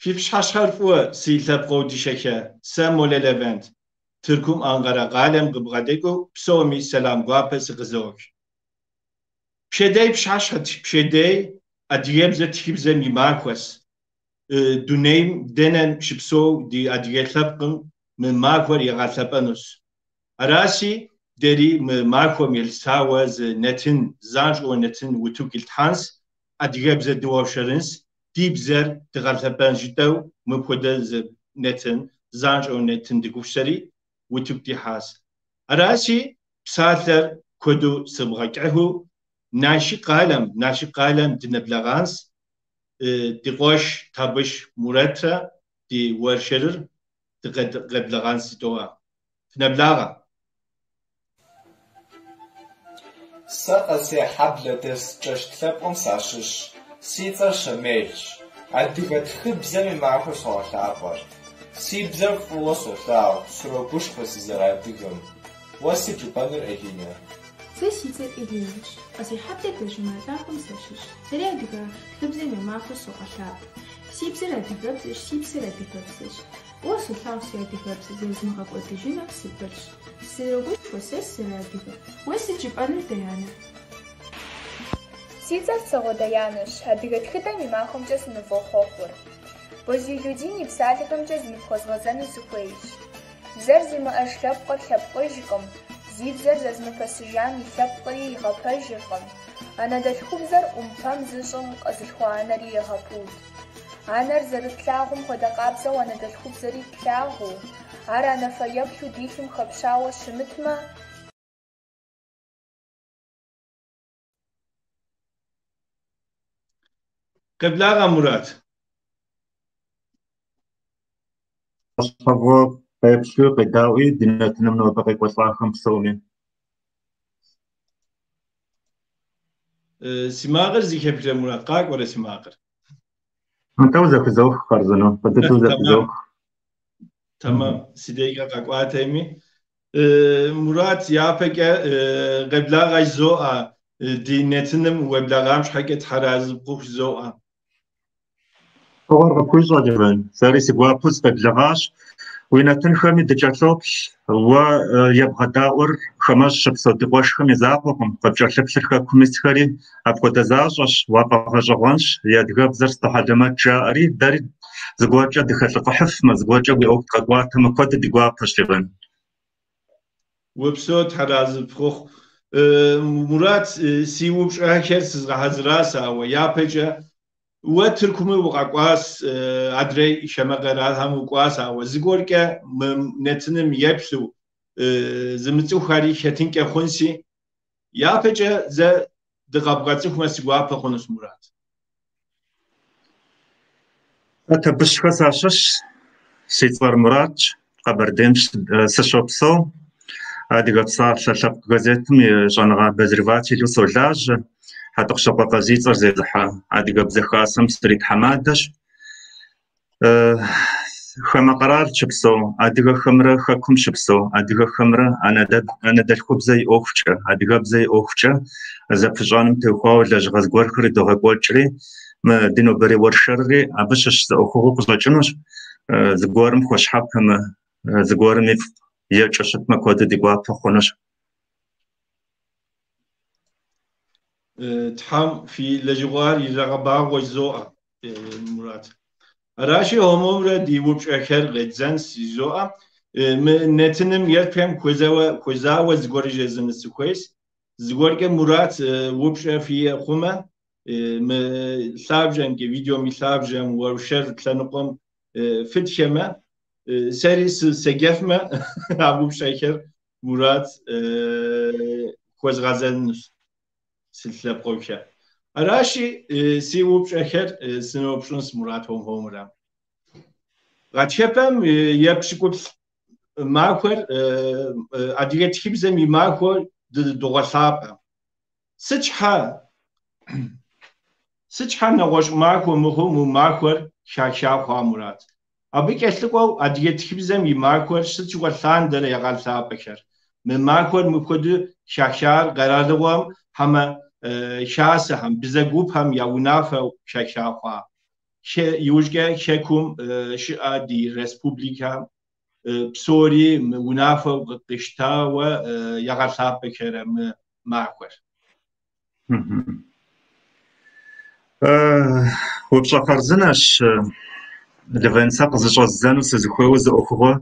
Фи пщыхьэщхьэр фӏыуэ, си лъэпкъыу дыщэхэ, сэ Молэ Левент, Тыркум Анкъэрэ къалэм къыбгъэдэкӏыу псоми сэлам гуапэ сыкъызох. Пщэдей пщыхьэщхьэ пщэдей адыгэбзэ тхыбзэм и махуэс. Дунейм дэнэ щыпсэу ди адыгэ лъэпкъым мы махуэр егъэлъэпӏэнущ. Араси, дэри мы махуэм елъытауэ зы нэтын, занщӏэу нэтын утыку итлъхьэнс, адыгэбзэ дыуэршэрынс, ди бзэр дыгъэлъэпӏэн жытӏэу мыпхуэдэ зы нэтын, занщӏэу нэтын дыгупсысэри утыку дихьас. Араси, псалъэр куэду сымыгъэкӏыхьу Налшык къалэм, Налшык къалэм дынэблэгъанс, ди къуэш Табыщ Мурэтрэ ди уэршэрыр дыкъеблэгъанс жыдоӏэ. Фынэблагъэ! Сэ Къэсейхьэблэ дэс Кӏэщт лъэпкъым сащыщщ. Си цӏэр Щэмелщ. Адыгэ тхыбзэм и махуэр согъэлъапӏэр. Си бзэр фӏыуэ солъагъу, срогушхуэ сызэрыадыгэм. Уэ сыт жыпӏэнур, Элинэ? Сэ си цӏэр Элинэщ. Къэсейхьэблэ дэс Жумай лӏакъуэм сащыщщ. Сэри адыгэ тхыбзэм я махуэр согъэлъапӏэ. Си бзэр адыгэбзэщ, си псэр адыгэпсэщ. Фӏыуэ солъагъу си адыгэбзэр, зэрызмыгъэкӏуэдыжыным сыпылъщ. Срогушхуэ сэ сызэрыадыгэр. Уэ сыт жыпӏэнур, Даянэ? Си цӏэр Цагъуэ Даянэщ, адыгэ тхыдэм и махуэмкӏэ сынывохъуэхъур. Бозий Лудин и псалъэхэмкӏэ зыныфхуэзгъэзэну сыхуейщ. Бзэр зимыӏэж лъэпкъыр лъэпкъыжкъым, зи бзэр зэзымыпэсыжам и лъэпкъри игъэпэжыркъым. Анэдэлъхубзэр ӏумпэм зыщӏым къэзылъхуа анэри егъэпуд. Анэр зэрытлъагъум хуэдэ къабзэу анэдэлъхубзэри тлъагъуу, ар анэ фэеплъу ди лъым хэпщауэ щымытмэ, Къеблагъэ, Мурат. Щхьэфӏыуэ къеплъу къедаӏуи ди нэтыным нобэ къекӏуэлӏахэм псоми. Си макъыр зэхэпхрэ, Мурат? Къакӏуэрэ си макъыр? Нтӏэ, узэхызох, хъарзынэу, фӏы дыдэу узэхызох. Тэмэм, си дежкӏэ къэкӏуатэми. Мурат, япэкӏэ къеблагъэ жызоӏэ, ди нэтыным уеблэгъам щхьэкӏэ Тхьэразы пхухъу жызоӏэ. Фӏыгъуэр къыпхуищӏэ, Левэн. Сэри си гуапэу сыкъеблэгъащ. Уи нэтынхэми дыкӏэлъоплъ. Уэ ебгъэдаӏуэр хамэщӏ щыпсэу ди къуэшхэм и закъуэкъым, къыпкӏэлъыплъыр хэкум исхэри апхуэдэ защӏэщ, уафӏэгъэщӏэгъуэнщ, и адыгэбзэр сыту хьэлэмэт жаӏэри, дэри зыгуэркӏэ дыхэлӏыфӏыхьыфмэ, зыгуэркӏэ уи ӏуэху дгъэкӏуатэмэ, куэду ди гуапэщ, Левэн. Упсэу, Тхьэразы пхухъу. Мурат, си упщӏэхэр сызгъэхьэзыращ, ауэ япэкӏэ уэ Тыркуми укъэкӏуащ, адрей хамэ къэралхэм укӏуащ, ауэ зыгуэркӏэ мы нэтыным еплъу зымыцӏыхухэри хэтынкӏэ хъунси, япэкӏэ зэ дыкъэбгъэцӏыхумэ си гуапэ хъунущ, Мурат. Сэ Табыщхэ сащыщщ, си цӏэр Муратщ, Къэбэрдейм сыщопсэу. Адыгэ псалъэ лъэпкъ газетым и щӏэныгъэ обозревателу солажьэ. Хьэтӏохъущокъуэ Къазий цӏэр зезыхьэ Адыгэбзэ Хасэм сритхьэмадэщ. Хамэ къэрал щыпсэу адыгэхэмрэ хэкум щыпсэу адыгэхэмрэ анэдэлъхубзэ и ӏуэхукӏэ, адыгэбзэ и ӏуэхукӏэ зэпыщӏэным теухуауэ лэжьыгъэ зыгуэрхэр идогъэкӏуэкӏри, мы ди нобэрей уэршэрри абы щыщ зы ӏуэхугъуэу къыщӏэкӏынущ. Зыгуэрым хуэщхьэпэмэ, зыгуэрым ифӏ екӏыу щытмэ, куэду ди гуапэ хъунущ. Тхьэм фи лэжьыгъэр ирагъэбагъуэ жызоӏэ, Мурат. Аращи, хуэм-хуэмурэ ди упщӏэхэр къеддзэнс жызоӏэ. Мы нэтыным еплъхэм хуэзауэ зыгуэр жезыӏэну сыхуейщ. Зыгуэркӏэ Мурат упщӏэ фиӏэ хъумэ, мы лъабжьэмкӏэ, видеом и лъабжьэм, уэршэр лъэныкъуэм фытхэмэ, сэри седжэфмэ, а упщӏэхэр Мурат хуэзгъэзэнущ си лъэпкъэгъухэ. Аращи, си упщӏэхэр сыноупщӏынщ Мурат хуэм-хуэмурэ. Гъатхэпэм 70 махуэр адыгэ тхыбзэм и махуэр догъэлъапӏэ. Сыт щхьэ сыт щхьэ нэгъуэщӏ махуэ мыхъуу мы махуэр хаха хъуа Мурат? Абы кӏэлъыкӏуэу адыгэ тхыбзэм и махуэр сыт щыгъуэ лъандэрэ ягъэлъапӏэхэр? Мы махуэр мыпхуэдэу хахар къэралыгъуэм хьэмэ хасэхэм, бзэ гупхэм я унафэу хаха хъуа? Иужькӏэ хэкум щыӏэ ди республикэм псори мы унафэ къищтауэ ягъэлъапӏэхэрэ мы махуэр. Упщӏэ хъарзынэщ, Левент, сэ къызыщӏэздзэну сызыхуейуэ зы ӏуэхугъуэ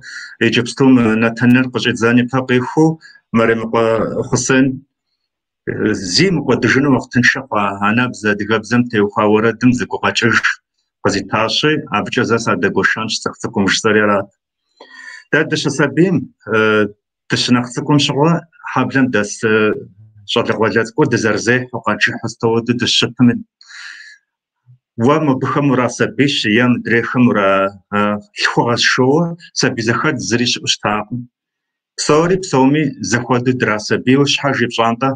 иджыпсту мы нэтыныр къыщӏидзэн ипэ къихуэу Мэремыкъуэ Хъусен зи мыкӏуэдыжыну уахътыншэ хъуа анэбзэ адыгэбзэм теухуа уэрэдым зы гукъэкӏыж къызитащи, абыкӏэ зэ садэгуэшэнщ цӏыху цӏыкӏум жысӏэри арат. Дэ дыщысабийм, дыщынэхъ цӏыкӏум щыгъуэ хьэблэм дэс щӏалэгъуалэ цӏыкӏур дызэрызехьэу, къэджыхьу сыт хуэдэу дыщытми, уэ мобыхэм урасабийщ е мыдрейхэм уралъхугъэщ жоуэ сабий зэхэдз зыри щыӏэу щытакъым. Псори псоми зэхуэдэу драсабийуэ щхьэж и пщӏантӏэ,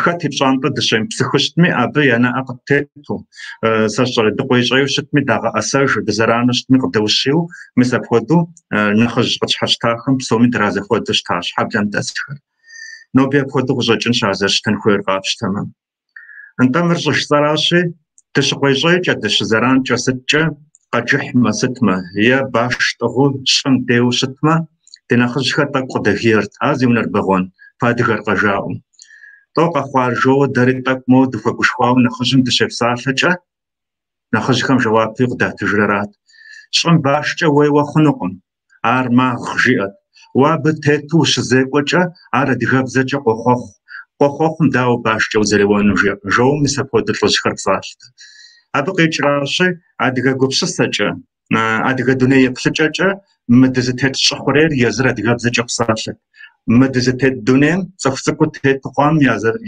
хэт и пщӏантӏэ дыщемыпсыхыу щытми, абы я нэӏэ къыттету, сэ сщӏэрэ дыкъуейщӏейуэ щытми дагъэӏэсэжу, дызэрану щытми къыдэущийуэ, мис апхуэдэу нэхъыжь къытщхьэщытахэм псоми дразэхуэдэу щытащ хьэблэм дэсхэр. Ноби апхуэдэу къыщӏэкӏынщ ар зэрыщытын хуейр къапщтэмэ. Нтӏэ мыр щӏыжысӏэращи, дыщыкъуейщӏейкӏэ, дыщызэранкӏэ сыткӏэ, къэджыхьмэ сытмэ, е баш тӏыгъыу щӏым деуэу щытмэ, ди нэхъыжьхэр тӏэкӏу къыдэгийрт, ар зи унэр бэгъуэн, фыадыгэркъэ жаӏэу. Лӏо къэхъуар жоуэ дэри тӏэкӏу моуэ дыхуэгушхуауэ нэхъыжьым дыщепсалъэкӏэ, нэхъыжьхэм жэуапуи къыдатыжыр арат. Щӏым башкӏэ уеуэ хъунукъым, ар магъ, жиӏэт. Уэ абы тету ущызекӏуэкӏэ, ар адыгэбзэкӏэ къохъуэхъу. Къохъуэхъум дауэ башкӏэ узэреуэну, жоуэ мис апхуэдэ лӏыжьхэр псалъэт. Абы къикӏращи, адыгэ гупсысэкӏэ, адыгэ дуней еплъыкӏэкӏэ мы дызытет щӏы хъурейр езыр адыгэбзэкӏэ псалъэт. Мы дызытет дунейм цӏыху цӏыкӏуу тету хъуам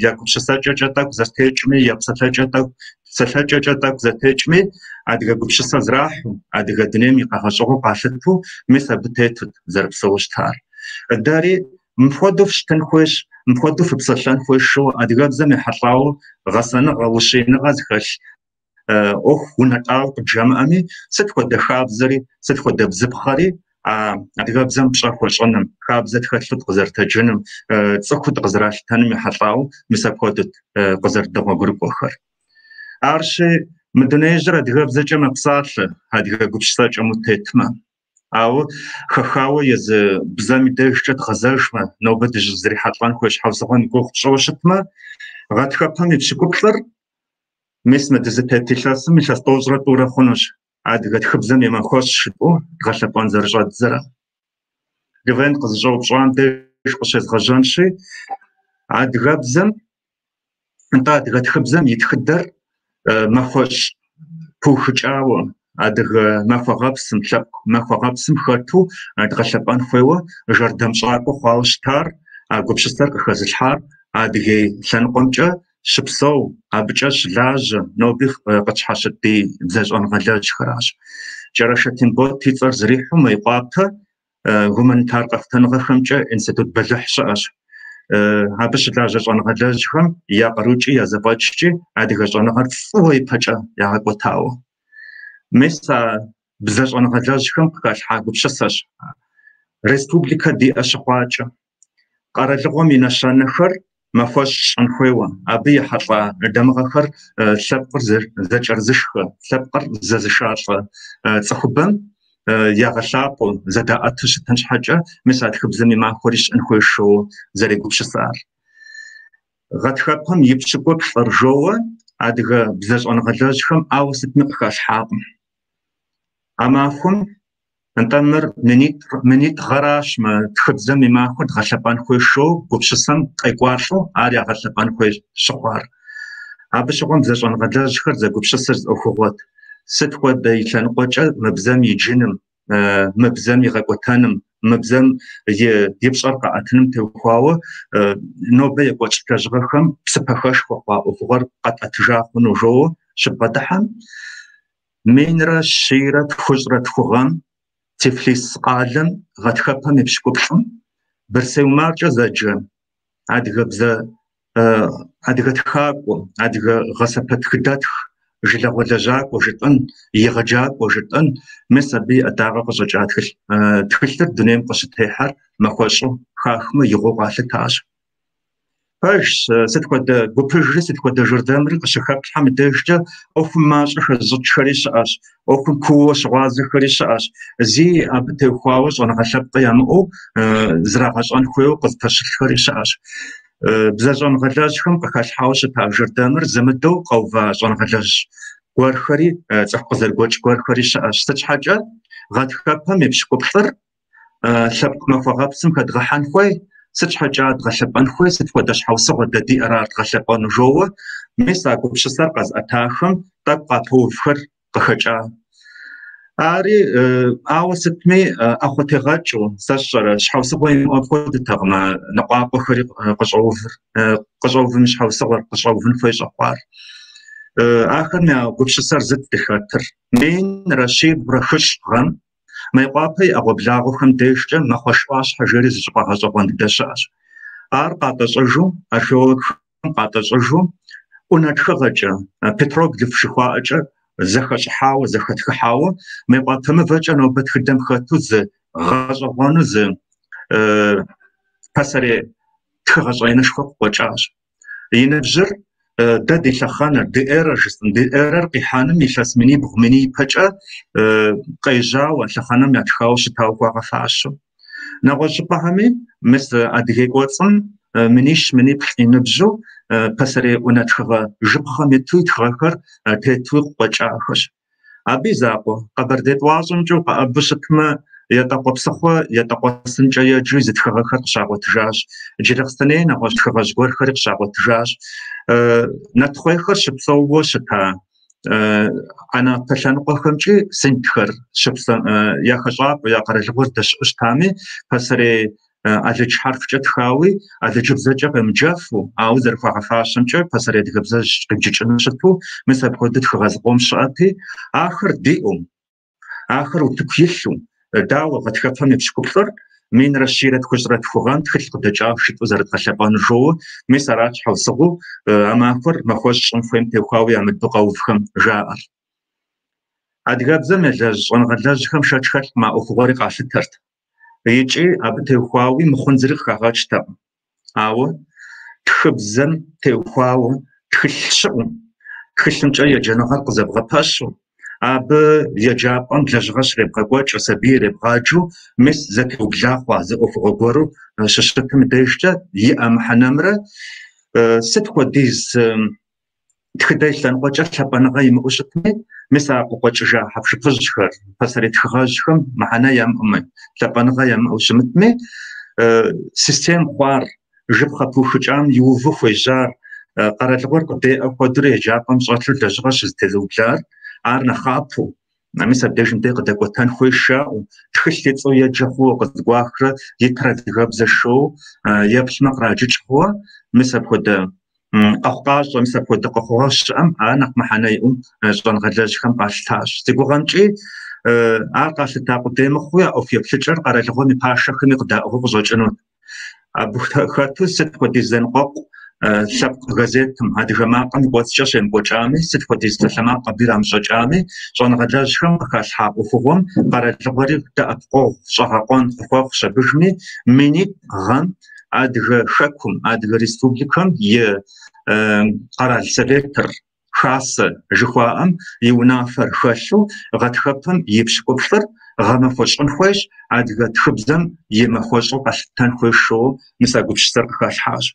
я гупсысэкӏэкӏэ тӏэкӏу зэтекӏми, я псэлъэкӏэкӏэ тӏэкӏу зэтекӏми, адыгэ гупсысэ зрахьу, адыгэ дунейм и къэгъэщӏыгъэу къалъытэу, мис абы тетут зэрыпсэуэ щытар. Дэри мыпхуэдэу фыщытын хуейщ, мыпхуэдэу фыпсэлъэн хуейщ жоуэ адыгэбзэм ехьэлӏауэ гъэсэныгъэ, ущииныгъэ зыхэлъ ӏуэху унэтӏауэ къыджамыӏэми, сыт хуэдэ хабзэри, сыт хуэдэ бзыпхъэри а адыгэбзэм пщӏэ хуэщӏыным, хабзэ тхэлъу дыкъызэрытэджыным, цӏыхуу дыкъызэралъытэным ехьэлӏауэ мис апхуэдэут къызэрыдэгъуэгурыкӏуэхэр. Арщи, мы дунеижьыр адыгэбзэкӏэ мэпсалъэ, адыгэ гупсысэкӏэм утетмэ. Ауэ хэхауэ езы бзэм и дежкӏэ дгъэзэжмэ, нобэ дыщӏызэрихьэлӏэн хуей щхьэусыгъуэм и гугъу тщӏыуэ щытмэ, гъатхэпэм и пщыкӏуплӏыр мис мы дызытет илъэсым илъэс тӏощӏрэ тӏурэ хъунущ адыгэ тхыбзэм и махуэщӏ жытӏэу дгъэлъэпӏэн зэрыщӏэддзэрэ. Левент къызыщӏэупщӏам деж къыщезгъэжьэнщи, адыгэбзэм, нтӏэ адыгэ тхыбзэм и тхыдэр махуэщӏ пыухыкӏауэ, адыгэ махуэгъэпсым, лъэпкъ махуэгъэпсым хэту дгъэлъэпӏэн хуейуэ жэрдэмщӏакӏуэ хъуауэ щытар, а гупсысэр къыхэзылъхьар Адыгей лъэныкъуэмкӏэ щыпсэу, абыкӏэ щылажьэ, ноби къытщхьэщыт ди бзэщӏэныгъэлэжьхэращ. Кӏэрашэ Тембот и цӏэр зэрихьэу Мейкъуапэ гуманитар къэхутэныгъэхэмкӏэ институт бэлыхь щыӏэщ. Абы щылажьэ щӏэныгъэлэжьхэм я къарукӏи я зэфӏэкӏкӏи адыгэ щӏэныгъэр фӏыуэ ипэкӏэ ягъэкӏуэтауэ. Мис а бзэщӏэныгъэлэжьхэм къыхалъхьа гупсысэщ республикэ диӏэ щыхъуакӏэ. Къэралыгъуэм и нэщэнэхэр махуэщӏ щӏын хуейуэ, абы ехьэлӏа дамыгъэхэр лъэпкъыр зэкӏэрызышхэ, лъэпкъыр зэзышалӏэ цӏыхубэм ягъэлъапӏэу, зэдаӏэту щытын щхьэкӏэ, мис а тхыбзэм и махуэри щыӏэн хуей жоуэ зэрегупсысар. Гъатхэпэм и пщыкӏуплӏыр жоуэ адыгэ бзэщӏэныгъэлэжьхэм ауэ сытми къыхалъхьакъым. А махуэм Нтӏэ мыр минитӏ гъэращ мы тхыбзэм и махуэр дгъэлъэпӏэн хуей жоуэ гупсысэм къекӏуалӏэу ар ягъэлъэпӏэн хуей щыхъуар. Абы щыгъуэм бзэщӏэныгъэлэжьхэр зэгупсысыр зы ӏуэхугъуэт. Сыт хуэдэ и лъэныкъуэкӏэ мы бзэм иджыным, мы бзэм и гъэкӏуэтэным, мы бзэм и пщӏэр къэӏэтыным теухуауэ нобэ екӏуэкӏ лэжьыгъэхэм псыпэхэшхуэ хъуа ӏуэхугъуэр къэтӏэтыжа хъуну жоуэ щыбгъэдыхьэм, Минрэ щийрэ тхущӏрэ тху гъэм Тифлис къалэм гъатхэпэм и пщыкӏуплӏым Бырсей Умаркӏэ зэджэ адыгэбзэ адыгэ тхакӏуэ, адыгэ гъэсэпэтхыдэтх, жылагъуэ лэжьакӏуэ жытӏэн, егъэджакӏуэ жытӏэн, мис абы и ӏэдакъэ къыщӏэкӏа тхылъыр дунейм къыщытехьэр махуэщӏу хахмэ игъуэу къалъытащ. Пэжщ, сыт хуэдэ гупыжри, сыт хуэдэ жэрдэмри къыщыхэплъхьэм и дежкӏэ ӏуэхум мащӏэ хэзыщӏыкӏхэри щыӏэщ, ӏуэхум кууэ щыгъуазэхэри щыӏэщ. Зи абы теухуауэ щӏэныгъэ лъэпкъ ямыӏэу зрагъэщӏэн хуейуэ къызыпэщылъхэри щыӏэщ. Бзэщӏэныгъэлэжьхэм къыхалъхьауэ щыта жэрдэмыр зымыдэу къэува щӏэныгъэлэжь гуэрхэри, цӏыху къызэрыгуэкӏ гуэрхэри щыӏэщ. Сыт щхьэкӏэ гъатхэпэм и пщыкӏуплӏыр лъэпкъ махуэгъэпсым хэдгъэхьэн хуей, сыт щхьэкӏэ ар дгъэлъэпӏэн хуей, сыт хуэдэ щхьэусыгъуэ дэ диӏэр ар дгъэлъэпӏэну жоуэ, мис а гупсысэр къэзыӏэтахэм тӏэкӏу къапэувхэр къыхэкӏа. Ари ауэ сытми ӏэхъуэтегъэкӏыу, сэ сщӏэрэ, щхьэусыгъуэ имыӏэу апхуэдэтэкъым а ныкъуакъуэхэри къыщӏэувыр, къыщӏэувым и щхьэусыгъуэр, къыщӏэувын хуей щӏэхъуар. Ахэм я гупсысэр зыт зыхэтыр. 1103 гъэм Мейкъуапэ и ӏэгъуэблагъуэхэм дежкӏэ Мэхъуэш ӏуащхьэ жери зы щӏыпӏэ гъэщӏэгъуэн дыдэ щыӏэщ. Ар къатӏэщӏыжу, археологхэм къатӏэщӏыжу, ӏунэ тхыгъэкӏэ, петроглиф жыхуаӏэкӏэ зэхэщӏыхьауэ, зэхэтхыхьауэ, Мейкъуапэ мывэкӏэ нобэ тхыдэм хэту зы гъэщӏэгъуэну зы пасэрей тхыгъэ щӏэинышхуэ къыкъуэкӏащ. И ныбжьыр дэ ди лъэхъэнэр, ди эрэр жысӏэн, ди эрэр къихьэным илъэс минибгъу, миний ипэкӏэ къежьауэ, лъэхъэнэм ятхауэ щытауэ хуагъэфащэу. Нэгъуэщӏ щӏыпӏэхэми, мис Адыгей кӏуэцӏым минищ, миниплӏ и ныбжьу пасэрей ӏунэ тхыгъэ жыпхъэм иту и тхыгъэхэр тетуи къыкъуэкӏахэщ. Абы и закъуэ, Къэбэрдей тӏуащӏэмкӏэ укъэӏэбу щытмэ, Етӏэкъуэ псыхъуэ, Етӏэкъуэ сынкӏэ еджэу зы тхыгъэхэр къыщагъуэтыжащ. Джылахъстэней нэгъуэщӏ тхыгъэжь гуэрхэри къыщагъуэтыжащ. Натхъуейхэр щыпсэууэ щыта Анапэ лъэныкъуэхэмкӏи сындхэр щыпсэ я хэщӏапӏэ, я къэралыгъуэр здэщыӏэу щытами, пасэрей алыдж хьэрфкӏэ тхауи, алыджыбзэкӏэ къемыджэфу, ауэ зэрыхуагъэфащэмкӏэ пасэрей адыгэбзэжь къибджыкӏыну щыту, мис апхуэдэу тхыгъэ зыкъом щыӏэти, ахэр диӏэу, ахэр утыку илъу, дауэ гъатхэпэм и пщыкӏуплӏыр 1102 гъэм тхылъ къыдэкӏауэ жытӏэу зэрыдгъэлъэпӏэнур жоуэ, мис арат щхьэусыгъуэу а махуэр махуэщӏ щӏын хуейм теухуауэ ямыдэу къэувхэм жаӏэр. Адыгэбзэм елэжь щӏэныгъэлэжьхэм шэч хэлъкъым а ӏуэхугъуэри къалъытэрт. Икӏи абы теухуауи мыхъун зыри къыхагъэкӏтэкъым. Ауэ тхыбзэм теухуауэ тхылъ щыӏэу, тхылъымкӏэ еджэныгъэр къызэбгъэпэщу, абы еджапӏэм лэжьыгъэ щребгъэкӏуэкӏыу, сабий иребгъаджэу, мис зэтеубла хъуа зы ӏуэхугъуэ гуэру щыщытым дежкӏэ иӏэ мыхьэнэмрэ сыт хуэдиз тхыдэ и лъэныкъуэкӏэ лъапӏэныгъэ имыӏэу щытми, мис а къыкъуэкӏыжа хьэпшыпыжьхэр, пасэрей тхыгъэжьхэм мыхьэнэ ямыӏэми, лъапӏэныгъэ ямыӏэу щымытми, систем хъуар, жыпхъэ пыухыкӏам иуву хуежьар, къэралыгъуэр къыдеӏэ хуэдэурэ еджапӏэм щӏэлъу лэжьыгъэ щызэтезыублар, ар нэхъапэу, мис абдежым дей къыдэкӏуэтэн хуей жаӏэу, тхылъ и цӏэу еджэ хъууэ къызэгуахрэ итыр адыгэбзэ жоуэ, еплъмэ къраджыкӏ хъууэ, мис апхуэдэ къэхъукъащӏэ, мис апхуэдэ къэхъугъэ щыӏэм ар нэхъ мыхьэнэ иӏэу щӏэныгъэлэжьхэм къалъытащ. Си гугъэмкӏи, ар къалъыта къудей мыхъууи, а ӏуэху еплъыкӏэр къэралыгъуэм и пашэхэми къыдаӏыгъыу къыщӏэкӏынут. Абы хэту сыт хуэдиз зэныкъуэкъу лъэпкъ газетым, Адыгэ макъым и кӏуэцӏкӏэ щемыкӏуэкӏами, сыт хуэдиз псалъэмакъ абы ирамыщӏэкӏами, щӏэныгъэлэжьхэм къыхалъхьа ӏуэхугъуэм къэралыгъуэри дэӏэпыкъуэгъу, щӏэгъэкъуэн къыхуэхъущ абыжми, минитӏ гъэм Адыгэ Хэкум, Адыгэ Республикэм и Къэрал Советыр, Хасэ жыхуаӏэм и унафэр хэлъу гъатхэпэм и пщыкӏуплӏыр гъэмахуэ щӏын хуейщ, адыгэ тхыбзэм и махуэщӏу къэлъытэн хуейщ жоуэ мис а гупсысэр къыхалъхьащ.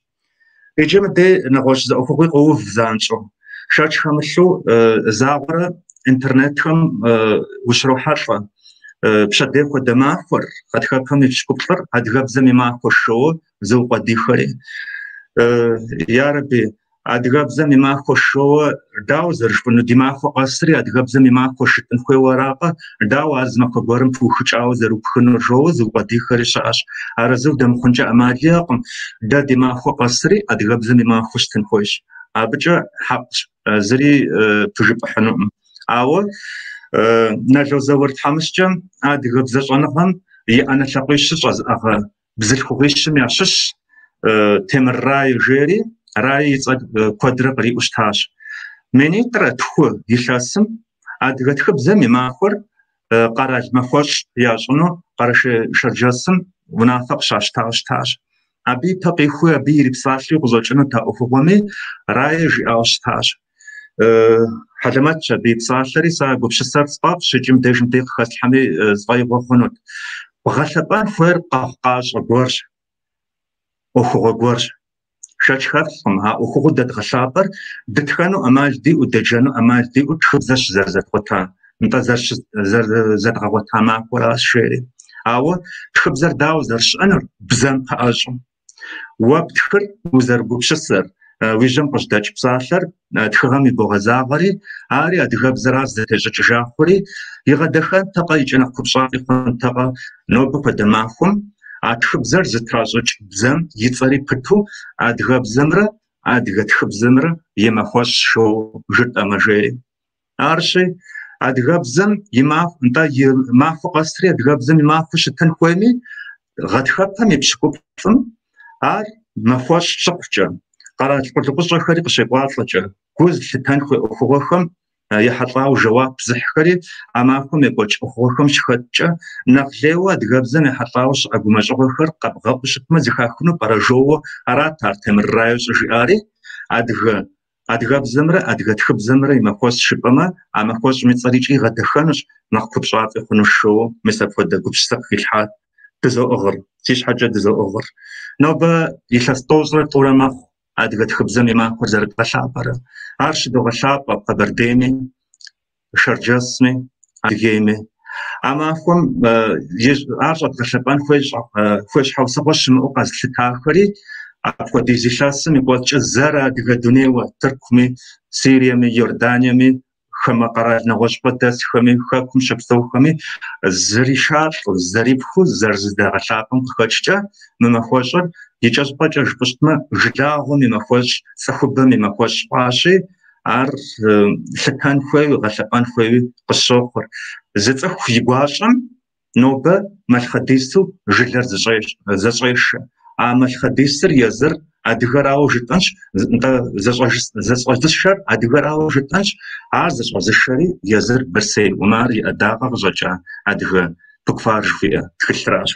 Иджы мыдей нэгъуэщӏ зы ӏуэхугъуи къоув занщӏэу. Шэч хэмылъу загъуэрэ интернетхэм ущрохьэлӏэ. Пщэдей хуэдэ махуэр, гъатхэпэм и пщыкӏуплӏыр, адыгэбзэм и махуэ жоуэ зыукъуэдийхэри. Ярэби, адыгэбзэм и махуэ жоуэ дауэ зэрыжыпӏэну, ди махуэ къэсри адыгэбзэм и махуэ жытӏэн хуейуэ аракъэ, дауэ ар зы махуэ гуэрым пыухыкӏауэ зэрупхынур жоуэ зыукъуэдийхэри щыӏэщ. Арэзы удэмыхъункӏэ ӏэмал иӏэкъым, дэ ди махуэ къэсри адыгэбзэм и махуэ щытын хуейщ. Абыкӏэ хьэкъщ, зыри пыжыпӏыхьынукъым. Ауэ Нало Заур тхьэмыщкӏэм адыгэбзэ щӏэныгъэм и ӏэнэ лъакъуищыр щӏэзыӏыгъэ бзылъхугъищым ящыщщ Темыр Рае жери, Рае и цӏэр куэдрэ къриӏуэу щытащ. 2002 илъэсым адыгэ тхыбзэм и махуэр къэрал махуэщӏ ящӏыну Къэрэшей-Шэрджэсым унафэ къыщащтауэ щытащ. Абы и пэ къихуи абы ирипсалъэу къыщӏэкӏынут а ӏуэхугъуэми, Рае жиӏауэ щытащ. Хьэлэмэтщ абы и псалъэри, сэ а гупсысэр сфӏэфӏщ икӏи мыбдежым дей къыхэслъхьэми сфӏэигъуэ хъунут. Бгъэлъэпӏэн хуейр къэхъукъащӏэ гуэрщ, ӏуэхугъуэ гуэрщ. Шэч хэлъкъым, а ӏуэхугъуэу дэ дгъэлъапӏэр дытхэну ӏэмал диӏэу, деджэну ӏэмал диӏэу тхыбзэ щызэрызэдгъуэта, нтӏэ зэрызэдгъэгъуэта махуэращ, жери. Ауэ тхыбзэр дауэ зэрыщыӏэнур бзэм пэӏэщӏэу? Уэ птхыр узэрыгупсысэр, уи жьэм къыжьэдэкӏ псалъэр тхыгъэм ибогъэзагъэри, ари адыгэбзэращ зытещӏыкӏыжа хъури, игъэдэхэнтэкъэ икӏи нэхъ купщӏафӏи хъунтэкъэ нобэ хуэдэ махуэм а тхыбзэр зытращӏыкӏ бзэм и цӏэри пыту адыгэбзэмрэ адыгэ тхыбзэмрэ и махуэщӏ жоуэ жытӏэмэ, жери. Арщи, адыгэбзэм и махуэ, нтӏэ, и махуэ къэсри адыгэбзэм и махуэу щытын хуейми, гъатхэпэм и пщыкӏуплӏым ар махуэщӏ щыхъукӏэ, къэрал къулыкъущӏэхэри къыщекӏуалӏэкӏэ, гу зылъытэн хуей ӏуэхугъуэхэм ехьэлӏауэ жэуап зыхьхэри а махуэм екӏуэкӏ ӏуэхугъуэхэм щыхэткӏэ, нэхъ лейуэ адыгэбзэм ехьэлӏауэ щыӏэ гумэщӏыгъуэхэр къэбгъэӏуу щытмэ зэхахыну пӏэрэ жоуэ арат ар Темыр Рае щӏыжиӏари, адыгэ Адыгэбзэмрэ адыгэ тхыбзэмрэ и махуэщӏ жыпӏэмэ, а махуэщӏым и цӏэр икӏи игъэдэхэнущ, нэхъ купщӏафӏи хъунущ жоуэ мис апхуэдэ гупсысэ къыхилъхьат. Дызоӏыгъыр, си щхьэкӏэ дызоӏыгъыр. Нобэ илъэс тӏощӏрэ тӏурэ мэхъу адыгэ тхыбзэм и махуэр зэрыдгъэлъапӏэрэ. Ар щыдогъэлъапӏэ Къэбэрдейми, Шэрджэсми, Адыгейми. А махуэм ар щӏэдгъэлъэпӏэн хуей щхьэусыгъуэ щымыӏэу къэзылъытахэри, апхуэдиз илъэсым и кӏуэцӏкӏэ зэрыадыгэ дунейуэ Тыркуми, Сириеми, Иорданиеми, хамэ къэрал нэгъуэщӏыпӏэ дэсхэми, хэкум щыпсэухэми зэришалӏэу, зэрипхыу зэрызэдагъэлъапӏэм къыхэкӏкӏэ мы махуэщӏыр икӏэщӏыпӏэкӏэ жыпӏэу щытмэ, жылагъуэм и махуэщӏ, цӏыхубэм и махуэщӏ хъуащи, ар лъытэн хуейуи, гъэлъэпӏэн хуейуи къысщохъур. Зы цӏыху и гуащӏэм нобэ малъхъэдису жылэр зэщӏешэ. А малъхъэдисыр езыр адыгэрауэ жытӏэнщ, нтӏэ, зэщӏэзышэр адыгэрауэ жытӏэнщ, ар зэщӏэзышэри езыр Бырсей Умар и ӏэдакъэ къыщӏэкӏа Адыгэ букварь жыхуиӏэ тхылъращ.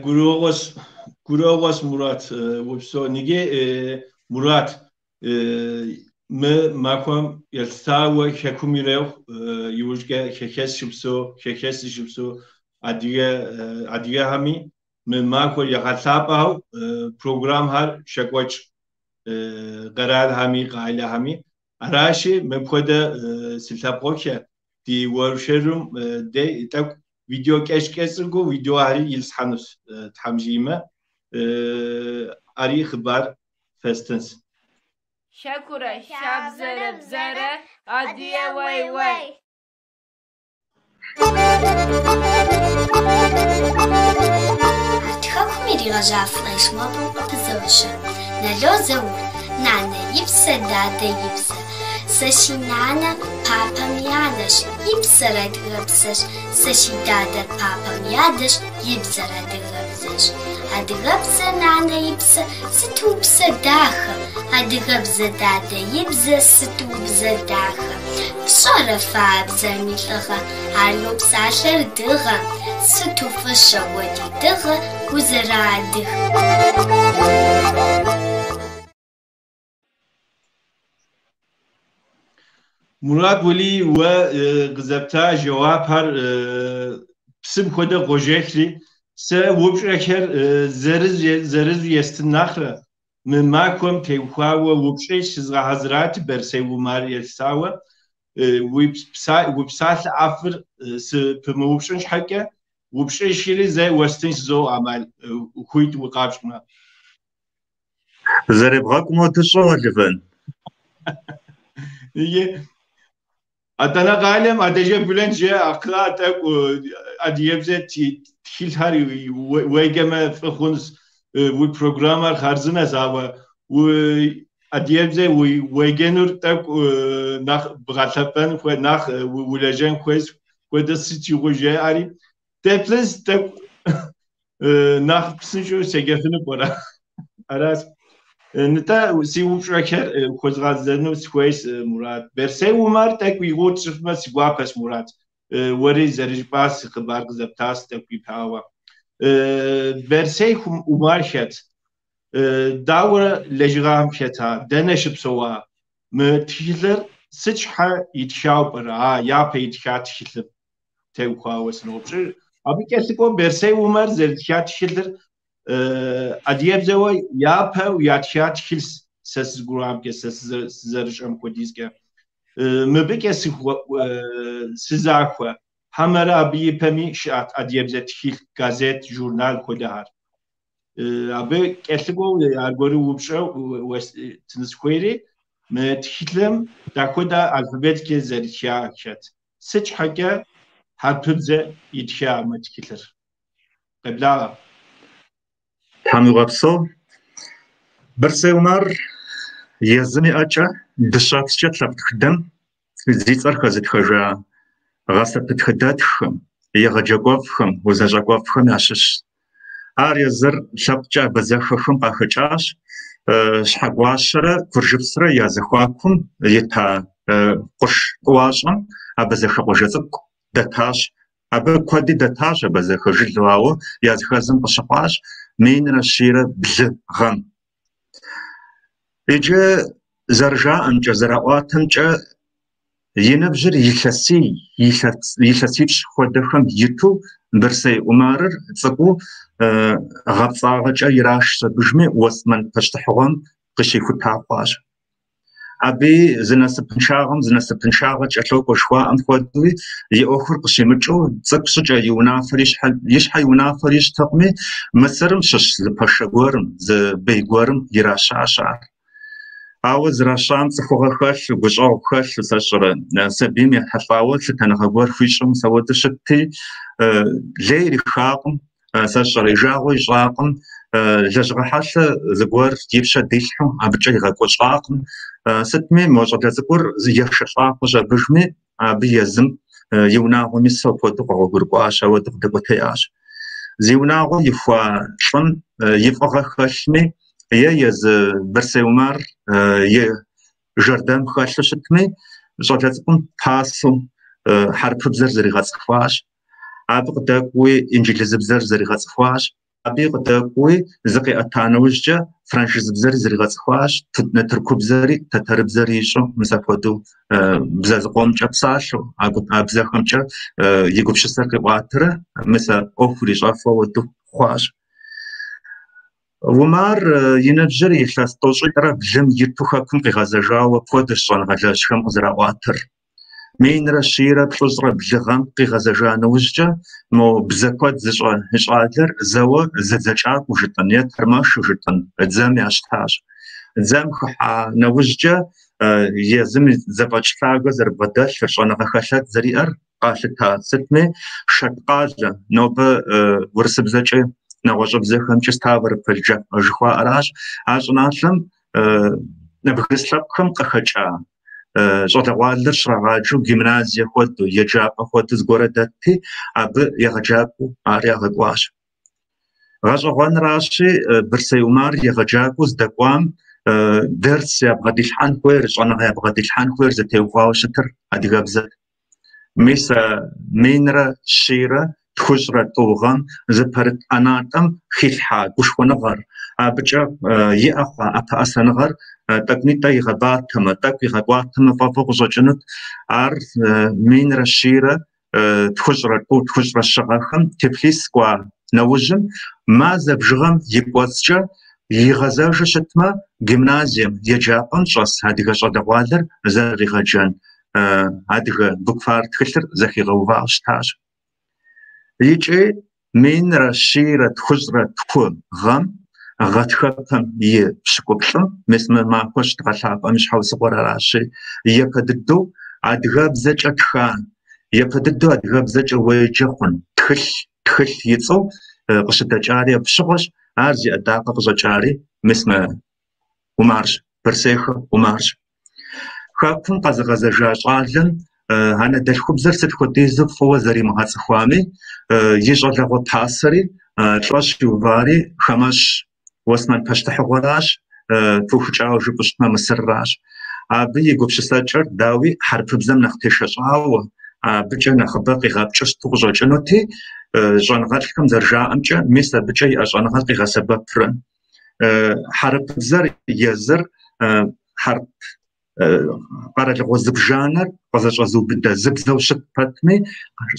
Гурыӏуэгъуэщ, гурыӏуэгъуэщ, Мурат, упсэу. Ныги, Мурат, мы махуэм елъытауэ хэкум ирехъу, иужькӏэ хэхэс щыпсэу, хэхэс щыпсэу адыгэ, адыгэхэми мы махуэр ягъэлъапӏэу программхэр щекӏуэкӏ къэралхэми, къалэхэми. Аращи, мыпхуэдэ си лъэпкъэгъухэ, ди уэршэрым дей тӏэкӏу видео кӏэщӏ-кӏэщӏ цӏыкӏуу видеохэри илъхьэнущ, Тхьэм жиӏэмэ, ари хъыбар фэстынщ. Хэкурэ, хабзэрэ, бзэрэ, адыгэ уей-уей. Арт Хэкум иригъэжьа флешмобым къыпызощэ. Нало Заур, Нанэ и псэ, дадэ и бзэ. Сэ си нанэ папэм и анэщ, и псэр адыгэпсэщ. Сэ си дадэр папэм и адэщ, и бзэр адыгэбзэщ. Адыгэбзэ нанэ и псэ, сыту упсэ дахэ. Адыгэбзэ дадэ и бзэ, сыту убзэ дахэ. Фщӏэрэ фэ а бзэм и лӏыгъэ, ар йопсалъэр дыгъэм, сыту фӏыщэ уэ ди дыгъэ узэрыадыгэр. Мурат Уэли, уэ къызэпта жэуапхэр псым хуэдэ къожэхри, сэ упщӏэхэр зырызу естын нэхърэ, мы махуэм теухуауэ упщӏищ згъэхьэзырати Бэрсей Умар елъытауэ, уи псалъэ ӏэфӏыр сыпымыупщӏын щхьэкӏэ, упщӏищри зэ уэстынщ зо ӏэмал хуит укъапщӏмэ. Зэребгъэкӏум хуэдэу щӏы, Ливэн. Иджы Адана къалэм адэжэ Бюлент жеӏэ, кхъыӏэ тӏэкӏу адыгэбзэ тхылъхэр уеджэмэ фӏы хъунщ, уи программэр хъарзынэщ, ауэ адыгэбзэ уеджэнур тӏэкӏу нэхъ бгъэлъэпӏэн хуей, нэхъ улэжьэн хуейщ, хуэдэ сыт щыгъуи жеӏэри, деплъынщ тӏэкӏу нэхъ псынщӏэу седжэфыну пӏэрэ? Аращ. Нтӏэ, си упщӏэхэр хуэзгъэзэну сыхуейщ, Мурат. Бэрсей Умар тӏэкӏу и гугъу тщӏыфмэ си гуапэщ, Мурат. Уэри зэрыжыпӏащ, хъыбар къызэптащ тӏэкӏу ипауэ. Бэрсей Умар хэт? Дауэрэ лэжьыгъэхэм хэта? Дэнэ щыпсэуа? Мы тхылъыр сыт щхьэ итхауэ пӏэрэ? А япэ итха тхылъым теухуауэ сыноупщӏыр. Абы кӏэлъыкӏуэу Бэрсей Умар зэрытха тхылъыр адыгэбзэуэ япэу ятха тхылъ сэ сызгурыӏуамкӏэ, сэ сызэрыщӏэм хуэдизкӏэ. Мыбыкӏэ сызахуэ, хьэмэрэ абы ипэми щыӏэт адыгэбзэ тхылъ, газет, журнал хуэдэхэр. Абы кӏэлъыкӏуэу аргуэру упщӏэу уэстыну сыхуейри, мы тхылъым дапхуэдэ алфавиткӏэ зэрытха хэт? Сыт щхьэкӏэ хьэрыпыбзэ итха мы тхылъыр? Къеблагъэ. Тхьэм уигъэпсэу. Бырсей Умар езым и ӏэкӏэ дыщэпскӏэ лъэпкъ тхыдэм зи цӏэр хэзытхэжа гъэсэпэтхыдэтххэм, егъэджакӏуэфӏхэм, узэщӏакӏуэфӏхэм ящыщщ. Ар езыр лъэпкъкӏэ абазэхэхэм къахэкӏащ, Щхьэгуащэрэ Куржыпсрэ я зэхуакум ита къурш тӏуащӏэм абазэхэ къуажэ цӏыкӏу дэтащ. Абы куэди дэтащ абазэхэ жылэу, ауэ языхэзым къыщыхъуащ 1102 гъэм. Иджы зэрыжаӏэмкӏэ, зэраӏуатэмкӏэ, и ныбжьыр илъэсий, илъэсипщӏ хуэдэхэм иту Бырсей Умарыр цӏыкӏуу гъэпцӏагъэкӏэ ирашщ абыжми Уэсмэн пащтыхьыгъуэм къыщихута хъуащ. Абыи зы насыпыншагъэм зы насыпыншагъэ кӏэлъокӏуэ жыхуаӏэм хуэдэуи и ӏуэхур къыщимыкӏыу цӏыкӏу щӏыкӏэ и унафэр и щхьэ, и щхьэ и унафэр ищӏтэкъыми, Мысырым щыщ зы пэшэ гуэрым, зы бей гуэрым иращащ ар. Ауэ зращам цӏыхугъэ хэлъу, гущӏэгъу хэлъу, сэ сщӏэрэ, сабийм ехьэлӏауэ лъытэныгъэ гуэр хуищӏу мис ауэдэу щытти, лей ирихакъым, сэ сщӏэрэ, и жагъуэ ищӏакъым, лэжьыгъэ хьэлъэ зыгуэр и пщэ дилъхьэу абыкӏэ игъэкӏуэщӏакъым. Сытми, мо щӏалэ цӏыкӏур ешэлӏа хъущ абыжми, абы езым и унагъуэм ису апхуэдэу къэгъуэгурыкӏуащ, ауэдэу къыдэкӏуэтеящ. Зи унагъуэ ихуа лӏым и фӏыгъэ хэлъми, е езы Бырсей Умар и жэрдэм хэлъу щытми, щӏалэ цӏыкӏум пасэу хьэрыпыбзэр зэригъэцӏыхуащ. Абы къыдэкӏуэуи инджылызыбзэр зэригъэцӏыхуащ. Абы къыдэкӏуэуи зыкъиӏэта нэужькӏэ франшызыбзэри зэригъэцӏыхуащ, тыркубзэри тэтэрыбзэри ищӏэу, мис апхуэдэу бзэ зыкъомкӏэ псалъэу, а бзэхэмкӏэ и гупсысэр къиӏуатэрэ, мис а ӏуэхур ищӏэфу ауэдэу хъуащ. Умар и ныбжьыр илъэс тӏощӏитӏрэ блым иту хэкум къигъэзэжауэ апхуэдэщ щӏэныгъэлэжьхэм къызэраӏуатэр. 1143 гъэм къигъэзэжа нэужькӏэ мо бзэ куэд зыщӏэ щӏалэр зэуэ зэдзэкӏакӏуэу жытӏэн е тэрмэшу жытӏэн дзэм ящтащ. Дзэм хыхьа нэужькӏэ езым зэфӏэкӏ лъагэ зэрыбгъэдэлъыр, щӏэныгъэ хэлъэт зэриӏэр къалъыта. Сытми, Шэткъалэ, нобэ урысыбзэкӏэ нэгъуэщӏыбзэхэмкӏэ Ставрополь жыхуаӏэращ, а щӏыналъэм бгырыс лъэпкъхэм къыхэкӏа щӏалэгъуалэр щрагъаджэу гимназие хуэдэу, еджапӏэ хуэдэу зыгуэрэ дэтти, абы егъэджакӏуэу ар ягъэкӏуащ. Гъэщӏэгъуэнращи, Бырсей Умар егъэджакӏуэу здэкӏуам дерс ябгъэдилъхьэн хуейр, щӏэныгъэ ябгъэдилъхьэн хуейр зытеухуауэ щытыр адыгэбзэт. Мис а 1142 гъэм зыпэрыт ӏэнатӏэм хилъхьа гушхуэныгъэр, абыкӏэ иӏэ хъуа ӏэпэӏэсэныгъэр тӏэкӏунитӏэ игъэбатэмэ, тӏэкӏу игъэкӏуатэмэ фӏэфӏу къыщӏэкӏынут. Ар 1142, 43 гъэхэм Тифлис кӏуа нэужьым мазэ бжыгъэм и кӏуэцӏкӏэ игъэзэжу щытмэ, гимназием, еджапӏэм щӏэс адыгэ щӏалэгъуалэр зэрыригъэджэн адыгэ букварь тхылъыр зэхигъэувауэ щытащ. Икӏи 1142 гъэм гъатхэпэм и пщыкӏуплӏым, мис мы махуэр щыдгъэлъапӏэм и щхьэусыгъуэр аращи, япэ дыдэу адыгэбзэкӏэ тха, япэ дыдэу адыгэбзэкӏэ уеджэ хъун тхылъ, тхылъ и цӏэу къыщыдэкӏари абы щыгъуэщ, ар зи ӏэдакъэ къыщӏэкӏари мис мы Умарщ, Бырсейхэ Умарщ. Хэкум къэзыгъэзэжа щӏалэм анэдэлъхубзэр сыт хуэдизу фӏыуэ зэримыгъэцӏыхуами, и щӏалэгъуэ пасэри, лӏэ щиувари хамэщӏ Уэсмэн пащтыхьыгъуэращ, пыухыкӏауэ жыпӏэу щытмэ, Мысырращ. Абы и гупсысэкӏэр, дауи, хьэрыпыбзэм нэхъ тешэщӏауэ, Абыкӏэ нэхъыбэ къигъэпкӏыщту къыщӏэкӏынути, щӏэныгъэлӏхэм зэрыжаӏэмкӏэ, мис абыкӏэ иӏэ щӏэныгъэр къигъэсэбэпрэ. Хьэрыпыбзэр езыр хьэрып къэралыгъуэ зыбжанэр къызэщӏэзыубыдэ зы бзэу щыт пэтми,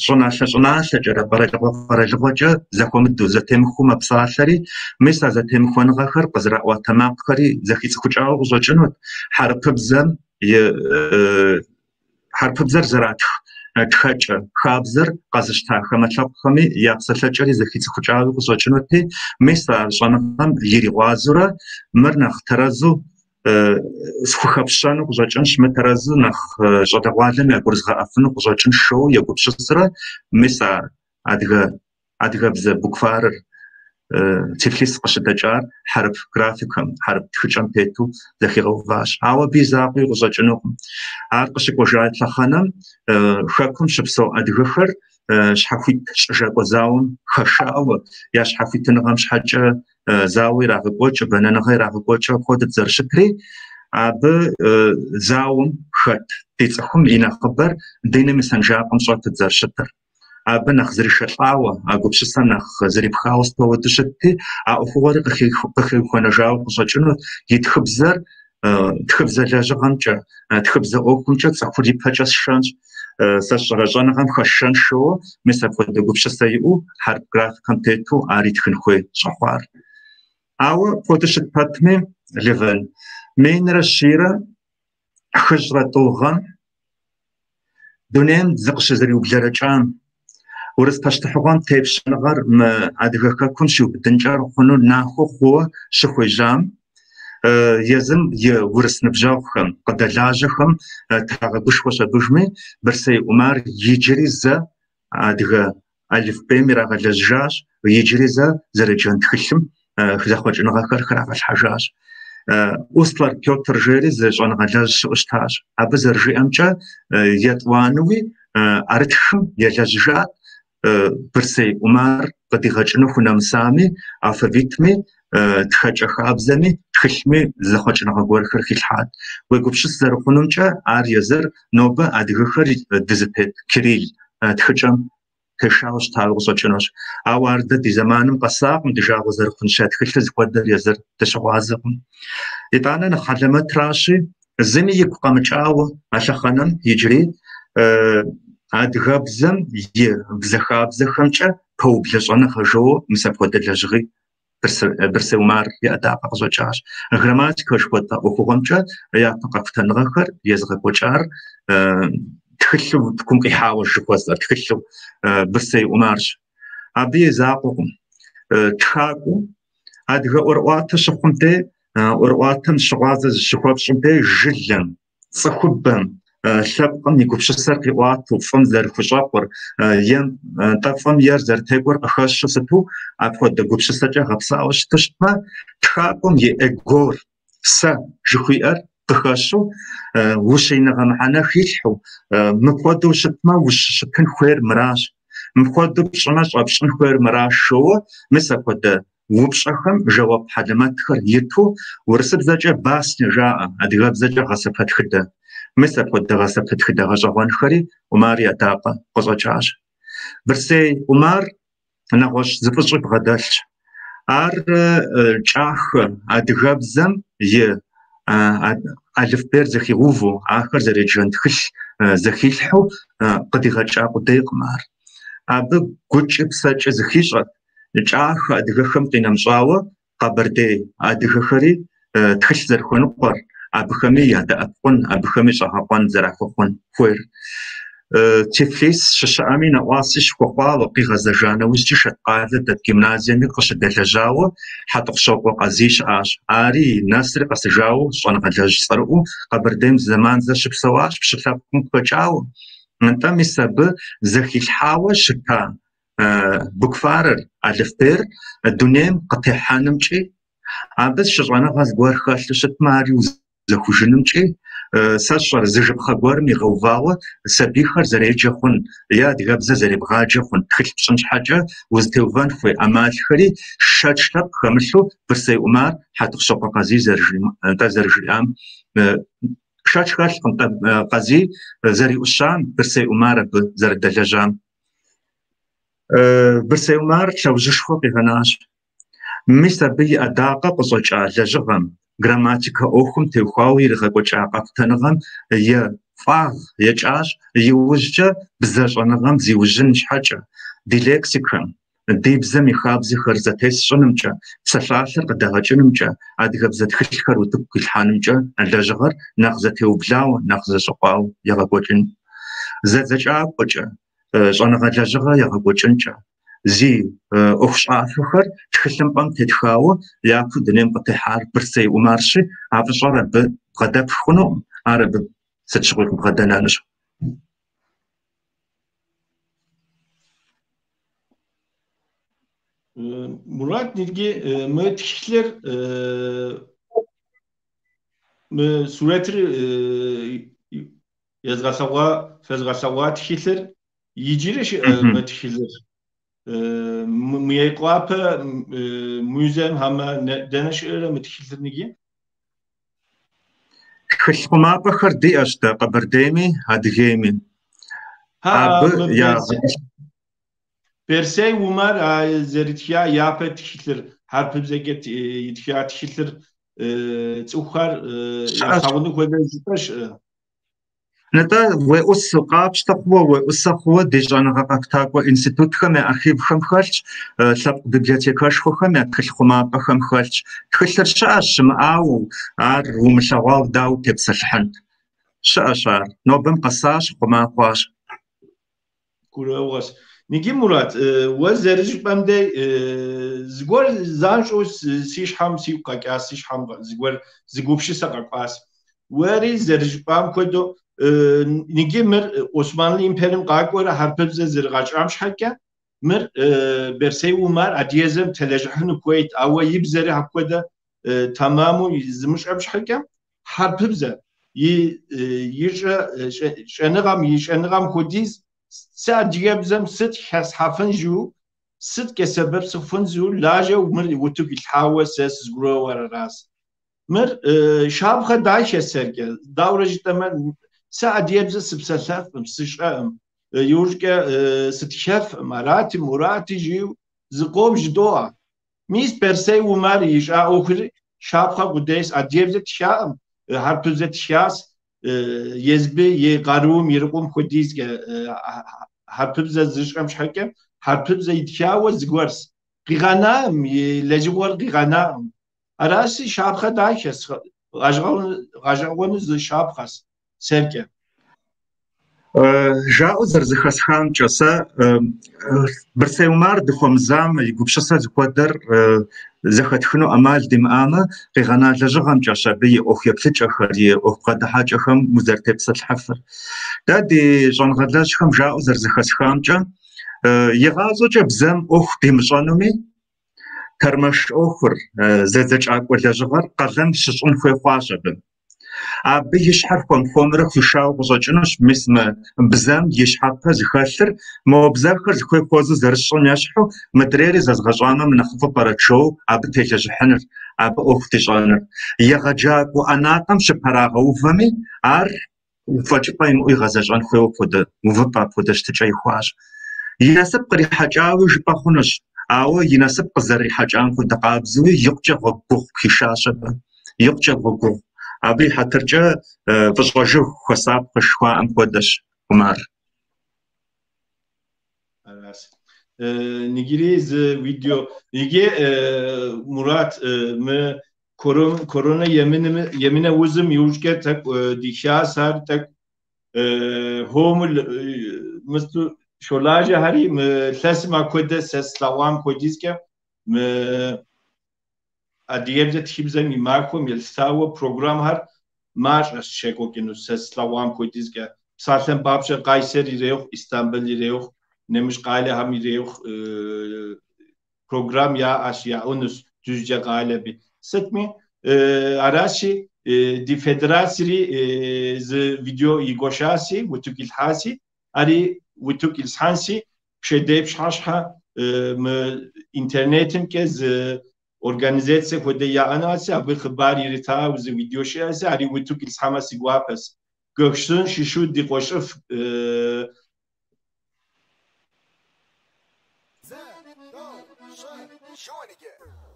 щӏыналъэ-щӏыналъэкӏэрэ, къэралыгъуэ-къэралыгъуэкӏэ зэхуэмыдэу, зэтемыхуэу мэпсалъэри, мис а зэтемыхуэныгъэхэр къызэраӏуатэ макъхэри зэхицӏыхукӏауэ къыщӏэкӏынут. Хьэрыпыбзэм и хьэрыпыбзэр зэратх тхэкӏэ хабзэр къэзыщта хамэ лъэпкъхэми я псэлъэкӏэри зэхицӏыхукӏауи къыщӏэкӏынути, мис а щӏэныгъэм иригъуазэурэ мыр нэхъ тэрэзу схухэпщэну къыщӏэкӏынщ, мыр тэрэзу нэхъ щӏалэгъуалэм ягурызгъэӏэфыну къыщӏэкӏынщ жоуэ егупсысрэ, мис а адыгэ адыгэбзэ букварыр Тифлис къыщыдэкӏар хьэрып графикэм, хьэрып тхыкӏэм тету зэхигъэуващ. Ауэ абы и закъуи къыщӏэкӏынукъым. Ар къыщыкӏуэжа лъэхъэнэм хэкум щыпсэу адыгэхэр щхьэхуит щӏыжакӏуэ зауэм хэшауэ, я щхьэхуитыныгъэм щхьэкӏэ зауэ ирагъэкӏуэкӏыу, бэнэныгъэ ирагъэкӏуэкӏыу апхуэдэт зэрыщытри, абы зауэм хэт ди цӏыхум и нэхъыбэр диным и сэнжакъым щӏэтыт зэрыщытыр. Абы нэхъ зришэлӏауэ, а гупсысэм нэхъ зрипхауэ сыт хуэдэу щытти, а ӏуэхугъуэри къыхиухуэнэжауэ къыщӏэкӏынут. И тхыбзэр тхыбзэ лэжьыгъэмкӏэ, тхыбзэ ӏуэхумкӏэ цӏыхур ипэкӏэ сшэнщ, сэ сщӏэрэ щӏэныгъэм хэсшэнщ жоуэ, мис апхуэдэ гупсысэ иӏэу хьэрып графикэм тету ар итхын хуей щӏэхъуар. Ауэ апхуэдэу щыт пэтми, Левэн, минрэ щийрэ хыщӏрэ тӏу гъэм дунейм зыкъыщызэриублэрэкӏам, урыс пащтыхьыгъуэм тепщэныгъэр мы адыгэ хэкум щиубыдынкӏэ хъуну нахуэ хъууэ щыхуежьам, езым и урыс ныбжьэгъухэм, къыдэлажьэхэм трагъэгушхуэщ абыжми, Бырсей Умар иджыри зэ адыгэ алыфбейм ирагъэлэжьыжащ, иджыри зэ зэреджэн тхылъым зэхъуэкӏыныгъэхэр храгъэлъхьэжащ. Услар Пётр жери зы щӏэныгъэлэжь щыӏэу щытащ. Абы зэрыжиӏэмкӏэ, етӏуанэуи ӏэрытхым елэжьыжат Бырсей Умар къыдигъэкӏыну хунэмысами, алфавитми, тхэкӏэ хабзэми, тхылъми зэхъуэкӏыныгъэ гуэрхэр хилъхьат. Уегупсыс зэрыхъунумкӏэ, ар езыр нобэ адыгэхэр дызытет кирилл тхыкӏэм тешауэ щытауэ къыщӏэкӏынущ. Ауэ ар дэ ди зэманым къэсакъым, ди жагъуэ зэрыхъунщи, а тхылъыр зыхуэдэр езыр дыщыгъуазэкъым. Итӏанэ нэхъ хьэлэмэтращи, зыми игу къэмыкӏауэ а лъэхъэнэм иджыри адыгэбзэм и бзэ хабзэхэмкӏэ пэублэ щӏэныгъэ жоуэ мис апхуэдэ лэжьыгъи Бырсей Умар и ӏэдакъэ къыщӏэкӏащ. Грамматикэ жыхуэтӏэ ӏуэхугъуэмкӏэ япэ къэхутэныгъэхэр езыгъэкӏуэкӏар тхылъу утыкум къихьауэ жыхуэсӏэр тхылъу Бырсей Умарщ. Абы и закъуэкъым. Тхакӏуэу адыгэ ӏуэрыӏуатэ щыхъум де, ӏуэрыӏуатэм щыгъуазэ зыщыхуэпщӏым де жылэм, цӏыхубэм, лъэпкъым и гупсысэр къиӏуатэу, фӏым зэрыхущӏэкъур, ем, нтӏэ фӏым ер зэрытекӏуэр къыхэщу сыту апхуэдэ гупсысэкӏэ гъэпсауэ щыту щытмэ, тхакӏуэм и эгор, сэ жыхуиӏэр къыхэщу, ущииныгъэ мыхьэнэ хилъхьэу, мыпхуэдэу щытмэ, ущыщытын хуейр мыращ, мыпхуэдэу пщӏымэ, щӏэпщӏын хуейр мыращ жоуэ, мис апхуэдэ упщӏэхэм жэуап хьэлэмэтхэр иту урысыбзэкӏэ басня жаӏэ, адыгэбзэкӏэ гъэсэпэтхыдэ. Мис апхуэдэ гъэсэпэтхыдэ гъэщӏэгъуэнхэри Умар и ӏэдакъэ къыщӏэкӏащ. Бырсей Умар нэгъуэщӏ зы фӏыщӏи бгъэдэлъщ. Ар кӏахэ адыгэбзэм и алыфбейр зэхигъэувэу, ахэр зэреджэн тхылъ зэхилъхьэу къыдигъэкӏа къудейкъым ар. Абы гукӏи псэкӏи зыхищӏэт кӏахэ адыгэхэм къинэмыщӏауэ къэбэрдей адыгэхэри тхылъ зэрыхуэныкъуэр, абыхэми ядэӏэпыкъун, абыхэми щӏэгъэкъуэн зэрахуэхъун хуейр. Тифлис щыщыӏэми нэӏуаси щыхуэхъуауэ, къигъэзэжа нэужькӏи Шэткъалэ дэт гимназиеми къыщыдэлэжьауэ Хьэтӏохъущокъуэ Къазий щыӏащ. Ари нэсри къэсыжауэ щӏэныгъэлэжь цӏэрыӏуэу Къэбэрдейм зэман зэ щыпсэуащ, пщы лъэпкъым къыхэкӏауэ. Нтӏэ, мис абы зэхилъхьауэ щыта букварыр, алыфбейр дунейм къытехьэнымкӏи, абы щыщӏэныгъэ зыгуэр хэлъу щытмэ, ари узэхужынымкӏи, сэ сщӏэрэ зы жыпхъэ гуэрым игъэувауэ сабийхэр зэреджэ хъун е адыгэбзэ зэребгъаджэ хъун тхылъ пщӏын щхьэкӏэ узытеувэн хуей ӏэмалхэри шэч лъэпкъ хэмылъу Бырсей Умар Хьэтӏохъущокъуэ Къазий зэрыжиӏам. Шэч хэлъкъым Къазий зэриӏущам, Бырсей Умар абы зэрыдэлэжьам. Бырсей Умар лъэужьышхуэ къигъэнащ. Мис абы и ӏэдакъэ къыщӏэкӏа лэжьыгъэм, грамматикэ ӏуэхум теухуауэ иригъэкӏуэкӏа къэхутэныгъэм и фӏагъ екӏащ иужькӏэ бзэ щӏэныгъэм зиужьын щхьэкӏэ, ди лексикэм, ди бзэм и хабзэхэр зэтес щӏынымкӏэ, псалъалъэр къыдэгъэкӏынымкӏэ, адыгэбзэ тхылъхэр утыку къилъхьэнымкӏэ лэжьыгъэр нэхъ зэтеублауэ, нэхъ зэщӏэкъуауэ егъэкӏуэкӏын. Зэдзэкӏакӏуэкӏэ, щӏэныгъэ лэжьыгъэ егъэкӏуэкӏынкӏэ, зи ӏуэхущӏафэхэр тхылъымпӏэм тетхауэ япэу дунейм къытехьар Бырсей Умарщи, а фӏыщӏэр абы бгъэдэпх хъунукъым, ар абы сыт щыгъуи къыбгъэдэнэнущ. Мурат, иджы мы тхылъыр, мы сурэтыр езгъэлъэгъуа, фэзгъэлъэгъуа тхылъыр иджыри щыӏэ мы тхылъыр? Мейкъуапэ музейм хьэмэ дэнэ щыӏэрэ мы тхылъыр ныги? Тхылъ хъумапӏэхэр диӏэщ дэ Къэбэрдейми Адыгейми. Абы я Бэрсей Умар а зэритха япэ тхылъыр, хьэрыпыбзэкӏэ итха тхылъыр цӏыхухэр ялъагъуну хуэдэ щӏыпӏэ щыӏэ? Нтӏэ, уеӏусэу, къапщтэ хъууэ, уеӏусэ хъууэ ди щӏэныгъэ къэхутакӏуэ институтхэм я архивхэм хэлъщ, лъэпкъ библиотекэшхуэхэм я тхылъ хъумапӏэхэм хэлъщ. Тхылъыр щыӏэщ, щымыӏауэ, ар умылъэгъуауэ дауэ утепсэлъыхьынт? Щыӏэщ ар, нобэм къэсащ, хъума хъуащ. Гурыӏуэгъуэщ. Ныги, Мурат, уэ зэрыжыпӏэм дей зыгуэр занщӏэу си щхьэм сигу къэкӏащ, си щхьэм зыгуэр зы гупсысэ къэкӏуащ. Уэри зэрыжыпӏам хуэдэу, ныги мыр Османлы империем къакӏуэрэ хьэрыпыбзэ зэригъэкӏам щхьэкӏэ, мыр Бэрсей Умар адыгэбзэм телэжьыхьыну хуейт, ауэ и бзэри апхуэдэ тэмэму зымыщӏэм щхьэкӏэ хьэрыпыбзэ и щӏэныгъэм и щӏэныгъэм хуэдиз сэ адыгэбзэм сыт хэслъхьэфын жиӏэу, сыткӏэ сэбэп сыхъуфын жиӏэу лажьэу мыр утыку илъхьауэ сэ сызгурыӏуэр аращ. Мыр щапхъэ дахэ сэркӏэ, дауэрэ жытӏэмэ, сэ адыгэбзэ сыпсэлъэфӏым, сыщӏэӏым, иужькӏэ сытхэфӏым, арати, мурати жиӏэу зыкъом жыдоӏэ. Мис Бэрсей Умар ищӏа ӏуэхур щапхъэ къудейщ, адыгэбзэ тхаӏым, хьэрыпыбзэ тхащ, езбы и къарум ирикъум хуэдизкӏэ хьэрыпыбзэ зыщӏэм щхьэкӏэ хьэрыпыбзэ итхауэ зыгуэрщ. Къигъэнаӏым, и лэжьыгъуэр къигъэнаӏым. Аращи, щапхъэ дахэщ, гъэщӏэгъуэну зы щапхъэщ сэркӏэ. Жаӏэу зэрызэхэсхамкӏэ, сэ Бырсей Умар дыхуэмызамэ, и гупсысэ зыхуэдэр зэхэтхыну ӏэмал димыӏамэ, къигъэна лэжьыгъэмкӏэщ абы и ӏуэху еплъыкӏэхэр, и ӏуэху бгъэдыхьэкӏэхэм узэрытепсэлъыхьыфыр. Дэ ди щӏэныгъэлэжьхэм жаӏэу зэрызэхэсхамкӏэ, игъащӏэкӏэ бзэм ӏуэху димыщӏэнуми, тэрмэш ӏуэхур, зэдзэкӏакӏуэ лэжьыгъэр къалэн щыщӏын хуей хъуащ абы. Абы и щхьэр хуэм-хуэмурэ хуишауэ къыщӏэкӏынущ мис мы бзэм и щхьэпэ зыхэлъыр, мо бзэхэр зыхуей хуэзэу зэрысщӏым ещхьу, мыдрейри зэзгъэщӏамэ мынэхъыфӏу пӏэрэт жоу абы телэжьыхьыныр, абы ӏуэху дищӏэныр. Егъэджакӏуэ ӏэнатӏэм щыпэрагъэувэми, ар фӏэкӏыпӏэ имыӏэу игъэзэщӏэн хуейуэ апхуэдэ увыпӏэ, апхуэдэ щытыкӏэ ихуащ. И насып кърихьэкӏауи жыпӏэ хъунущ, ауэ и насып къызэрихьэкӏам хуэдэ къабзэуи икъукӏэ гъуэгу гугъу пхишащ абы. Икъукӏэ гъуэгу гугъу. Абы и хьэтыркӏэ фӏыщӏэ жыг хуэсапхъэщ жыхуаӏэм хуэдэщ Умар. Аращ. Ныгири зы видео. Иджы Мурат, мы корона емынэ узым иужькӏэ тӏэкӏу дихащ ар тӏэкӏу хуэму мысту щолажьэхэри мы илъэсым апхуэдэ сэ слъэгъуам хуэдизкӏэ мы адыгэбзэ тхыбзэм и махуэм елъытауэ программхэр мащӏэщ щекӏуэкӏыну сэ слъэгъуам хуэдизкӏэ. Псалъэм папщӏэ, Къайсэр ирехъу, Истамбыл ирехъу, нэмыщӏ къалэхэм ирехъу программ яӏэщ, яӏэнущ Дюзджэ къалэми. Сытми, аращи, ди федерацэри зы видео игуэшаси, утыку илъхьаси, ари утыку илъхьэнси, пщэдей пщыхьэщхьэ мы интернетымкӏэ зы Организацие хуэдэ яӏэнуси, абы хъыбар иритауэ зы видео щыӏэси, ари утыку итлъхьэмэ си гуапэс. Гёксун щыщу ди къуэшыф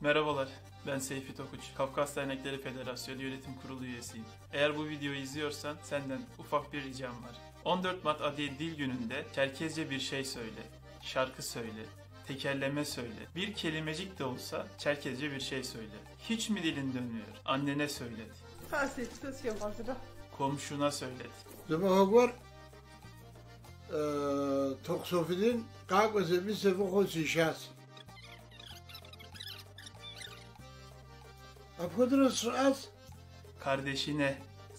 Merhabalar, ben Seyfi Tokuç, Kafkas Dernekleri Federasyonu Yönetim Kurulu üyesiyim. Eğer bu videoyu izliyorsan senden ufak bir ricam var. 14 Mart Adiye Dil Günü'nde Çerkezce bir şey söyle, şarkı söyle, tekerleme söyle. Bir kelimecik de olsa Çerkezce bir şey söyle. Hiç mi dilin dönmüyor? Annene söylet. Komşuna söylet. Зымахуэ Тохъу Суфидин къакӏуэ зэми сыфӏыхъуу сишащ. Апхуэдэрэ сщыӏащ. Kardeşine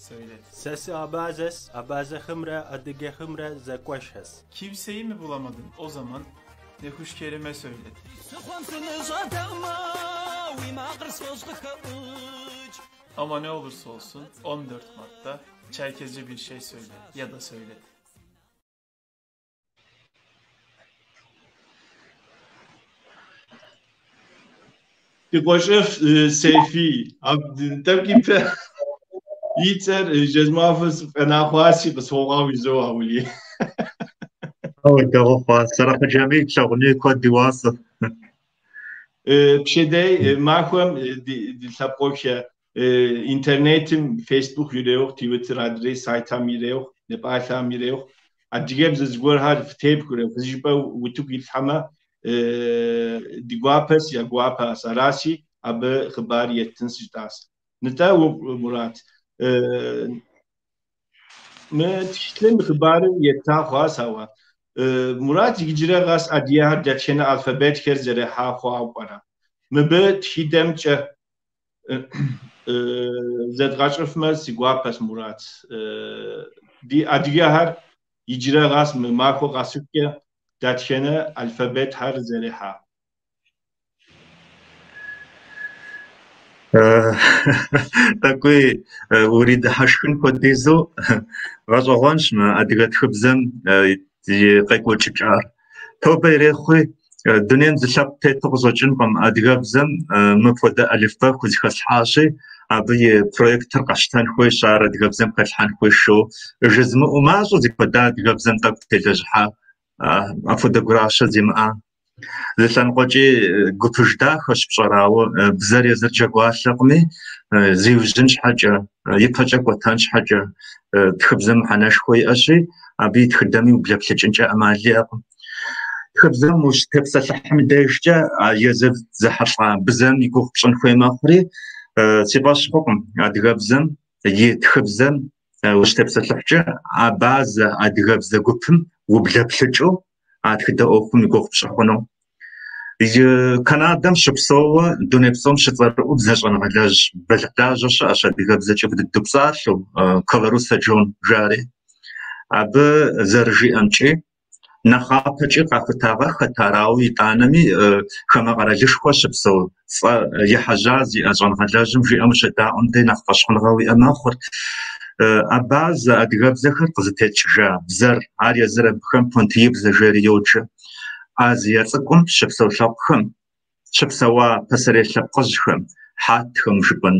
söylet. Сэ сыабазэс, абазэхэмрэ адыгэхэмрэ зэкъуэшхэщ. Kimseyi mi bulamadın? O zaman Nehuş Kerim'e söylet. Ama ne olursa olsun 14 Mart'ta Çerkezce bir şey söyle ya da söylet. Ди къуэшыф Сейфи, тӏэкӏу ипэ и цӏэр жэзмахуэ сыфӏэна хъуаси къысхуогъэгъу изоуэ. Ауэ дэгъуэ хъуа. Сэрэхъу Джамил лъагъуныгъэ куэд и уасэ. Пщэдей махуэм ди лъэпкъыхэ интернетым, Facebook ирехъу, Twitter адрей сайтам ирехъу, напалъэм ирехъу. Адыгэбзэ зыгуэрхэр фытепхурэ, фызыжыпӏэ утыку итлъхьэмэ, ди гуапэс, я гуапэс. Араси абы хъыбар еттын сыжытӏас. Нтӏэ, Мурат, мы тхылъым хъыбарыр етта хъуащ, ауэ Мурат иджырэ къэс адыгэхэр дэтхэнэ алфабетхэр зэрехьа хъуауэ пӏэрэ? Мыбы тхыдэмкӏэ зэдгъэщӏыфмэ си гуапэс, Мурат. Ди адыгэхэр иджырэ къэс мы махуэ къэсыхукӏэ дэтхэнэ алфабетхэр зэрехьа? Тӏэкӏуи уридыхьэшхын хуэдизу гъэщӏэгъуэнщ мы адыгэ тхыбзэм и къекӏуэкӏыкӏар. Тобэ ирехъуи, дунейм зы лъэпкъ тету къыщӏэкӏынкъым адыгэбзэм мыпхуэдэ алыфбэ хузэхэслъхьащи, абы и проектыр къэщтэн хуейщ, ар адыгэбзэм хэлъхьэн хуейщ жо. Жызмыӏэу мащӏэ зикуэда адыгэбзэм тӏэкӏу телэжьыхьа, апхуэдэ гуращэ зимыӏа. Зы лъэныкъуэкӏи гупыж дахэщ пщӏэрауэ, бзэр езыр джэгуалъэкъыми, зиужьын щхьэкӏэ, ипэкӏэ кӏуэтэн щхьэкӏэ тхыбзэм мыхьэнэшхуэ иӏэщи, абы и тхыдэми ублэплъыкӏынкӏэ ӏэмал иӏэкъым. Тхыбзэм ущытепсэлъыхьым дежкӏэ езыр зэхьэлӏа бзэм и гугъу пщӏын хуей мэхъури, си фӏэщ хъукъым адыгэбзэм и тхыбзэм ущытепсэлъыхькӏэ абазэ адыгэбзэ гупым ублэплъыкӏыу а тхыдэ ӏуэхум и гугъу пщӏы хъуну. Канадэм щыпсэууэ дуней псом щыцӏэрыӏуэу бзэ щӏэныгъэлэжь бэлыхьлажьэ щыӏэщ адыгэбзэкӏэ фӏы дыдэу псалъэу Коларуссэ Джон жари. Абы зэрыжиӏэмкӏи, нэхъапэкӏи къахутагъэххэт арауэ итӏанэми хамэ къэралышхуэ щыпсэу цӏэ ехьэжьа зиӏэ щӏэныгъэлэжьым жиӏэм ущедаӏуэм дей нэхъ фӏэщхъуныгъэ уиӏэ мэхъур. Абазэ адыгэбзэхэр къызытекӏыжа бзэр, ар езыр абыхэм понтиибзэ жери йоджэ. Азие цӏыкӏум щыпсэу лъэпкъхэм, щыпсэуа пасэрей лъэпкъыжьхэм, хьэтхэм жыпӏэн,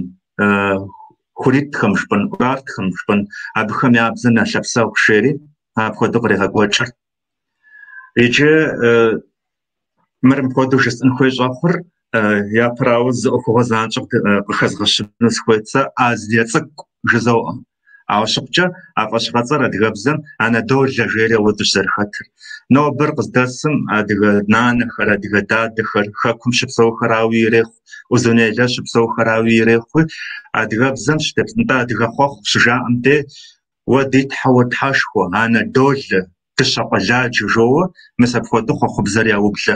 хуритхэм жыпӏэн, урартхэм жыпӏэн, абыхэм я бзэм я лъапсэгъу жери апхуэдэу кърегъэкӏуэкӏыр. Иджы мыр мыпхуэдэу жысӏэн хуей щӏэхъур, япэрауэ зы ӏуэхугъуэ занщӏэу къыхэзгъэщыну сыхуейт сэ Азие цӏыкӏу жызоӏэ. Ауэ щыхъукӏэ а фӏэщыгъэцӏэр адыгэбзэм Анадолэ жери апхуэдэущ зэрыхэтыр. Нобэр къыздэсым адыгэ нанэхэр, адыгэ дадэхэр, хэкум щыпсэухэрауи ирехъу, Узунейлэ щыпсэухэрауи ирехъуи, адыгэбзэм щытепсэлъ, адыгэ хъуэхъу щыжаӏэм дей уэ ди тхьэ, уэ тхьэшхуэ, Анадолэ, дыщэ къуэладжэ жоуэ, мис апхуэдэу хъуэхъубзэр яублэ.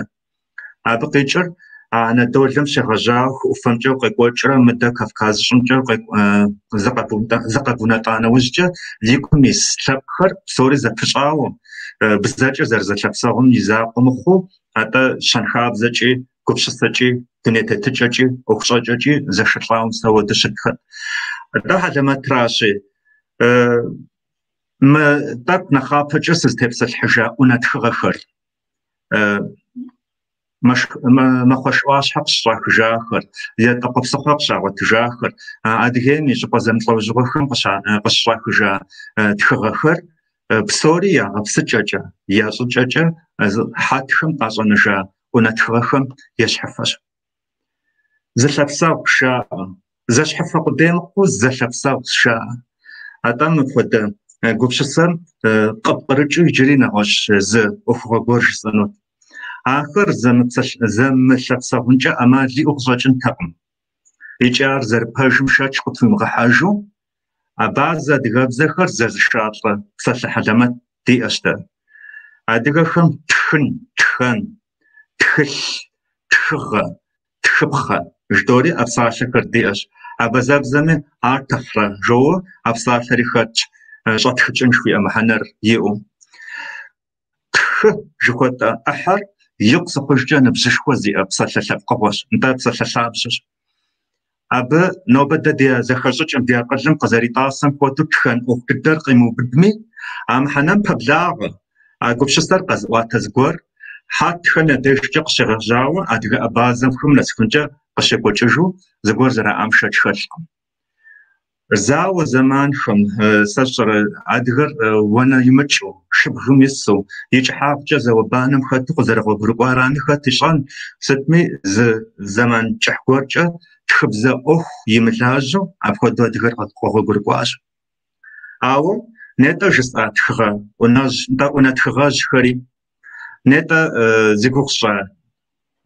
Абы къикӏыр Анадолэм щегъэжьауэ хы ӏуфэмкӏэ укъекӏуэкӏрэ мыдэ Кавказ щӏымкӏэ зыкъэбунэтӏа нэужькӏэ и кум ис лъэпкъхэр псори зэпыщӏауэ, бзэкӏэ зэрызэлъэпсэгъум и закъуэ мыхъуу, атӏэ щэнхабзэкӏи, гупсысэкӏи, дуней тетыкӏэкӏи, ӏуэхущӏэкӏэкӏи зэшэлӏауэ мис апхуэдэу щытхэт. Атӏэ хьэлэмэтращи, мы тӏэкӏу нэхъапэкӏэ сызытепсэлъыхьыжа ӏунэ тхыгъэхэр. Мэхъуэш ӏуащхьэ къыщыщӏахыжахэр, Етӏэкъуэ псыхъуэ къыщагъуэтыжахэр, Адыгейм и щӏыпӏэ зэмылӏэужьыгъуэхэм къыщыщӏахыжа тхыгъэхэр псори я гъэпсыкӏэкӏэ, я щӏыкӏэкӏэ хьэтхэм къащӏэныжа ӏунэ тхыгъэхэм ещхьыфэщ. Зы лъапсэгъу жаӏэ. Зэщхьыфэ къудей мыхъуу зэлъапсэгъу жаӏэ. Атӏэ мыпхуэдэ гупсысэм къыпкърыкӏыу иджыри нэгъуэщӏ зы ӏуэхугъуэ гуэр жысӏэнут. Ахэр зэмылъапсэгъункӏэ ӏэмал иӏэу къыщӏэкӏынтэкъым. Икӏи ар зэрыпэжым шэч къытхуимыгъэхьэжу, абазэ адыгэбзэхэр зэзышалӏэ псалъэ хьэлэмэт диӏэщ дэ. Адыгэхэм тхын, тхэн, тхылъ, тхыгъэ, тхыпхъэ жыдори а псалъэхэр диӏэщ. Абазэбзэми артыхьрэ жоуэ а псалъэри хэтщ, щӏэтхыкӏын жыхуиӏэ мыхьэнэр иӏэу. Тхы жыхуэтӏэ ӏыхьэр икъу зыхъужкӏэ ныбжьышхуэ зиӏэ псалъэ лъэпкъыгъуэщ, нтӏэ псалъэ лъабжьэщ. Абы нобэ дэ ди зэхэщӏыкӏым, ди акъылым къызэритӏасэм хуэдэу тхэн ӏуэху дыдэр къимыубыдми, а мыхьэнэм пэблагъэ, а гупсысэр къэзыӏуатэ зыгуэр хьэтхэм я дежкӏэ къыщегъэжьауэ адыгэ абазэхэм нэсыхункӏэ къыщекӏуэкӏыжу зыгуэр зэраӏам шэч хэлъкъым. Зауэ зэманхэм, сэ сщӏэрэ, адыгэр уанэ имыкӏыу, шыбгым ису, и кӏыхьагъкӏэ зауэ-банэм хэту къызэрыгъуэгурыкӏуарами хэт ищӏэн, сытми зы зэман кӏыхь гуэркӏэ тхыбзэ ӏуэху имылажьэу апхуэдэу адыгэр къэгъуэгурыкӏуащ. Ауэ нетӏэ жысӏа тхыгъэ ӏунэжь, нтӏэ ӏунэ тхыгъэжьхэри, нетӏэ зи гугъу сщӏа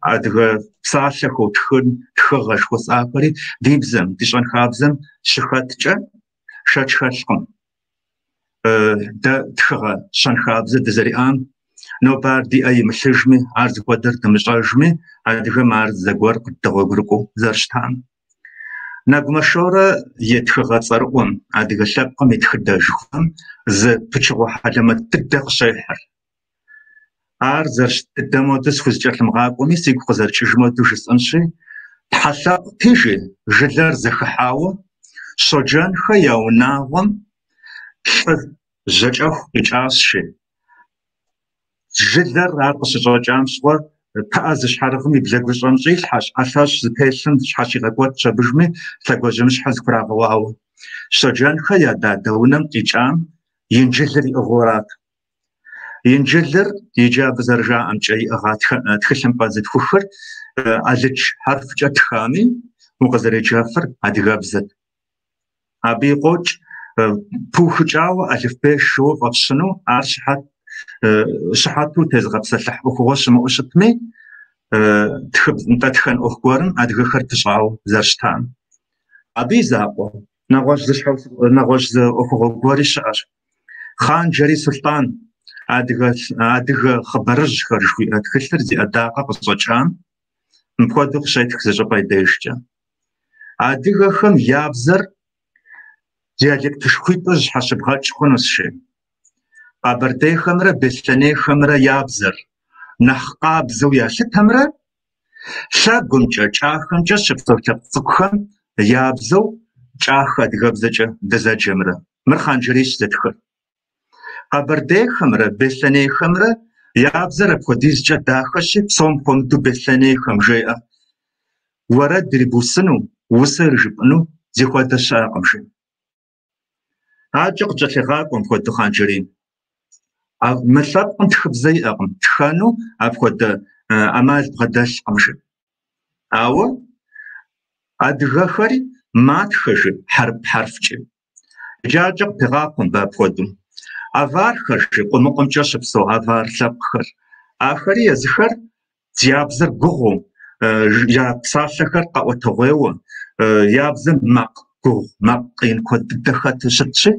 адыгэ псалъэхэу тхын, тхыгъэ жыхуэсӏахэри ди бзэм, ди щӏэнхабзэм щыхэткӏэ шэч хэлъкъым. Дэ тхыгъэ щэнхабзэ дызэриӏам, нобэ ар ди ӏэ имылъыжми, ар зыхуэдэр дымыщӏэжми, адыгэм ар зэгуэр къыддэгъуэгурыкӏуэу зэрыщытам. Нэгумэ Шорэ и тхыгъэ цӏэрыӏуэм, адыгэ лъэпкъым и тхыдэ жыхуиӏэм зы пычыгъуэ хьэлэмэт дыдэ къыщехьыр. Ар зэрыщыт дыдэм хуэдэу схузэкӏэлъымыгъакӏуэми, сигу къызэрыкӏыжым хуэдэу жысӏэнщи, тхьэлъэӏути, жи, жылэр зэхыхьауэ, Щоджэнхэ я унагъуэм лӏы жьакӏэху къикӏащ, жи. Жылэр ар къыщыщӏэкӏам щыгъуэ пыӏэ зыщхьэрыгъым и блэгущӏэм щӏилъхьэщ, ӏэлъэщӏ зытелъым щхьэщигъэкӏуэтщ абыжми, лъэгуажьэмыщхьэ зыхурагъэуауэ. Щоджэнхэ я дадэ унэм къикӏам Инджылыр иӏыгъыу арат. Инджылыр иджы абы зэрыжаӏэмкӏэ иӏыгъа тхылъымпӏэ зытхухыр алыдж хьэрфкӏэ тхами, укъызэреджэфыр адыгэбзэт. Абы и къокӏ пыухыкӏауэ алыфбей жоуэ фӏэпщыну ар щыхьэту тезыгъэпсэлъыхь ӏуэхугъуэ щымыӏэу щытми, нтӏэ тхэн ӏуэху гуэрым адыгэхэр пыщӏауэ зэрыщытам. Абы и закъуэ, нэгъуэщӏ зы ӏуэхугъуэ гуэри щыӏэщ. Хъан-Джэрий Сулътӏан адыгэ хъыбарыжьхэр жыхуиӏэ тхылъыр зи ӏэдакъэ къыщӏэкӏам мыпхуэдэу къыщетх зы щӏыпӏэ и дежкӏэ. Адыгэхэм я бзэр диалектышхуитӏу зыщхьэщыбгъэкӏ хъунущ, жи. Къэбэрдейхэмрэ беслъэнейхэмрэ я бзэр нэхъ къабзэу ялъытэмрэ лъэгумкӏэ, кӏахэмкӏэ щыпсэу лъэпкъ цӏыкӏухэм я бзэу кӏахэ адыгэбзэкӏэ дызэджэмрэ. Мыр Хъан-Джэрийщ зытхыр. Къэбэрдейхэмрэ беслъэнейхэмрэ я бзэр апхуэдизкӏэ дахэщи, псом хуэмыдэу беслъэнейхэм, жеӏэ. Уэрэд ирибусыну, усэ ирижыпӏыну зихуэдэ щыӏэкъым, жи. Адэкӏэ къыкӏэлъегъакӏуэ мыпхуэдэу Хъан-Джэрийм. Мы лъэпкъым тхыбзэ иӏэкъым, тхэну апхуэдэ ӏэмал бгъэдэлъкъым, жи. Ауэ адыгэхэри матхэ, жи, хьэрып хьэрфкӏи. Иджы адэкӏэ къыпегъахъуэ мыбы апхуэдэу. Авархэр, жи, Къумыкъумкӏэ щыпсэу авар лъэпкъхэр. Ахэри езыхэр я бзэр гугъуу, я псалъэхэр къэӏуэтэгъуейуэ, я бзэм макъ гугъу, макъ къин куэд дыдэ хэту щытщи,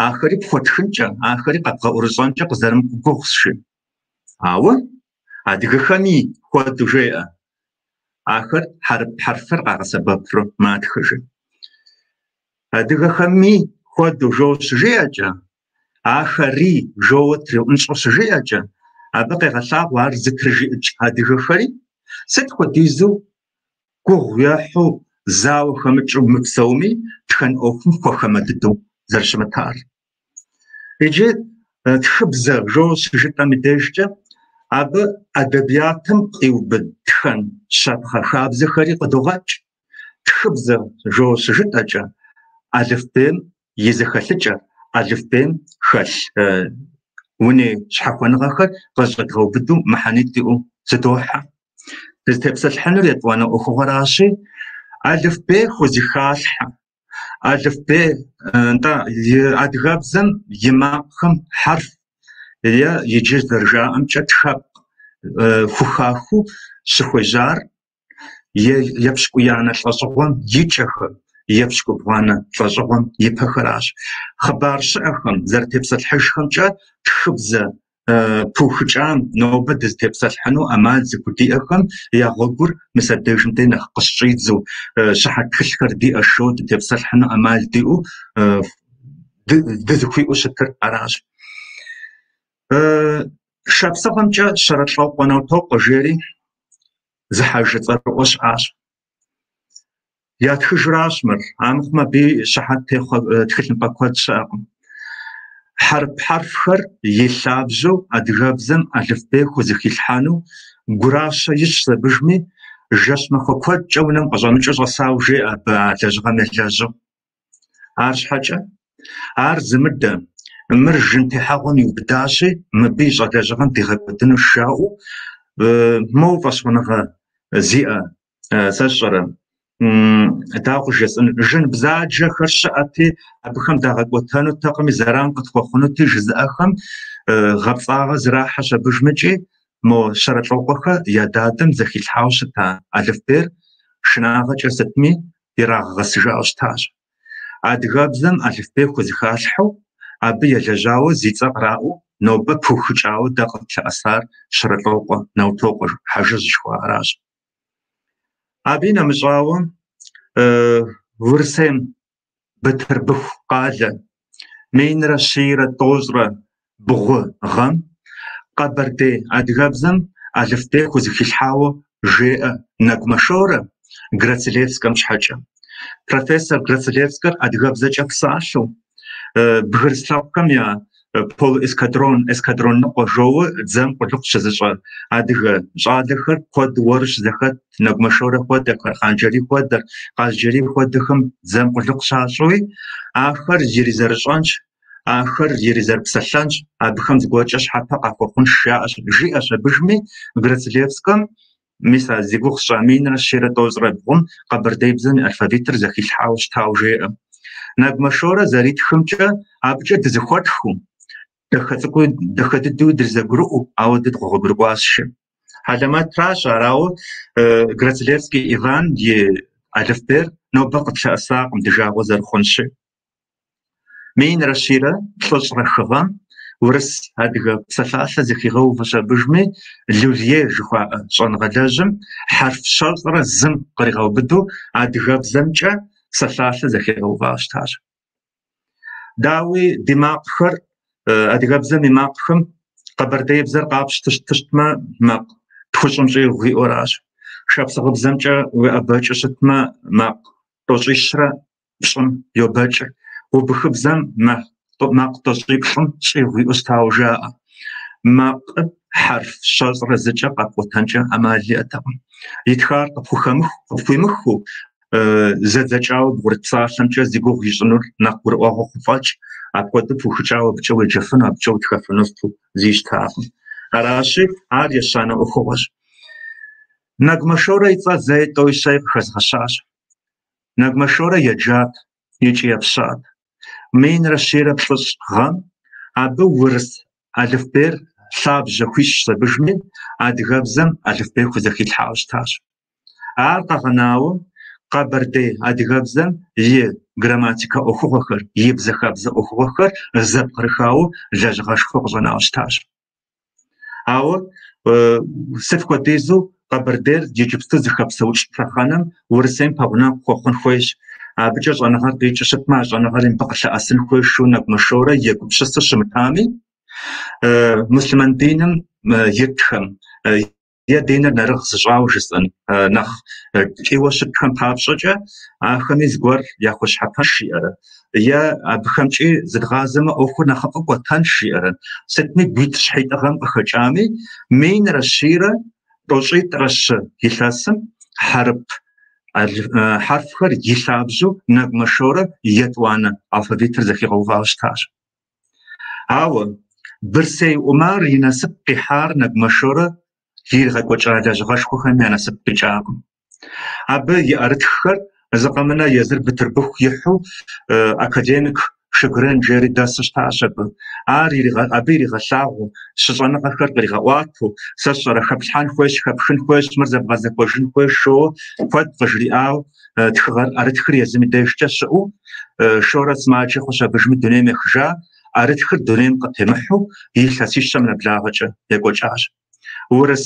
ахэри пхуэтхынкӏэ, ахэри къэбгъэӏурыщӏэнкӏэ къызэрымыкӏуэу гугъущ, жи. Ауэ адыгэхэми хуэдэу жеӏэ, ахэр хьэрып хьэрфыр къагъэсэбэпурэ матхэ, жи. Адыгэхэми хуэдэу жоуэ щыжиӏэкӏэ, ахэри жоуэ триӏунщӏэу щыжиӏэкӏэ, абы къегъэлъагъуэ ар зытрыжиӏыкӏ адыгэхэри сыт хуэдизу гугъу ехьу зауэ хэмыкӏыу мыпсэуми, тхэн ӏуэхум хуэхамэ дыдэу зэрыщымытар. Иджы тхыбзэ жоуэ щыжытӏэм и дежкӏэ, Абы ӏэдэбиятым къиубыд тхэн щапхъэ хабзэхэри къыдогъэкӏ. Тхыбзэ жоуэ щыжытӏэкӏэ, алыфбейм и зэхэлъыкӏэр, алыфбейм хэлъ уней щхьэхуэныгъэхэр къызэщӏэдгъэубыду мыхьэнитӏ иӏэу зыдохьэ. Дызытепсэлъыхьынур етӏуанэ ӏуэхугъуэращи, алыфбей хузэхалъхьэ. Алыфбей, нтӏэ, и адыгэбзэм и макъхэм хьэрф е иджы зэрыжаӏэмкӏэ тхэпкъ хухахыу щыхуежьар епщыкӏуиянэ лӏэщӏыгъуэм и кӏэхэм, епщыкӏубгъуанэ лӏэщӏыгъуэм и пэхэращ. Хъыбар щыӏэхэм зэрытепсэлъыхьыжхэмкӏэ тхыбзэ пыухыкӏам нобэ дызытепсэлъыхьыну ӏэмал зыхудиӏэхэм я гъуэгур мис абдежым дей нэхъ къыщыщӏидзэу, щыхьэт тхылъхэр диӏэ жоуэ дытепсэлъыхьыну ӏэмал диӏэу дызыхуиӏэу щытыр аращ. Шапсыгъымкӏэ Щэрэлӏокъуэ Наутокъуэ жери зы хьэжы цӏэрыӏуэ щыӏащ. Ятхыжуращ мыр, амыхъумэ абы щыхьэт техъуэ тхылъымпӏэ куэд щыӏэкъым. Хьэрып хьэрфхэр и лъабжьэу адыгэбзэм алыфбей хузэхилъхьэну гуращэ ищӏщ абыжми, жэщ-махуэ куэдкӏэ унэм къыщӏэмыкӏыу щӏэсауэ жеӏэ абы а лэжьыгъэм елэжьу. Арщхьэкӏэ ар зымыдэ, мыр жын техьэгъуэм иубыдащи, мыбы ищӏэ лэжьыгъэм дигъэкӏуэдынущ жаӏэу, моуэ фӏэщхъуныгъэ зиӏэ, сэ сщӏэрэ, дауэ къыжесӏэн, жын бзаджэхэр щыӏэти, абыхэм дагъэкӏуэтэнутэкъыми, зэран къытхуэхъунути жызыӏэхэм гъэпцӏагъэ зэрахьэщ абыжмыкӏи, мо Щэрэлӏокъуэхэ я дадэм зэхилъхьауэ щыта алыфбейр шынагъэкӏэ сытми ирагъэгъэсыжауэ щытащ. Адыгэбзэм алыфбей хузэхалъхьэу, абы елэжьауэ зи цӏэ къраӏуэу нобэ пыухыкӏауэ дэ къытлъэӏэсар Щэрэлӏокъуэ Наутокъуэ хьэжыжь жыхуаӏэращ. Абы нэмыщӏауэ, Урысейм Бытырбыху къалэ 1192 гъэм къэбэрдей адыгэбзэм алыфбей хузэхилъхьауэ жеӏэ Нэгумэ Шорэ Грацилевскэм щхьэкӏэ. Профессор Грацилевскэр адыгэбзэкӏэ псалъэу, бгырыс лъэпкъхэм я полуэскадрон, эскадрон ныкъуэ жоуэ дзэм къулыкъу щызыщӏэ адыгэ щӏалэхэр куэд уэру щызэхэт, Нэгумэ Шорэ хуэдэхэр, Хъанджэрий хуэдэр, Къазджэрий хуэдэхэм дзэм къулыкъу щащӏэуи, ахэр иризэрыщӏэнщ, ахэр иризэрыпсэлъэнщ, абыхэм зыгуэркӏэ щхьэпэ къахуэхъунщ жаӏэщ, жиӏэщ абыжми Грацилевскэм мис а зи гугъу сщӏа 1193-м къэбэрдеибзэм и алфавитыр зэхилъхьауэ щытауэ жеӏэ. Нэгумэ Шорэ зэритхымкӏэ, абыкӏэ дызэхуэтхыу, дахэ цӏыкӏуу, дахэ дыдэу дызэгурыӏуэу, ауэ дыдгъуэгурыкӏуащ жи. Хьэлэмэтращ ар, ауэ Грацилевский Иван и алыфбейр нобэ къытлъэӏэсакъым, ди жагъуэ зэрыхъунщи. 1145 гъэм урыс адыгэ псалъалъэ зэхигъэувэщ абыжми, Люлье жыхуаӏэ щӏэныгъэлэжьым хьэрф 21 къригъэубыду адыгэбзэмкӏэ псалъалъэ зэхигъэувауэ щытащ. Дауи, ди макъхэр, адыгэбзэм и макъхэм къэбэрдеибзэр къапщту щытмэ, макъ 2 щӏигъу иӏэу аращ. Шапсыгъыбзэмкӏэ уеӏэбэкӏыу щытмэ, макъ 343 йобэкӏыр. Убыхыбзэм макъ 93 щӏигъу иӏэу щытауэ жаӏэ. Макъыр хьэрф 21-кӏэ къэпӏуэтэнкӏэ ӏэмал иӏэтэкъым. Итхар къыпхуимыхыу, зэдзэкӏауэ бгъурыт псалъэмкӏэ зи гугъу ищӏынур нэхъ гурыӏуэгъуэ хъу фӏэкӏ, апхуэдэу пыухыкӏауэ абыкӏэ уеджэфыну, абыкӏэ утхэфыну сыту зи щытакъым. Аращи, ар ещанэ ӏуэхугъуэщ. Нэгумэ Шорэ и цӏэр зэи тӏэуи щэи къыхэзгъэщащ. Нэгумэ Шорэ еджат икӏи епщат. 1140 гъэм абы урыс алыфбейр лъабжьэ хуищӏщ абыжми, адыгэбзэм алыфбей хузэхилъхьауэ щытащ. Ар къэгъэнауэ, къэбэрдей адыгэбзэм и грамматикэ ӏуэхугъуэхэр, и бзэхабзэ ӏуэхугъуэхэр зэпкърыхауэ лэжьыгъэшхуэ къыщӏэнауэ щытащ. Ауэ сыт хуэдизу Къэбэрдейр иджыпсту зыхэпсэукӏ лъэхъэнэм Урысейм пэгъунэгъу хуэхъун хуейщ. Абыкӏэ щӏэныгъэр къикӏыу щытмэ, а щӏэныгъэри мыбы къылъэӏэсын хуейщ жу Нэгумэ Шорэ егупсысу щымытами, муслъымэн диным итхэм е диныр нэрыгъ зыщӏауэ жысӏэн нэхъ ткӏийуэ щытхэм папщӏэкӏэ ахэми зыгуэр яхуэщхьэпэнщ жиӏэрэ. е абыхэмкӏи зыдгъазэмэ ӏуэхур нэхъыфӏу кӏуэтэнщ, жиӏэрэ. Сытми гуитӏщхьитӏыгъэм къыхэкӏами, 1193 илъэсым хьэрып хьэрфхэр и лъабжьэу Нэгумэ Шорэ етӏуанэ алфавитыр зэхигъэувауэ щытащ. Ауэ Бырсей Умар и насып къихьар Нэгумэ Шорэ иригъэкӏуэкӏа лэжьыгъэшхуэхэм я насып къикӏакъым. Абы и ӏэрытххэр зыкъэмынэ езыр Бытырбыху ихьу академик Шегрен жери дэсу щытащ абы. Ар абы иригъэлъагъуу, щыщӏэныгъэхэр къригъэӏуатэу, сэ сщӏэрэ хэплъхьэн хуейщ, хэпхын хуейщ, мыр зэбгъэзэхуэжын хуейщ жоуэ куэд къыжриӏауэ тхыгъэр ӏэрытхыр езым и дежкӏэ щыӏэу, Шорэ сымаджэ хъущ абыжми дунейм ехыжа, ӏэрытхыр дунейм къытемыхьу илъэсищэм нэблагъэкӏэ екӏуэкӏащ. Урыс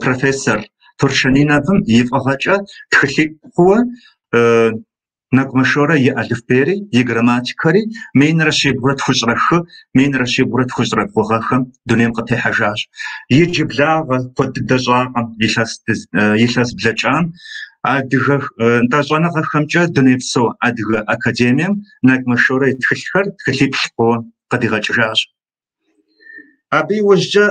профессор Турчаниновым и фӏыгъэкӏэ тхылъитӏ хъууэ Нэгумэ Шорэ и алыфбейри, и грамматикэри 1302-, 1302 гъэхэм дунейм къытехьэжащ. Иджыблагъэ куэд дыдэ щӏакъым илъэс блэкӏам адыгэ нтӏэ щӏэныгъэхэмкӏэ Дунейпсо Адыгэ Академием Нэгумэ Шорэ и тхылъхэр тхылъиплӏ хъууэ къыдигъэкӏыжащ. Абы иужькӏэ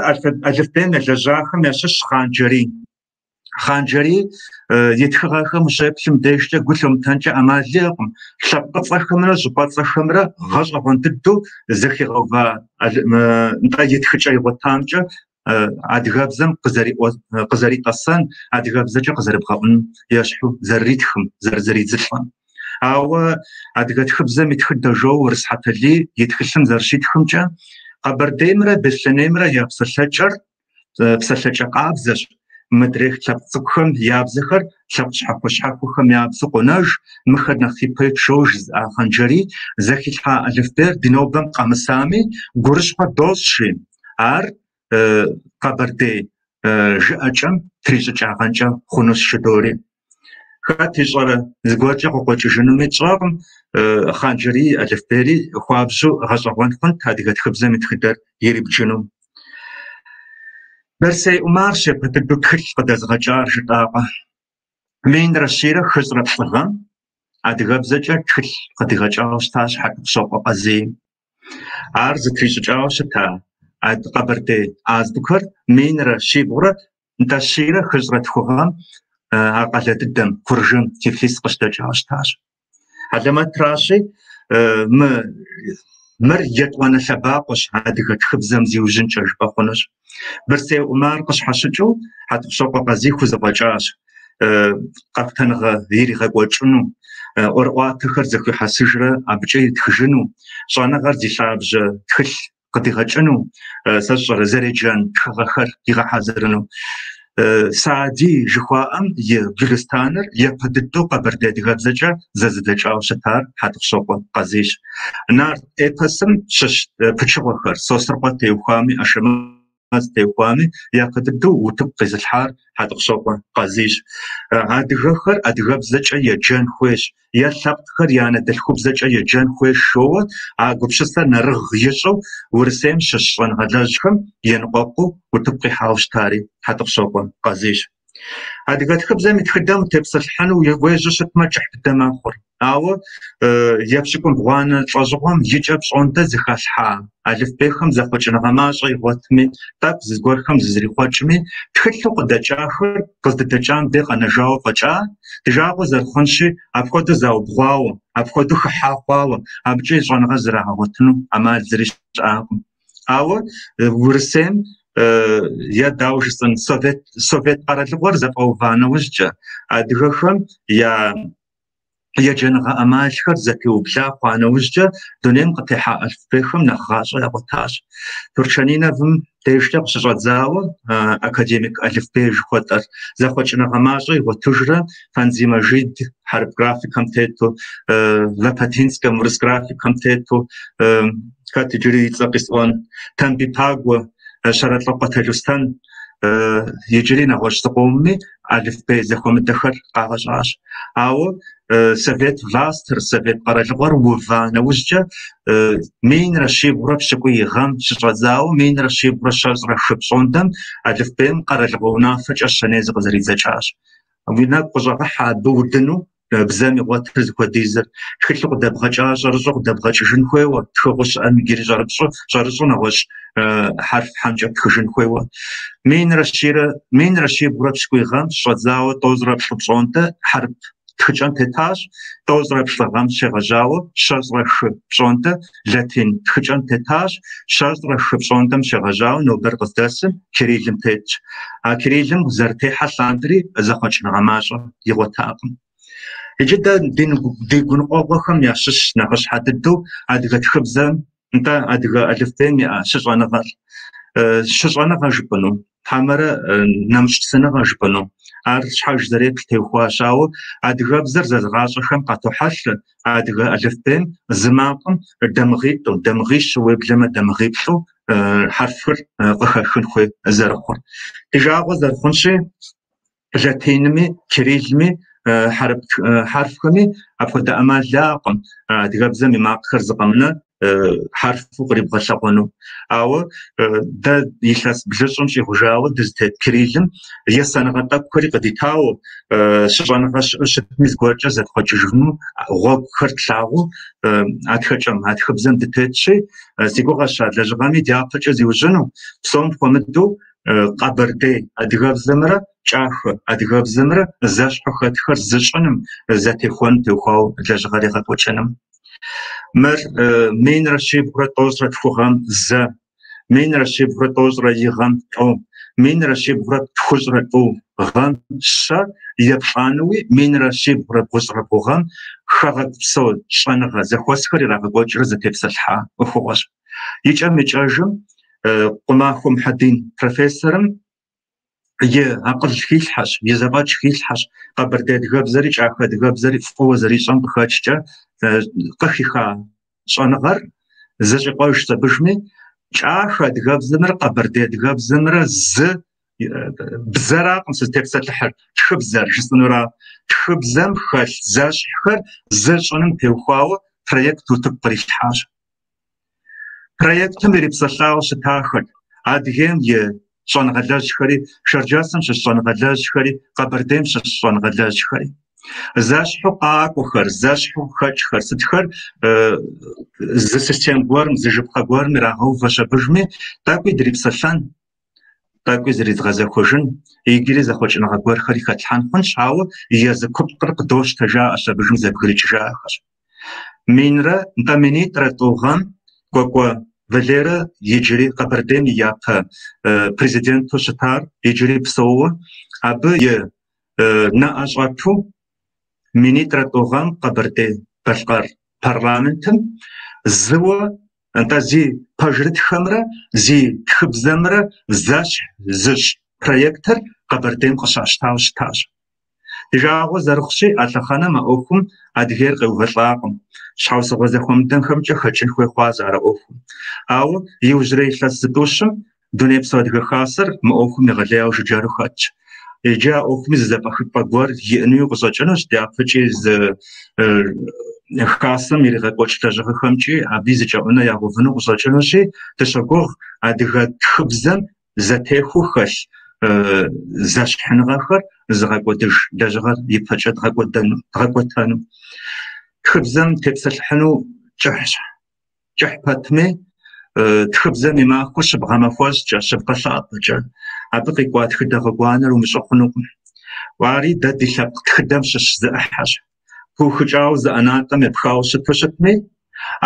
алыфбейм елэжьахэм ящыщщ Хъанджэрий. Хъанджэрий и тхыгъэхэм ущеплъым дежкӏэ гу лъумытэнкӏэ ӏэмал иӏэкъым. Лъэпкъыцӏэхэмрэ щӏыпӏэцӏэхэмрэ гъэщӏэгъуэн дыдэу зэхигъэува нтӏэ и тхыкӏэ игъуэтамкӏэ адыгэбзэм къызэритӏэсэн, адыгэбзэкӏэ къызэрыбгъэӏун ещхьу зэрыритхым, зэрызэридзылӏэм. Ауэ адыгэ тхыбзэм и тхыдэ жоуэ Урыс Хьэталий и тхылъым зэрыщитхымкӏэ, Къэбэрдеймрэ Беслъэнеймрэ я псэлъэкӏэр псэлъэкӏэ къабзэщ, мыдрей лъэпкъ цӏыкӏухэм я бзэхэр лъэпкъ щхьэхуэ-щхьэхуэхэм я бзэу къонэж, мыхэр нэхъ ипэ итщ жоуэ жызыӏа Хъанджэрий зэхилъхьа алыфбейр ди нобэм къэмысами, гурыщхъуэ дощӏ, жи. Ар къэбэрдей жыӏэкӏэм трищӏыкӏагъэнкӏэ хъунущ жыдори. Хэт ищӏэрэ, зыгуэркӏэ къыкъуэкӏыжынуми тщӏэркъым, Хъанджэрий и алыфбейри хуабжьу гъэщӏэгъуэн хъунт адыгэ тхыбзэм и тхыдэр ирибджыну. Бэрсей Умарщ япэ дыдэу тхылъ къыдэзыгъэкӏар жытӏакъэ. 1104 гъэм адыгэбзэкӏэ тхылъ къыдигъэкӏауэ щытащ Хьэтӏохъущокъуэ Къазий. Ар зытрищӏыкӏауэ щыта къэбэрдей азбукэр 1700 нтӏэ 142 гъэм а къалэ дыдэм, Куржым, Тифлис къыщыдэкӏауэ щытащ. Хьэлэмэтращи, мыр етӏуанэ лъэбакъуэщ адыгэ тхыбзэм зиужьынкӏэ жыпӏэ хъунущ. Бырсей Умар къыщхьэщыкӏыу Хьэтӏохъущокъуэ Къазий хузэфӏэкӏащ къэхутэныгъэ иригъэкӏуэкӏыну, ӏуэрыӏуатэхэр зэхуихьэсыжрэ абыкӏэ итхыжыну, щӏэныгъэр зи лъабжьэ тхылъ къыдигъэкӏыну, сэ сщӏэрэ зэреджэн тхыгъэхэр игъэхьэзырыну. Саади жыхуаӏэм и Гюлистаныр япэ дыдэу къэбэрдей адыгэбзэкӏэ зэзыдэкӏауэ щытар Хьэтӏохъущокъуэ Къазийщ. Нарт эпосым щыщ пычыгъуэхэр, Сосрыкъуэ теухуами, Ашэмэз теухуами, япэ дыдэу утыку къизылъхьар Хьэтӏохъущокъуэ Къазийщ. Адыгэхэр адыгэбзэкӏэ еджэн хуейщ е лъэпкъхэр я анэдэлъхубзэкӏэ еджэн хуейщ жоуэ а гупсысэр нэрыгъ ищӏу Урысейм щыщ щӏэныгъэлэжьхэм еныкъуэкъуу утыку къихьауэ щытари Хьэтӏохъущокъуэ Къазийщ. Адыгэ тхыбзэм и тхыдэм утепсэлъыхьыну уежьэу щытмэ, кӏыхь дыдэ мэхъур. Ауэ епщыкӏубгъуанэ лӏэщӏыгъуэм и кӏэ пщӏондэ зэхалъхьа алыфбейхэм зэхъуэкӏыныгъэ мащӏэ игъуэтми, тӏэкӏу зыгуэрхэм зызэрихъуэкӏми, тхылъу къыдэкӏахэр къыздыдэкӏам де къэнэжауэ фӏэкӏа, ди жагъуэ зэрыхъунщи, апхуэдэу заубгъуауэ, апхуэдэу хыхьа хъуауэ, абыкӏэ щӏэныгъэ зрагъэгъуэтыну ӏэмал зыри щыӏакъым. Ауэ Урысейм е дауэ жысӏэн, Совет къэралыгъуэр зэфӏэува нэужькӏэ, адыгэхэм я еджэныгъэ ӏэмалхэр зэтеубла хъуа нэужькӏэ дунейм къытехьа алыфбейхэм нэхъ гъащӏэ ягъуэтащ. Турчаниновым дежкӏэ къыщыщӏэдзауэ академик алыфбей жыхуэтӏэр зэхъуэкӏыныгъэ мащӏэ игъуэтыжрэ Фанзий Мэжид хьэрып графикэм тету, Лопатинскэм урыс графикэм тету, хэт иджыри и цӏэ къисӏуэн, Тамбий Пагуэ, Щэрэлӏокъуэ Талустэн, иджыри нэгъуэщӏ зыкъомми алыфбей зэхуэмыдэхэр къагъэщӏащ. Ауэ совет властыр, совет къэралыгъуэр ува нэужькӏэ 1370 гъэм щыщӏэдзауэ 1323 пщӏондэм алыфбейм къэралыгъуэ унафэкӏэ щэней зыкъызэридзэкӏащ. Уи нэгу къыщӏэгъэхьэ абы удыну бзэм игъуэтыр зыхуэдизыр. Тхылъу къыдэбгъэкӏар щӏэрыщӏэу къыдэбгъэкӏыжын хуейуэ, тхыгъэу щыӏэм иджыри щӏэрыщӏэу нэгъуэщӏ хьэрфхэмкӏэ птхыжын хуейуэ. 1170 гъэм щыщӏэдзауэ 93 пщӏондэ хьэрып тхыкӏэм тетащ, 94 гъэм щегъэжьауэ 24 пщӏондэ латин тхыкӏэм тетащ, 24 пщӏондэм щегъэжьауэ нобэр къыздэсым кириллым тетщ. А кириллым зэрытехьэ лъандэри зэхъуэкӏыныгъэ мащӏэ игъуэтакъым. Иджы дэ ди гуныкъуэгъуэхэм ящыщ нэхъыщхьэ дыдэу адыгэ тхыбзэм, нтӏэ, адыгэ алыфбейм иӏэ щыщӏэныгъэр. Щыщӏэныгъэ жыпӏэну, хьэмэрэ нэмыщӏысыныгъэ жыпӏэну, ар щхьэж зэреплъ теухуащ, ауэ адыгэбзэр зэзыгъащӏэхэм къатохьэлъэ адыгэ алыфбейм зы макъым дамыгъитӏу, дамыгъищу, уеблэмэ дамыгъиплӏу хьэрфыр къыхэхын хуей зэрыхъур. Ди жагъуэ зэрыхъунщи, латинми, кириллми, хьэрып хьэрфхэми апхуэдэ ӏэмал яӏэкъым адыгэбзэм и макъхэр зы къэмынэ хьэрфу кърибгъэлъэгъуэну. Ауэ дэ илъэс блыщӏым щӏигъужауэ дызытет кириллым есэныгъэ тӏэкӏухэри къыдитауэ, щыщӏэныгъэ щыӏэу щытми зыгуэркӏэ зэтхъуэкӏыжыну гъуэгухэр тлъагъуу а тхэкӏэм, а тхыбзэм дытетщи, си гугъэщ а лэжьыгъэми дяпэкӏэ зиужьыну, псом хуэмыдэу къэбэрдей адыгэбзэмрэ кӏахэ адыгэбзэмрэ зэщхьу хэтхэр зы щӏыным, зэтехуэным теухуауэ лэжьыгъэр егъэкӏуэкӏыным. Мыр 1392 гъэм зэ, 1391 гъэм тӏэу, 1342 гъэм щэ, еплӏанэуи 1392 гъэм хэгъэгупсо щӏэныгъэ зэхуэсхэр ирагъэкӏуэкӏрэ зэтепсэлъыхьа ӏуэхугъуэщ. Икӏэм-икӏэжым Къумахуэ Мухьэдин профессорым и акъыл хилъхьэщ, и зэфӏэкӏ хилъхьэщ, къэбэрдей адыгэбзэри кӏахэ адыгэбзэри фӏыуэ зэрищӏэм къыхэкӏкӏэ къыхиха щӏэныгъэр зэщӏикъуэжщ абыжми, кӏахэ адыгэбзэмрэ къэбэрдей адыгэбзэмрэ зы бзэракъым сызытепсэлъыхьыр, тхыбзэр жысӏэнура. Тхыбзэм хэлъ зэщхьхэр зы щӏыным теухуауэ проект утыку кърилъхьащ. Проектым ирипсэлъауэ щытахэт Адыгейм и щӏэныгъэлэжьхэри, Шэрджэсым щыщ щӏэныгъэлэжьхэри, Къэбэрдейм щыщ щӏэныгъэлэжьхэри. Зэщхьу къакӏуэхэр, зэщхьу хэкӏхэр, сытхэр зы систем гуэрым, зы жыпхъэ гуэрым ирагъэувэщ абыжми, тӏэкӏуи дрипсэлъэн, тӏэкӏуи зэридгъэзэхуэжын, иджыри зэхъуэкӏыныгъэ гуэрхэри хэтлъхьэн хъунщ, ауэ езы купкъыр къыдощтэ, жаӏэщ абыжым зэбгрыкӏыжахэщ. Минрэ, нтӏэ 2002 гъэм Кӏуэкӏуэ Валерэ иджыри Къэбэрдейм и япэ президенту щытар иджыри псэууэ, абы и нэӏэ щӏэту 2002 гъэм Къэбэрдей-Балъкъэр парламентым зыуэ Нтӏэ зи пэжырытхэмрэ зи тхыбзэмрэ зэщхь зыщӏ проектыр Къэбэрдейм къыщащтауэ щытащ. Ди жагъуэ зэрыхъущи, а лъэхъэнэм а ӏуэхум Адыгейр къеувэлӏакъым. Щхьэусыгъуэ зэхуэмыдэхэмкӏэ хэкӏын хуей хъуащ ар а ӏуэхум. Ауэ иужьрей илъэс зытӏущым Дунейпсо Адыгэ Хасэр мы ӏуэхум егъэлеяуэ жыджэру хэтщ. Иджы а ӏуэхуми зы зэфӏэхыпӏэ гуэр иӏэнуи къыщӏэкӏынущ, дяпэкӏи зы хасэм иригъэкӏуэкӏ лэжьыгъэхэмкӏи абы зы кӏэӏунэ ягъэувыну къыщӏэкӏынущи, дыщогугъ адыгэ тхыбзэм зэтехуэу хэлъ зэщхьыныгъэхэр зыгъэкӏуэдыж лэжьыгъэр ипэкӏэ дгъэкӏуэтэну. Тхыбзэм тепсэлъыхьыну кӏыхьщ. Кӏыхь пэтми, тхыбзэм и махуэр щыбгъэмэхуэщӏкӏэ, щыбгъэлъапӏэкӏэ, абы къикӏуа тхыдэ гъуэгуанэр умыщӏэ хъунукъым. Ари дэ ди лъэпкъ тхыдэм щыщ зы ӏыхьэщ. Пыухыкӏауэ зы ӏэнатӏэм епхауэ щыту щытми,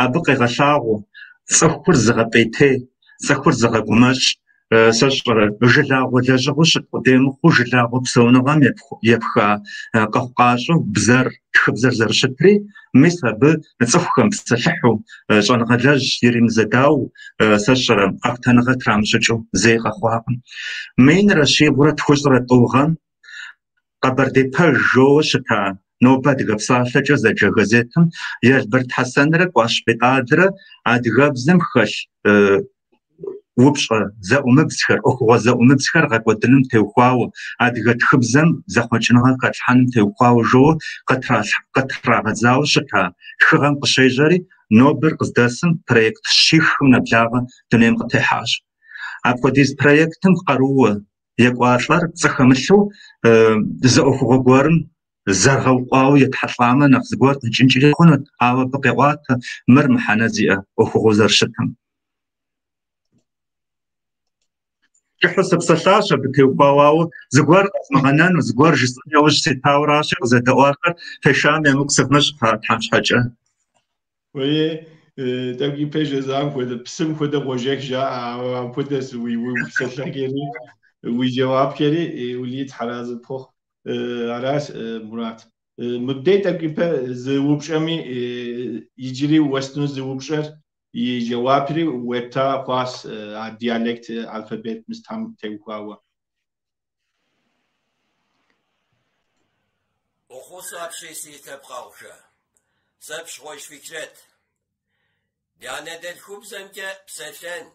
абы къегъэлъагъуэ цӏыхур зыгъэпӏейтей, цӏыхур зыгъэгумэщӏ, сэ сщӏэрэ, жылагъуэ лэжьыгъэу щыт къудей мыхъуу, жылагъуэ псэуныгъэм епха къэхъукъащӏэу бзэр, тхыбзэр зэрыщытри, мис абы цӏыхухэм псэлъыхьу, щӏэныгъэлэжь иримызэдауэу, сэ сщӏэрэ, къэхутэныгъэ трамыщӏыкӏыу зэи къэхъуакъым. 1192 гъэм Къэбэрдей пэж жоуэ щыта нобэ Адыгэ псалъэкӏэ зэджэ газетым Елбэрд Хьэсэнрэ Кӏуащ Бетӏалрэ адыгэбзэм хэлъ упщӏэ зэӏумыбзхэр, ӏуэхугъуэ зэӏумыбзхэр гъэкӏуэдыным теухуауэ, адыгэ тхыбзэм зэхъуэкӏыныгъэ хэлъхьэным теухуауэ жоуэ къытрагъэдзауэ щыта тхыгъэм къыщежьэри, нобэр къыздэсым проект щихым нэблагъэ дунейм къытехьащ. Апхуэдиз проектым къарууэ екӏуалӏэр пцӏы хэмылъу зы ӏуэхугъуэ гуэрым зэгъэуӏуауэ етхьэлӏамэ, нэхъ зыгуэр къикӏынкӏэри хъунут, ауэ абы къеӏуатэ мыр мыхьэнэ зиӏэ ӏуэхугъуэу зэрыщытым. Кӏыхьу сыпсэлъащ абы теухуауэ, ауэ зыгуэр къэзмыгъэнэну, зыгуэр жысӏэн яужь ситауращи, къызэдэӏуахэр фешам емыкӏу сывмыщӏ Тхьэм щхьэкӏэ. Уей, тӏэкӏу ипэ жызӏам хуэдэ, псым хуэдэ къожэх жаӏэ, ауэ апхуэдэщ уи псэлъэкӏэри, уи жэуапхэри, Улий Тхьэразы пхухъу. Аращ, Мурат. Мыбдей тӏэкӏу ипэ зы упщӏэми, иджыри уэстыну зы упщӏэр и жэуапри уепта хъуащ а диалект алфабет мыстам теухуауэ. Фӏэхъус апщий си лъэпкъэгъухэ. Сэ Пщыгъуэжь Фикрэт. Ди анэдэлъхубзэмкӏэ псэлъэн,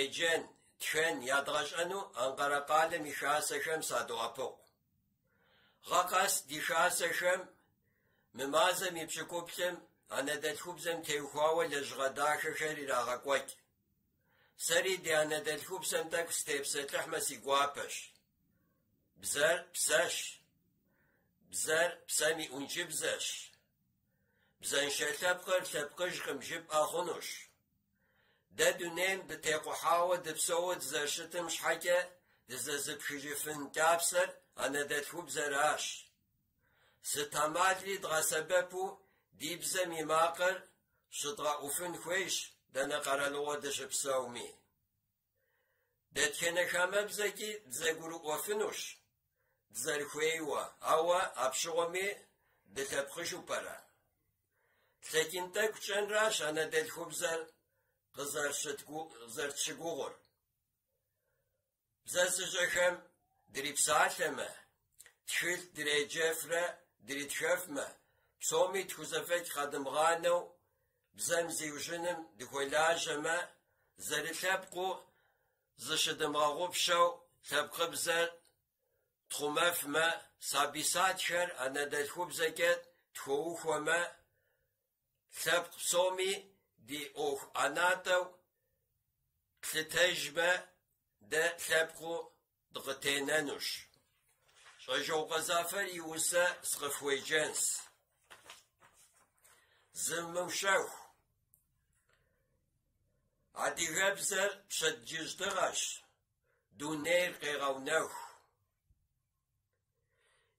еджэн, тхэн ядгъэщӏэну Анкъэрэ къалэм и хасэхэм садоӏэпыкъу. Гъэ къэс ди хасэхэм мы мазэм и пщыкӏуплӏым анэдэлъхубзэм теухуауэ лэжьыгъэ дахэхэр ирагъэкӏуэкӏ. Сэри ди анэдэлъхубзэм тӏэкӏу сытепсэлъыхьмэ си гуапэщ. Бзэр псэщ. Бзэр псэм и ӏункӏыбзэщ. Бзэншэ лъэпкъыр лъэпкъыжкъым жыпӏэ хъунущ. Дэ дунейм дытекъухьауэ дыпсэууэ дызэрыщытым щхьэкӏэ дызэзыпхыжыфын кӏапсэр анэдэлъхубзэращ. Сыт ӏэмалри дгъэсэбэпу ди бзэм и макъыр щыдгъэӏуфын хуейщ дэнэ къэралыгъуэ дыщыпсэуми. Дэтхэнэ хамэбзэкӏи дызэгурыӏуэфынущ дызэрыхуейуэ, ауэ апщыгъуэми дылъэпкъыжу пӏэрэ? Тлъэкӏын тӏэкӏу тщӏэнращ анэдэлъхубзэр къызэрытщыгугъыр. Бзэ зыщӏэхэм дрипсалъэмэ, тхылъ дреджэфрэ дритхэфмэ, псоми тхузэфӏэкӏ къэдмыгъанэу бзэм зиужьыным дыхуэлажьэмэ, зэрылъэпкъыу зыщыдмыгъэгъупщэу лъэпкъыбзэр тхъумэфмэ, сабий садхэр анэдэлъхубзэкӏэ тхуэухуэмэ, лъэпкъ псоми ди ӏуэху ӏэнатӏэу тлъытэжмэ, дэ лъэпкъыу дыкъытенэнущ. Щӏэжокъуэ Зафэр и усэ сыкъыфхуеджэнщ. Зывмыущэху. Адыгэбзэр пщэдджыжь дыгъэщ, дунейр къегъэунэху.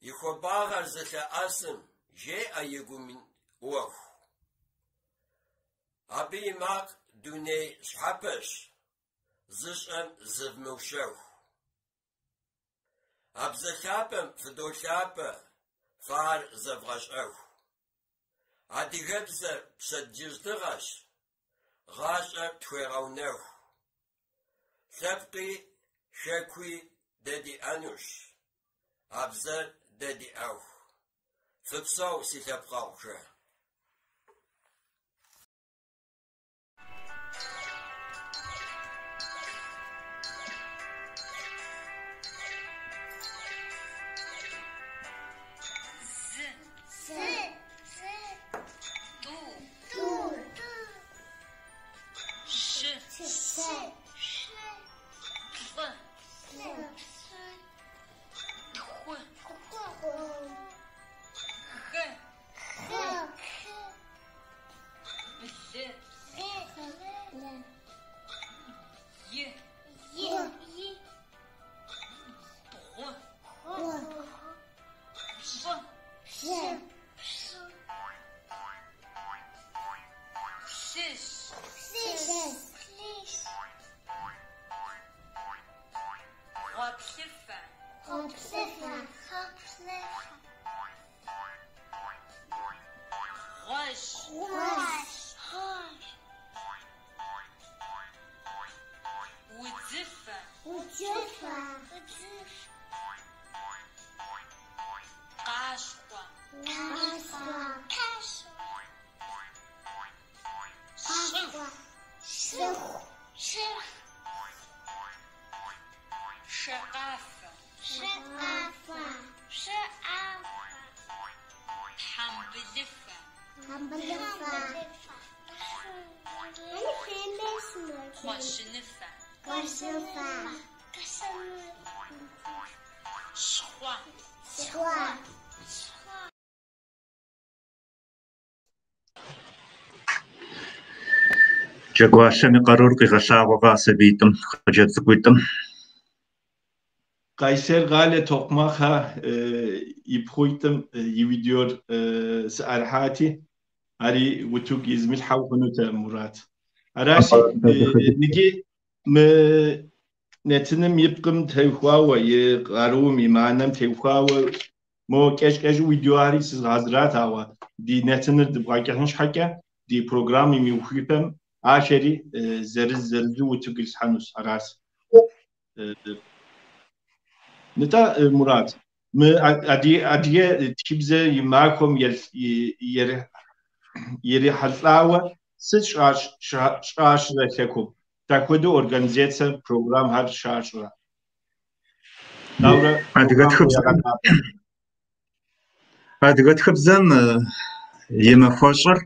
И хуабагъэр зылъэӏэсым жеӏэ и гум ӏуэху. Абы и макъ дуней щхьэпэщ, зыщӏэм зывмыущэху. А бзэ лъапӏэм фыдолъапӏэ, фэ ар зэвгъэщӏэху. Адыгэбзэр пщэдджыжь дыгъэщ, гъащӏэр тхуегъэунэху. Лъэпкъи хэкуи дэ диӏэнущ, а бзэр дэ диӏэху. Фыпсэу, си лъэпкъэгъухэ! Джэгуалъэм и къарур къигъэлъагъуэкъэ а сабиитӏым, хъыджэбз цӏыкӏуитӏым? Къайсэр къалэ Токъмакъхэ и пхъуитӏым и видеор сыӏэрыхьати, ари утыку измылъхьэу хъунутэ, Мурат. Аращи, иджы мы нэтыным и пкъым теухуауэ, и къарум, и мыхьэнэм теухуауэ мо кӏэщӏ-кӏэщӏу видеохэри сызгъэхьэзырат, ауэ ди нэтыныр дыбгъэкӏыхьын щхьэкӏэ ди программэм и ухыпӏэм ахэри зырыз-зырызу утыку ислъхьэнущ, аращ. Нтӏэ, Мурат, мы адыгэ тхыбзэ и махуэм ирихьэлӏауэ сыт щащӏрэ хэкум? Дапхуэдэу организацэ программхэр щащӏрэ? Дауэрэ Адыгэ тхыбзэм Адыгэ тхыбзэм и махуэщӏыр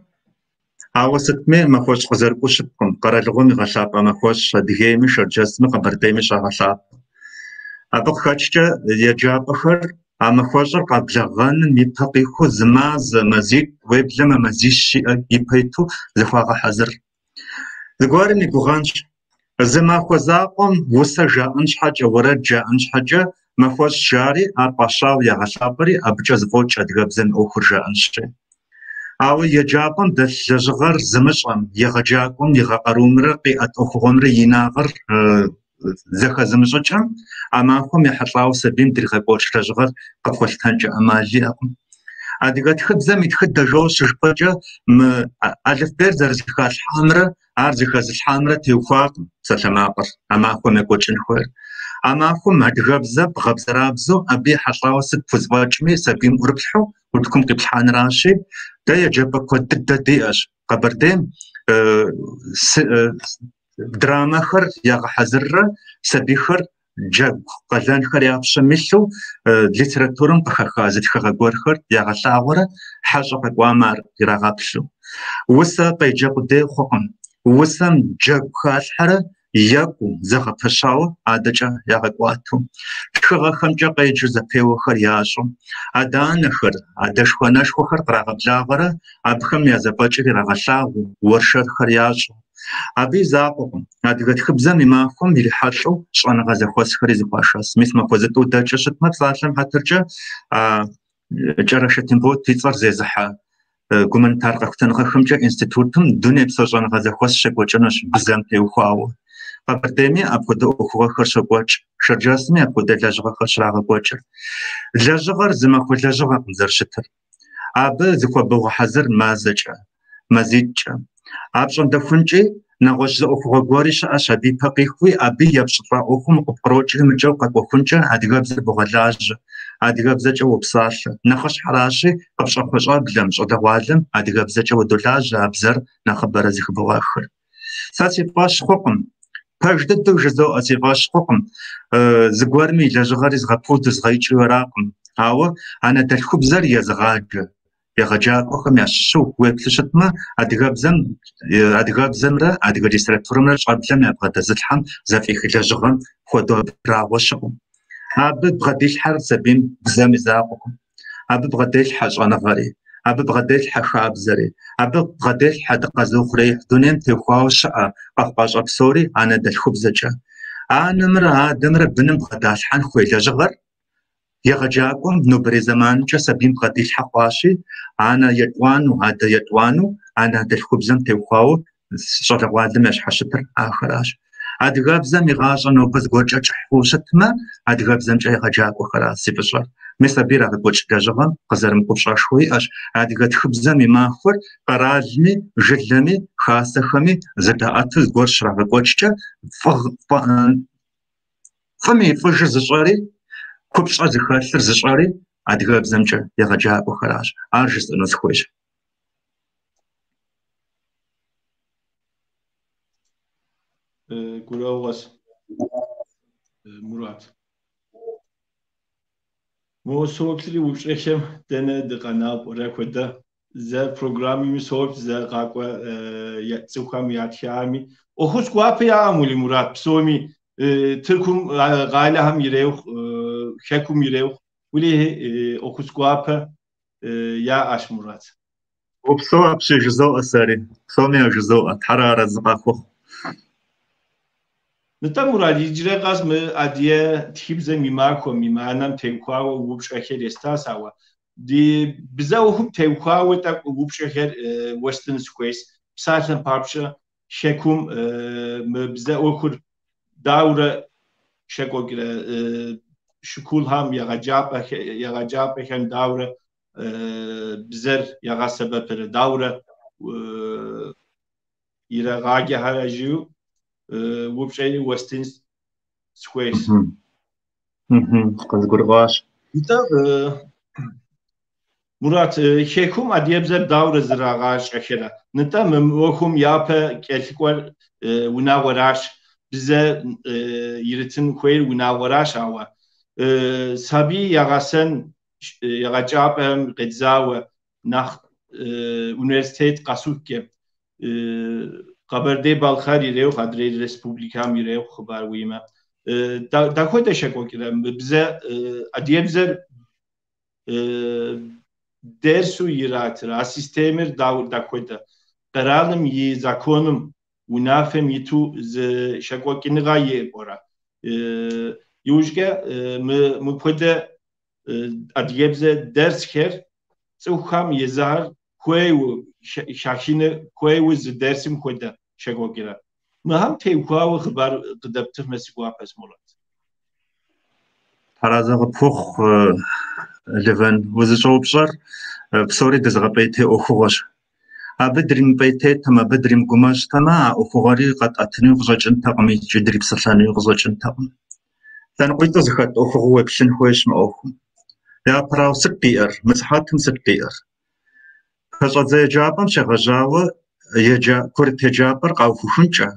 ауэ сытми махуэщӏ къызэрыкӏуэу щыткъым. Къэралыгъуэм игъэлъапӏэ махуэщӏ Адыгейми, Шэрджэсми, Къэбэрдейми щагъэлъапӏэ. Абы къыхэкӏкӏэ еджапӏэхэр а махуэщӏыр къэблэгъэным и пэ къихуэу зы мазэ, мазитӏ, уеблэмэ мазищ ипэ иту зыхуагъэхьэзыр. Зыгуэрым и гугъэнщ. Зы махуэ закъуэм усэ жаӏэн щхьэкӏэ, уэрэд жаӏэн щхьэкӏэ махуэщӏ жари, ар фӏащауэ ягъэлъапӏэри, абыкӏэ зэфӏокӏ адыгэбзэм и ӏуэхур жаӏэнщи. Ауэ еджапӏэм дэлъ лэжьыгъэр зымыщӏэм, егъэджакӏуэм игъэкъарумрэ къиӏэт ӏуэхугъуэмрэ и инагъыр зэхэзымыщӏыкӏым, а махуэм ехьэлӏауэ сабийм дригъэкӏуэкӏ лэжьыгъэр къыпхуэлъытэнкӏэ ӏэмал иӏэкъым. Адыгэ тхыбзэм и тхыдэ жоуэ щыжыпӏэкӏэ, мы алыфбейр зэрызэхалъхьамрэ ар зэхэзылъхьамрэ теухуакъым псалъэмакъыр а махуэм екӏуэкӏын хуейр. А махуэм адыгэбзэ бгъэбзэрабзэу абы ехьэлӏауэ сыт пхузэфӏэкӏми сабийм ӏурыплъхьэу утыкум къиплъхьэнращи, дэ еджапӏэ куэд дыдэ диӏэщ. Къэбэрдейм драмэхэр ягъэхьэзыррэ сабийхэр джэгу къалэнхэр я пщэм илъу литературэм къыхэха зы тхыгъэ гуэрхэр ягъэлъагъуэрэ хьэщӏэ къэкӏуамэ ар ирагъэплъу. Усэ къеджэ къудей хъукъым. Усэм джэгу халъхьэрэ екӏуу, зэгъэпэщауэ адэкӏэ ягъэкӏуатэу. Тхыгъэхэмкӏэ къеджэу зэпеуэхэр ящӏу. Адэ-анэхэр, адэшхуэ-анэшхуэхэр кърагъэблагъэрэ абыхэм я зэфӏэкӏыр ирагъэлъагъуу, уэршэрхэр ящӏу. Абы и закъуэкъым. Адыгэ тхыбзэм и махуэм ирихьэлӏэу щӏэныгъэ зэхуэсхэри зэхуашэс. Мис махуэ зытӏу дэкӏыу щытмэ, псалъэм хьэтыркӏэ, Кӏэрашэ Тембот и цӏэр зезыхьэ гуманитар къэхутэныгъэхэмкӏэ институтым дунейпсо щӏэныгъэ зэхуэс щекӏуэкӏынущ бзэм теухуауэ. Къэбэрдейми апхуэдэ ӏуэхугъуэхэр щокӏуэкӏ, Шэрджэсми апхуэдэ лэжьыгъэхэр щрагъэкӏуэкӏыр. Лэжьыгъэр зы махуэ лэжьыгъэкъым зэрыщытыр. Абы зыхуэбогъэхьэзыр мазэкӏэ, мазитӏкӏэ. Апщӏондэхункӏи нэгъуэщӏ зы ӏуэхугъуэ гуэри щыӏэщ абы ипэ къихуи, абы епщӏылӏа ӏуэхум укъыпкърокӏри мыкӏэу къэкӏуэхункӏэ адыгэбзэр богъэлажьэ, адыгэбзэкӏэ уопсалъэ. Нэхъыщхьэращи, къыпщӏэхъуэ щӏэблэм, щӏалэгъуалэм адыгэбзэкӏэ уадолажьэ, а бзэр нэхъыбэрэ зыхыбогъэхыр. Сэ си фӏэщ хъукъым. Пэж дыдэу жызоӏэ, си фӏэщ хъукъым. Зыгуэрми и лэжьыгъэри згъэпуду згъэикӏыу аракъым. Ауэ анэдэлъхубзэр езыгъаджэ егъэджакӏуэхэм ящыщу уеплъу щытмэ, адыгэбзэмрэ адыгэ литературэмрэ щӏэблэм ябгъэдэзылъхьэм зэфӏих лэжьыгъэм хуэдэу абрагъуэ щыӏэу. Абы бгъэдилъхьэр сабийм бзэм и закъуэкъым. Абы бгъэделъхьэ щӏэныгъэри, абы бгъэделъхьэ хабзэри, абы бгъэделъхьэ дыкъэзыухъуреихь дунейм теухуауэ щыӏэ къэхъукъащӏэ псори анэдэлъхубзэкӏэ. Анэмрэ адэмрэ быным бгъэдалъхьэн хуей лэжьыгъэр егъэджакӏуэм нобэрей зэманымкӏэ сабийм бгъэдилъхьэ хъуащи, анэ етӏуанэу, адэ етӏуанэу анэдэлъхубзэм теухуауэ щӏалэгъуалэм ящхьэщытыр ахэращ. Адыгэбзэм и гъащӏэр нобэ зыгуэркӏэ кӏыхь хъууэ щытмэ, адыгэбзэмкӏэ егъэджакӏуэхэращ зи фӏыщӏэр. Мис абы ирагъэкӏуэкӏ лэжьыгъэм къызэрымыкӏуэ пщӏэшхуэ иӏэщ. Адыгэ тхыбзэм и махуэр къэралми, жылэми, хасэхэми зэдаӏэту зыгуэр щрагъэкӏуэкӏкӏэ фӏым и фӏыжыр зыщӏэри, купщӏэ зыхэлъыр зыщӏэри адыгэбзэмкӏэ егъэджакӏуэхэращ. Ар жысӏэну сыхуейщ. Гурыӏуэгъуэщ, Мурат. Мо соплъри упщӏэхэм дэнэ дыкъэна пӏэрэ хуэдэ. Зэ программэми соплъ, зэ къакӏуэ цӏыхухэм ятхами. ӏуэхущ гуапэ яӏэм, уэли, Мурат, псоми Тыркум къалэхэм ирехъу, хэкум ирехъу. Уэлэхьи, ӏуэхущ гуапэ яӏэщ, Мурат. Упсэу апщий жызоӏэ сэри, псоми яжызоӏэ, Тхьэр арэзы къахухъу. Нтӏэ, Мурат, иджырэ къэс мы адыгэ тхыбзэм и махуэм, и мыхьэнэм теухуауэ упщӏэхэр естащ, ауэ ди бзэ ӏуэхум теухуауэ тӏэкӏу упщӏэхэр уэстын сыхуейщ. Псалъэм папщӏэ, хэкум мы бзэ ӏуэхур даурэ щекӏуэкӏрэ, школхэм, егъэджапӏэхэм даурэ бзэр ягъэсэбэпрэ, даурэ ирагъаджэхэрэ жиӏэу упщӏэри уэстын сыхуейщ. Къызгурыӏуащ. Нтӏэ, Мурат, хэкум адыгэбзэр даурэ зрагъащӏэхэрэ? Нтӏэ, мы ӏуэхум япэ кӏэлъыкӏуэр унагъуэращ, бзэ иритын хуейр унагъуэращ, ауэ сабий ягъэсэн егъэджапӏэм къедзауэ нэхъ университет къэсухкӏэ Къэбэрдей-Балъкъэр ирехъу, адрей республикэм ирехъу хъыбар уимэ. Дахуэдэ щекӏуэкӏрэ мы бзэ адыгэбзэр дерсу иратыр, а системэр дахуэдэ? Къэралым и законым, унафэм иту зы щекӏуэкӏыныгъэ иӏэ пӏэрэ? Иужькӏэ мыпхуэдэ адыгэбзэ дерсхэр цӏыхухэм езыхэр хуейуэ хахыну хуейуэ зы дерсым хуэдэ щекӏуэкӏрэ? Мыхэм теухуауэ хъыбар къыдэптыфмэ си гуапэщ, Мурат. Тхьэразэ къыпхухъу, Левэн. Узыщӏэупщӏэр псори дызыгъэпӏейтей ӏуэхугъуэщ. Абы дримыпӏейтейтэмэ, абы дримыгумэщӏтэмэ, а ӏуэхугъуэри къэтӏэтынуи къыщӏэкӏынтэкъым икӏи дрипсэлъэнуи къыщӏэкӏынтэкъым. Лъэныкъуитӏу зэхэт ӏуэхугъуэу уеплъын хуейщ мы ӏуэхум. Япэрауэ, сыт диӏэр? Мы сыхьэтым сыт диӏэр? Пэщӏэдзэ еджапӏэм щегъэжьауэ курыт еджапӏэр къаухыхункӏэ,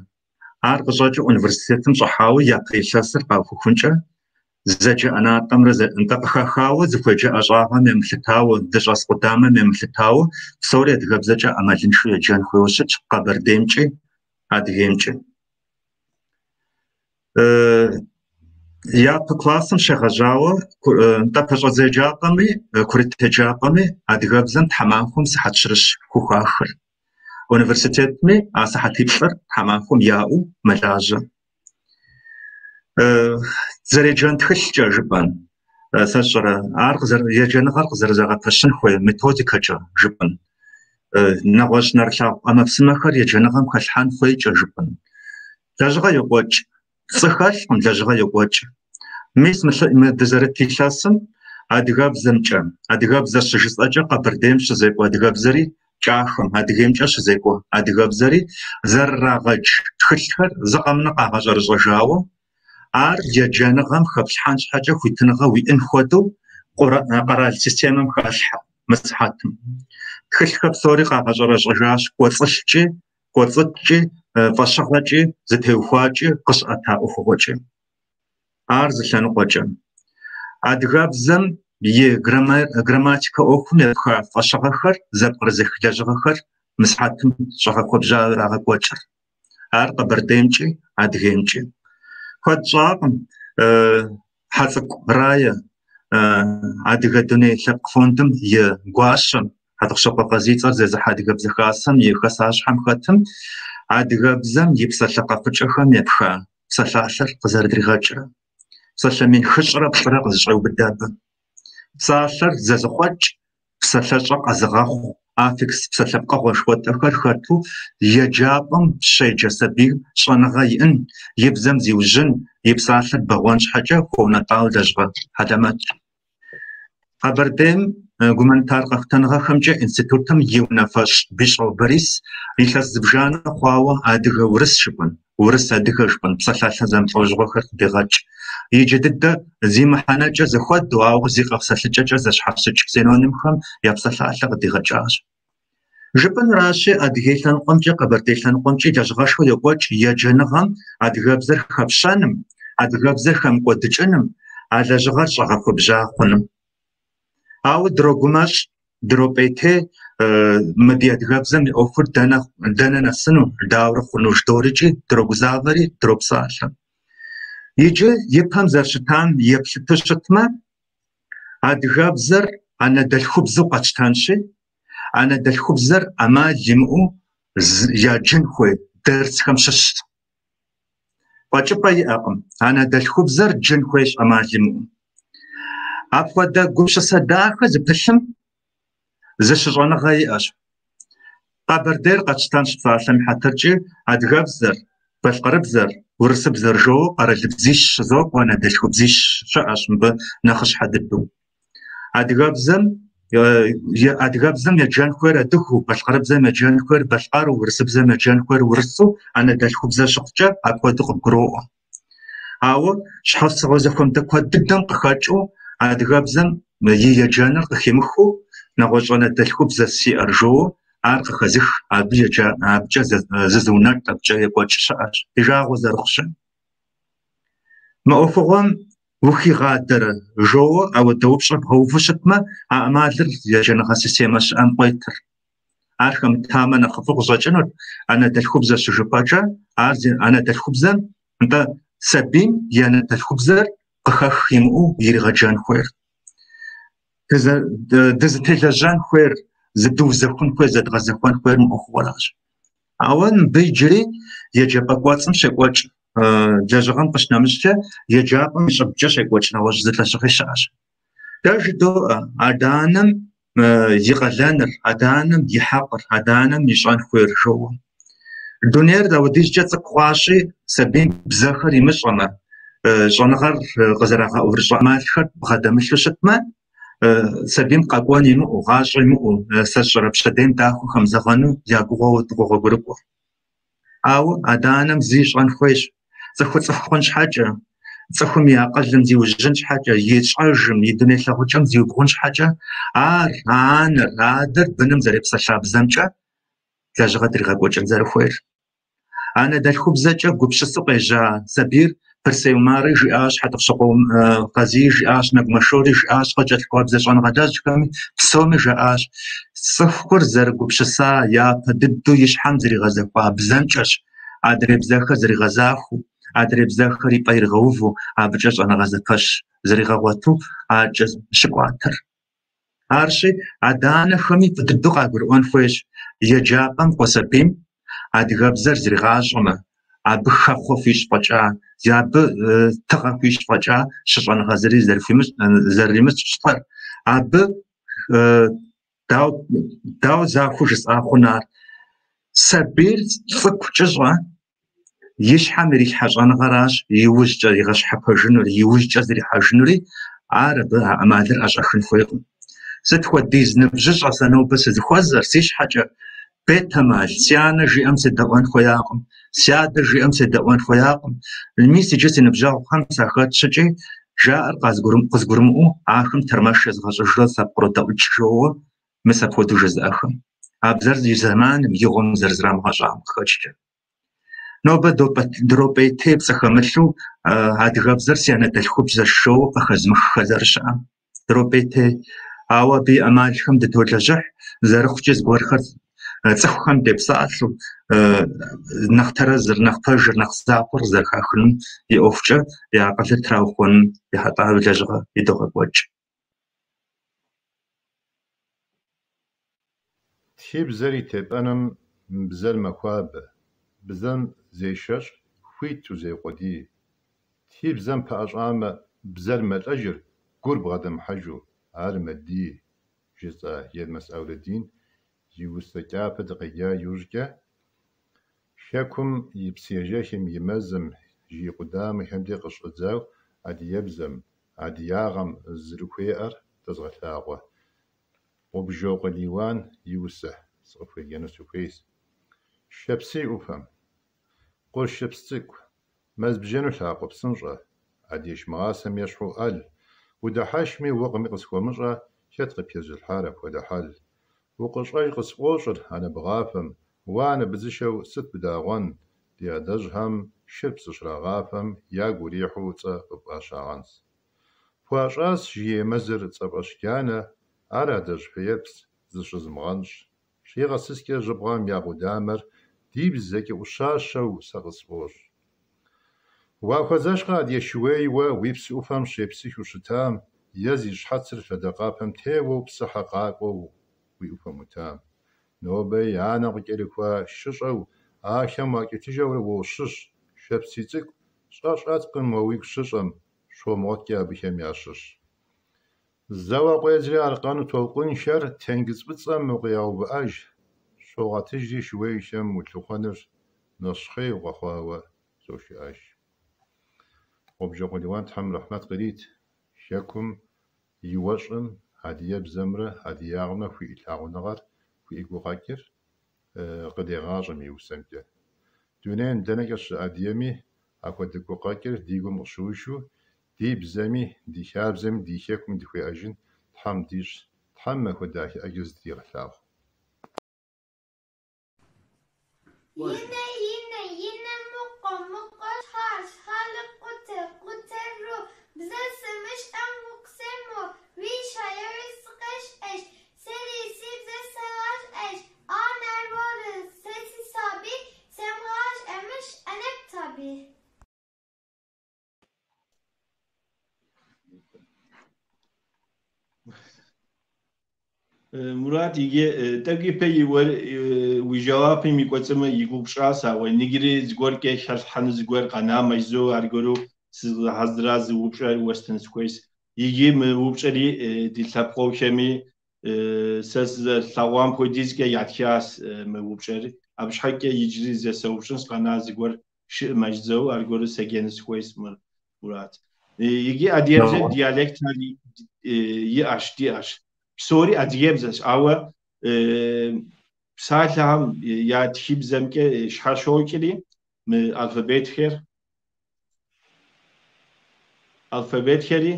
ар къыщӏэкӏыу университетым щӏыхьауэ япэ илъэсыр къаухыхункӏэ, зэджэ ӏэнатӏэмрэ нтӏэ къыхахауэ зыхуеджэ ӏэщӏагъэм емылъытауэ, дыщӏэс къудамэм емылъытауэ, псори адыгэбзэкӏэ ӏэмалыншэу еджэн хуейуэ щытщ Къэбэрдеймкӏи Адыгеймкӏи. Япэ классым щегъэжьауэ нтӏэ пэщӏэдзэ еджапӏэми курыт еджапӏэми адыгэбзэм тхьэмахуэм сыхьэт щырыщ хухахыр. Университетми а сыхьэтиплӏыр тхьэмахуэм яӏэу мэлажьэ. Зэреджэн тхылъкӏэ жыпӏэн, сэ сщӏэрэ, ар еджэныгъэр къызэрызэгъэпэщын хуей методикэкӏэ жыпӏэн, нэгъуэщӏ нэрылъагъу ӏэмэпсымэхэр еджэныгъэм хэлъхьэн хуейкӏэ жыпӏэн. Лэжьыгъэ йокӏуэкӏ. Пцӏы хэлъкъым, лэжьыгъэ йокӏуэкӏ. Мис мы дызэрыт илъэсым адыгэбзэмкӏэ, адыгэбзэ щыжысӏэкӏэ Къэбэрдейм щызекӏуэ адыгэбзэри Кӏахэм, Адыгеймкӏэ щызекӏуэ адыгэбзэри зэрырагъэдж тхылъхэр зы къэмынэ къагъэщӏэрэщӏэжауэ, ар еджэныгъэм хэплъхьэн щхьэкӏэ хуитыныгъэ уиӏэн хуэдэу къэрал системэм халъхьэ мы сыхьэтым. Тхылъхэр псори къагъэщӏэрэщӏэжащ кӏуэцӏылъкӏи, кӏуэцӏыкӏкӏи, фӏэщыгъэкӏи, зытеухуакӏи, къыщыӏэта ӏуэхугъуэкӏи. Ар зы лъэныкъуэкӏэ. Адыгэбзэм и грамматикэ ӏуэхум епха фӏэщыгъэхэр зэпкърызых лэжьыгъэхэр мы сыхьэтым щӏэгъэхуэбжьауэ ирагъэкӏуэкӏыр. Ар Къэбэрдеймкӏи Адыгеймкӏи. Куэд щӏакъым Хьэцӏыкӏу Рае Адыгэ дуней лъэпкъ фондым и гуащэм, Хьэтӏохъущокъуэ Къазий цӏэр зезыхьэ Адыгэбзэ Хасэм и хасащхьэм хэтым адыгэбзэм и псалъэ къэхъукӏэхэм епха псалъалъэр къызэрыдригъэкӏрэ. Псалъэ 1043 къызэщӏеубыдэ абы. Псалъэр зэзыхъуэкӏ, псалъэщӏэ къэзыгъэхъу аффикс псалъэ пкъыгъуэ жыхуэтӏэхэр хэту еджапӏэм щеджэ сабийм щӏэныгъэ иӏэн, и бзэм зиужьын, и псалъэр бэгъуэн щхьэкӏэ хуэунэтӏауэ лэжьыгъэ хьэлэмэтщ. Къэбэрдейм гуманитар къэхутэныгъэхэмкӏэ институтым и унафэщӏ Бищӏо Борис илъэс зыбжанэ хъуауэ адыгэ-урыс жыпӏэн, урыс-адыгэ жыпӏэн псалъалъэ зэмылӏэужьыгъуэхэр къыдегъэкӏ. Иджы дыдэ зи мыхьэнэкӏэ зэхуэдэу, ауэ зи къэпсэлъыкӏэкӏэ зэщхьэщыкӏ синонимхэм я псалъалъэ къыдигъэкӏащ. Жыпӏэнуращи, Адыгей лъэныкъуэмкӏи Къэбэрдей лъэныкъуэмкӏи лэжьыгъэшхуэ йокӏуэкӏ еджэныгъэм адыгэбзэр хэпщэным, адыгэбзэр хэмыкӏуэдыкӏыным, а лэжьыгъэр щӏэгъэхуэбжьа хъуным. Ауэ дрогумэщӏ, дропӏейтей мы ди адыгэбзэм и ӏуэхур дэнэ нэсыну, дауэрэ хъуну жыдоӏэрикӏи, дрогузавэри, дропсалъэ. Иджы ипэм зэрыщытам еплъыту щытмэ, адыгэбзэр анэдэлъхубзэу къэтщтэнщи, Анэдэлъхубзэр ӏэмал имыӏэу яджын хуей дерсхэм щыщщ. Фӏэкӏыпӏэ иӏэкъым. Анэдэлъхубзэр джын хуейщ ӏэмал имыӏэу. Апхуэдэ гупсысэ дахэ зыпылъым зы щыщӏэныгъэ иӏэщ. Къэбэрдейр къэтщтэнщ псалъэм и хьэтыркӏи, адыгэбзэр, балъкъэрыбзэр, урысыбзэр жоуэ къэралыбзищ щызокӏуэ, анэдэлъхубзищ щыӏэщ мыбы нэхъыщхьэ дыдэу. Адыгэбзэм еджэн хуейр адыгэу, балъкъэрыбзэм еджэн хуейр балъкъэру, урысыбзэм еджэн хуейр урысу, анэдэлъхубзэ щыхъукӏэ апхуэдэу къыбгуроӏуэ. Ауэ щхьэусыгъуэ зэхуэмыдэ куэд дыдэм къыхэкӏыу адыгэбзэм и еджэныр къыхимыхыу, нэгъуэщӏ анэдэлъхубзэ сиӏэр жоуэ ар къыхэзых, абы еджа, абыкӏэ зызыунэтӏ, абыкӏэ екӏуэкӏ щыӏэщ, ди жагъуэ зэрыхъущи. Мы ӏуэхугъуэм ухигъадэрэ жоуэ ауэдэ упщӏэ бгъэуву щытмэ, а ӏэмалыр еджэныгъэ системэ щыӏэм къуетыр. Ар хэмытамэ нэхъыфӏу къыщӏэкӏынут, анэдэлъхубзэ щыжыпӏэкӏэ, ар зи анэдэлъхубзэм, нтӏэ, сабийм и анэдэлъхубзэр къыхэх имыӏэу иригъэджэн хуейр. Дызытелэжьэн хуейр, зыдыузэхун хуейр, зэдгъэзэхуэн хуейр мы ӏуэхугъуэращ. Ауэ мыбы иджыри еджапӏэ кӏуэцӏым щекӏуэкӏ лэжьыгъэм къыщынэмыщӏкӏэ, еджапӏэм и щӏыбкӏэ щекӏуэкӏ нэгъуэщӏ зы лэжьыгъи щыӏэщ. Дэ жыдоӏэ адэ-анэм и къалэныр, адэ-анэм и хьэкъыр, адэ-анэм ищӏэн хуейр жоуэ. Дунейр апхуэдизкӏэ цӏыкӏу хъуащи, сабийм бзэхэр имыщӏэмэ, щӏэныгъэр къызэрагъэӏурыщӏэ ӏэмалхэр бгъэдэмылъу щытмэ, сабийм къэкӏуэн имыӏэу, гъащӏэ имыӏэу, сэ сщӏэрэ пщэдейм дахэу хэмызэгъэну я гугъэу къогъуэгурыкӏуэ. Ауэ адэ-анэм зы ищӏэн хуейщ, цӏыхур цӏыху хъун щхьэкӏэ, цӏыхум и акъылым зиужьын щхьэкӏэ, и щӏэжым, и дуней лъагъукӏэм зиубгъун щхьэкӏэ, ар, а анэр, а адэр быным зэрепсэлъа бзэмкӏэ лэжьыгъэ дригъэкӏуэкӏын зэрыхуейр. Анэдэлъхубзэкӏэ гупсысэу къежьа сабийр Бырсей Умари жиӏащ, Хьэтӏохъущокъуэ Къазий жиӏащ, Нэгумэ Шори жиӏащ, къыкӏэлъыкӏуа бзэщӏэныгъэлэжьхэми псоми жаӏащ. Цӏыхур зэрыгупсыса япэ дыдэу и щхьэм зэригъэзэхуа бзэмкӏэщ, адрей бзэхэр зэригъэзахуэу, адрей бзэхэр и пӏэ иригъэувэу, абыкӏэ щӏэныгъэ зэпэщ зэригъэгъуэту адэкӏэ щыкӏуатэр. Арщи, адэ-анэхэми фӏы дыдэу къагурыӏуэн хуейщ еджапӏэм кӏуэ сабийм адыгэбзэр зригъащӏэмэ, абы хэхъуэ хуищӏ фӏэкӏа, абы тыгъэ хуищӏ фӏэкӏа щыщӏэныгъэ зыри зэримыщӏэр. Абы дауэ захуэу жысӏа хъун ар? Сабийр цӏыкӏу кӏыщӏэ и щхьэм ирилъхьэ щӏэныгъэращ иужькӏэ игъэщхьэпэжынур, иужькӏэ зэрихьэжынури, ар абы а ӏэмалыр ӏэщӏэхын хуейкъым. Сыт хуэдиз ныбжьыщӏэ сэ нобэ сызыхуэзэр, си щхьэкӏэ бетэмал, си анэ жиӏэм седэӏуэн хуеякъым, си адэ жиӏэм седэӏуэн хуеякъым. Мис иджы си ныбжьэгъухэм сахэтщыкӏи, жаӏэр къызгурымыӏуэу ахэм тэрмэш езгъэщӏыжурэ сапкърыдэӏукӏ жоуэ, мис апхуэдэу жызыӏэхэм. А бзэр и зэманым, и гъуэм зэрызрамыгъэщӏам къыхэкӏкӏэ. Нобэ дропӏейтей пцӏы хэмылъу адыгэбзэр си анэдэлъхубзэщ жоуэ къыхэзымыххэ зэрыщыӏэм. Дропӏейтей. Ауэ абы и ӏэмалхэм дытолэжьыхь, зэрыхъукӏи зыгуэрхэр цӏыхухэм депсалъэу, нэхъ тэрэзыр, нэхъ пэжыр, нэхъ захуэр къызэрыхахынум и ӏуэхукӏэ я акъылыр траухуэным ехьэлӏауэ лэжьыгъэ идогъэкӏуэкӏ. Тхыбзэр и тепӀэным бзэр мэхуабэ, бзэм зешэщӀ, хуиту зеукъуэдий. Тхыбзэм пэӀэщӀамэ, бзэр мэлӀэжыр, гур бгъэдэмыхьэжу, ар мэдий, жызыӀа Елмэс Ӏэулэдин и усэ кӀапэ дыкъеджа иужькӀэ, Хэкум и псыежэхым и мэзым, жыг къудамэхэм де къыщыщӀэдзауэ адыгэбзэм, адыгагъэм зэрыхуеӀэр дэзгъэлъагъуэ Гъубжокъуэ Лиуан и усэ сыкъыфхуеджэну сыхуейщ. Шэпсый ӏуфэм. Къуршыпс цӏыкӏу, мэз бжэну лъакъуэ псынщӏэ, адыгэш мыгъасэм ещхьу ӏэл, удыхьэшхми угъми къысхуэмыщӏэ, хэт къыпхэзылъхьар апхуэдэ хьэл? Укъыщӏэж къысфӏощӏыр анэ бгъафэм, уэ анэ быдзышэу сыт бдагъуэн, ди адэжьхэм шыр псы щрагъафэм ягу урихьу цӏэ къыпфӏащагъэнщ. Пхуащӏащ жыгей мэзыр цӏэфӏэщ джанэ, ар адэжь фэеплъщ зыщызымыгъэнщӏ. Щигъэсыскӏэ жьыбгъэм я къудамэр ди бзэкӏэ ӏущащэу сэ къысфӏощӏ. Уахуэзэшкъэ адыгэ шууейуэ уи псы ӏуфэм щепсыхыу щытам е зи щхьэцыр лъэдакъэпэм теуэу псыхьэ къакӏуэу. уи ӏупэм ӏутам. Нобэи анэм къыкӏэрыхуа щыщӏэу, ахэм уакӏэлъыжэурэ уощыщ, шэпси цӏыкӏу, щӏэ щӏэткъым уэ уигу щыщӏэм, щомыгъуэткӏэ абыхэм ящыщ. Зэуэ къуедзри аркъэну толъкъунхэр тенджыз фӏыцӏэм укъегъэувыӏэж, щогъэтыжри шууейхэм улъыхъуэныр нэщхъей укъэхъуауэ зошыӏэж. Гъубжокъуэ Лиуан Тхьэм рэхьмэт кърит, Хэкум и уэщӏым адыгэбзэмрэ адыгагъэмрэ хуиӏэ лъагъуныгъэр, хуиӏэ гукъэкӏыр къыдегъащӏэм и усэмкӏэ. Дунейм дэнэкӏэ щыӏэ адыгэми апхуэдэ гукъэкӏыр ди гум къыщыушу, ди бзэми, ди хабзэми, ди хэкум дыхуеӏэжын Тхьэм дищӏ, Тхьэм махуэ дахэ ӏэджэ зыдригъэлъагъу. Инэ, инэ, инэ, мыкъуэ, мыкъуэ, щхьал, щхьалы, къутэ, къутэ, ру. Бзэ сымыщӏэм укъысемыуэ, уи щаеуи сыкъещӏэщ. Сэри си бзэ сэгъащӏэщ. Анэр уэры, сэ си сабий, семыгъащӏэмэ, щыӏэнэп табий. Мурат, иджы тӏэкӏу ипэ уи жэуапым и кӏуэцӏым и гугъу пщӏащ, ауэ иджыри зыгуэркӏэ хэлъхьэну зыгуэр къэнамэ жызоӏэу аргуэру сызыгъэхьэзыра зы упщӏэ уэстын сыхуейщ. Иджы мы упщӏэри ди лъэпкъэгъухэми сэ сызэрылъэгъуам хуэдизкӏэ ятхащ мы упщӏэри. Абы щхьэкӏэ иджыри зэ сеупщӏынщ къэна зыгуэр щыӏэмэ жызоӏэу аргуэру седжэну сыхуейщ Мурат. Иджы адыгэбзэм диалектхэр иӏэщ, диӏэщ. Псори адыгэбзэщ, ауэ псалъэхэм я тхыбзэмкӏэ щхьэщокӏри мы алфабетхэр алфабетхэри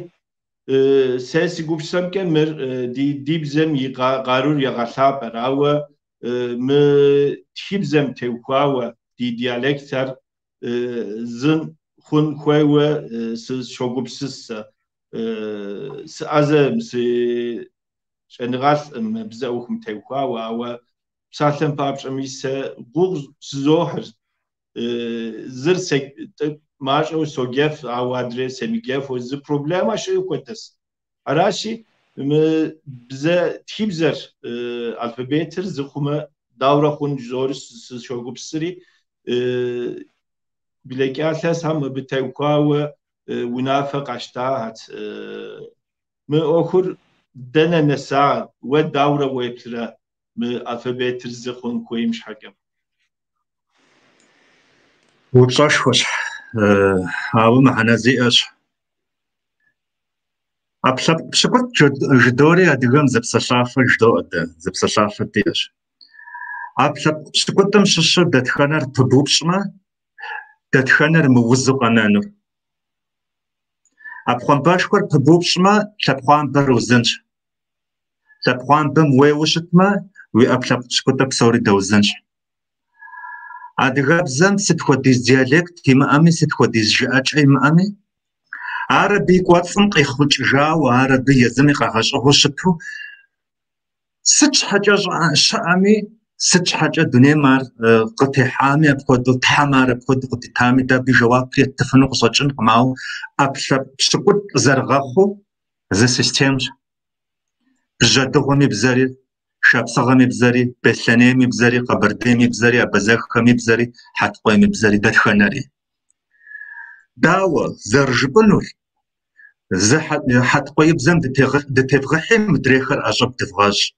сэ си гупсысэмкӏэ мыр ди бзэм и къарур егъэлъапӏэр, ауэ мы тхыбзэм теухуауэ ди диалектхэр зы хъун хуейуэ сыщогупсыс сэ. Сыӏэзэкъым, сыщӏэныгъэлӏкъым бзэ ӏуэхум теухуауэ, ауэ псалъэм папщӏэми сэ гугъу сызохьыр. Зыр мащӏэу соджэф, ауэ адрей семыджэфу зы проблемэ щыӏэ хуэдэщ. Аращи, мы бзэ тхыбзэр, алфабетыр зы хъумэ, даурэ хъун жызори сыщогупсысри, блэкӏа илъэсхэм абы теухуауэ унафэ къащтахэт. Мы ӏуэхур дэнэ нэса, уэ даурэ уеплърэ мы алфабетыр зы хъун хуейм щхьэкӏэ? Упщӏэшхуэщ, ауэ мыхьэнэ зиӏэщ. Ӏэпкълъэпкъ пщыкӏутӏ жыдори адыгэм зы псэлъафэ жыдоӏэ дэ, зы псэлъафэ диӏэщ. Ӏэпкълъэпкъ пщыкӏутӏым щыщу дэтхэнэр пыбупщӏмэ, дэтхэнэр мыузу къэнэнур? Ӏэпхъуамбэшхуэр пыбупщӏмэ, лъэпхъуамбэр узынщ. Лъэпхъуамбэм уеуэу щытмэ, уи ӏэпкълъэпкъ пщыкӏутӏыр псори дэузынщ. Адыгэбзэм сыт хуэдиз диалект имыӏэми, сыт хуэдиз жыӏэкӏэ имыӏэми, ар абы и кӏуэцӏым къихъукӏыжауэ, ар абы езым и къэгъэщӏыгъэу щыту, сыт щхьэкӏэ щыӏэми, сыт щхьэкӏэ дунейм ар къытехьами, апхуэдэу Тхьэм ар апхуэдэу къыдитами, дэ абы и жэуапыр еттыфыну къыщӏэкӏынкъым, ауэ ӏэпкълъэпкъ пщыкӏутӏ зэрыгъэхъуу зы системщ. Бжьэдыгъум и бзэри, Шапсыгъым и бзэри, Беслъэнейм и бзэри, Къэбэрдейм и бзэри, Абазэххэм и бзэри, Хьэткъуейм и бзэри, дэтхэнэри. Дауэ зэрыжыпӏэнур? Зы хьэткъуеибзэм дытевгъыхьи, мыдрейхэр ӏэщӏыб дывгъэщӏ.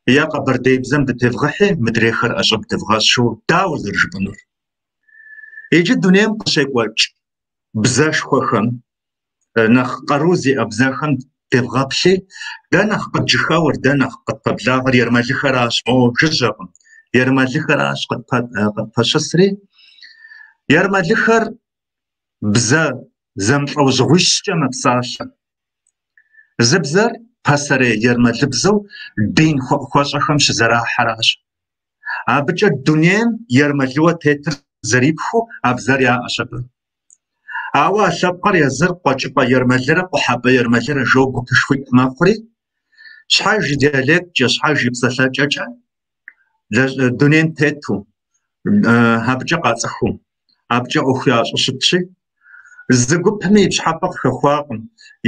Е къэбэрдеибзэм дытевгъыхьи, мыдрейхэр ӏэщӏыб дывгъэщӏ жыпӏэу дауэ зэрыжыпӏэнур? Иджы дунейм къыщекӏуэкӏ бзэшхуэхэм, нэхъ къару зиӏэ бзэхэм девгъэплъи, дэ нэхъ къыджьыхэуэр, дэ нэхъ къытпэблагъэр ермэлыхэращ, моуэ жыжьэкъым. Ермэлыхэращ къытпэщысри. Ермэлыхэр бзэ зэмылӏэужьыгъуищкӏэ мэпсалъэ. Зы бзэр пасэрей ермэлыбзэу дин хуэӏухуэщӏэхэм щызэрахьэращ. Абыкӏэ дунейм ермэлыуэ тетыр зэрипхыу а бзэр яӏэщ абы. Ауэ а лъэпкъыр езыр къуэкӏыпӏэ ермэлырэ къухьэпӏэ ермэлырэ жоу гупышхуитӏ мэхъури, щхьэж и диалекткӏэ, щхьэж и псэлъэкӏэкӏэ дунейм тету, абыкӏэ къацӏыхуу, абыкӏэ ӏуэху ящӏу щытщи, зы гупми и пщхьэпэ къыхэхуакъым.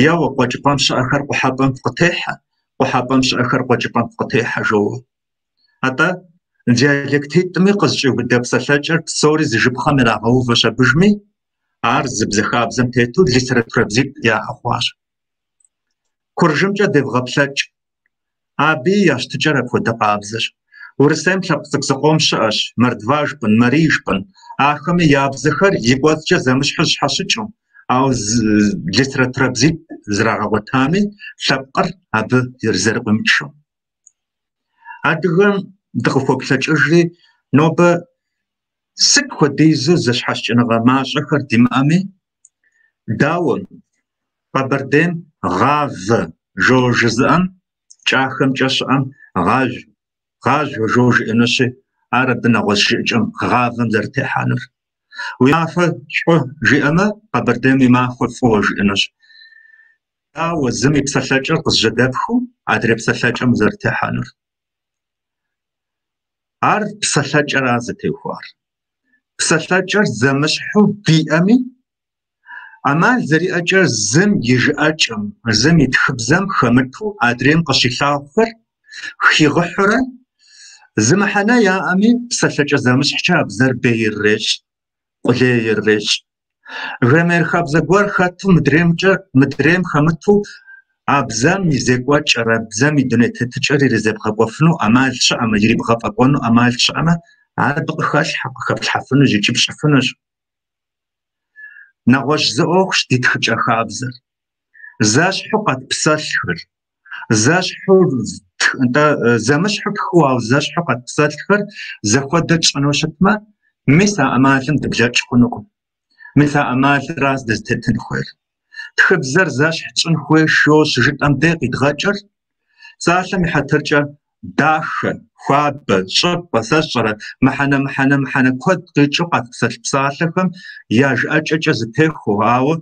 Еуэ, къуэкӏыпӏэм щыӏэхэр къухьэпӏэм фыкъытехьэ, Къухьэпӏэм щыӏэхэр къуэкӏыпӏэм фыкъытехьэ жоуэ. Атӏэ, диалектитӏми къызэщӏиубыдэ псэлъэкӏэр псори зы жыпхъэм ирагъэувэщ абыжми, ар зы бзэ хабзэм тету литературэбзитӏ яӏэ хъуащ. Куржымкӏэ девгъэплъэкӏ. Абыи я щытыкӏэр апхуэдэ къабзэщ. Урысейм лъэпкъ цӏыкӏу зыкъом щыӏэщ, мордва жыпӏэн, марий жыпӏэн. Ахэми я бзэхэр и кӏуэцӏкӏэ зэмыщхьу зэщхьэщыкӏыу, ауэ литературэбзитӏ зрагъэгъуэтами, лъэпкъыр абы зэрыкъуимычу. Адыгэм дыкъыхуоплъэкӏыжри, нобэ сыт хуэдизу зэщхьэщыкӏыныгъэ мащӏэхэр димыӏэми, дауэ Къэбэрдейм гъавэ жоуэ жызыӏэм, кӏахэмкӏэ щыӏэм гъажъу, гъажъуэ жоуэ жиӏэнущи, ар абы нэгъуэщӏ жыӏэкӏэм гъавэм зэрытехьэнур. Уи махуэ шӏу жиӏэмэ, Къэбэрдейм уи махуэ фӏыуэ жиӏэнущ. Дауэ зым и псэлъэкӏэр къызжьэдэпхыу адрей псэлъэкӏэм узэрытехьэнур? Ар псэлъэкӏэра зытеухуар. Псэлъэкӏэр зэмыщхьу диӏэми, ӏэмал зэриӏэкӏэ зым и жыӏэкӏэм, зым и тхыбзэм хэмыту адрейм къыщилъагъухэр хигъыхьурэ, зы мыхьэнэ яӏэми, псэлъэкӏэ зэмыщхькӏэ а бзэр бей ирырещӏ, къулей ирырещӏ. Граммер хабзэ гуэр хэту мыдреймкӏэ, мыдрейм хэмыту а бзэм и зекӏуэкӏэр, а бзэм и дуней тетыкӏэр иризэбгъэкӏуэфыну ӏэмал щыӏэмэ, ирибгъэфӏэкӏуэну ӏэмал щыӏэмэ, ар абы къыхэлъхьэ, къыхэплъхьэфынущ икӏи пщӏыфынущ. Нэгъуэщӏ зы ӏуэхущ ди тхыкӏэ хабзэр. Зэщхьу къэтпсэлъхэр, зэщхьу, нтӏэ, зэмыщхьу тхыуэ, ауэ зэщхьу къэтпсэлъхэр зэхуэдэ тщӏыну щытмэ, мис а ӏэмалым дыблэкӏ хъунукъым. Мис а ӏэмалыращ дызытетын хуейр. Тхыбзэр зэщхь тщӏын хуейщ жоуэ щыжытӏэм дей къидгъэкӏыр, псалъэм и хьэтыркӏэ, дахэ, хуабэ, щӏыпӏэ, сэ сщӏэрэ, мыхьэнэ, мыхьэнэ, мыхьэнэ куэд къикӏыу къэтпсэлъ псалъэхэм я жыӏэкӏэкӏэ зэтехуэу, ауэ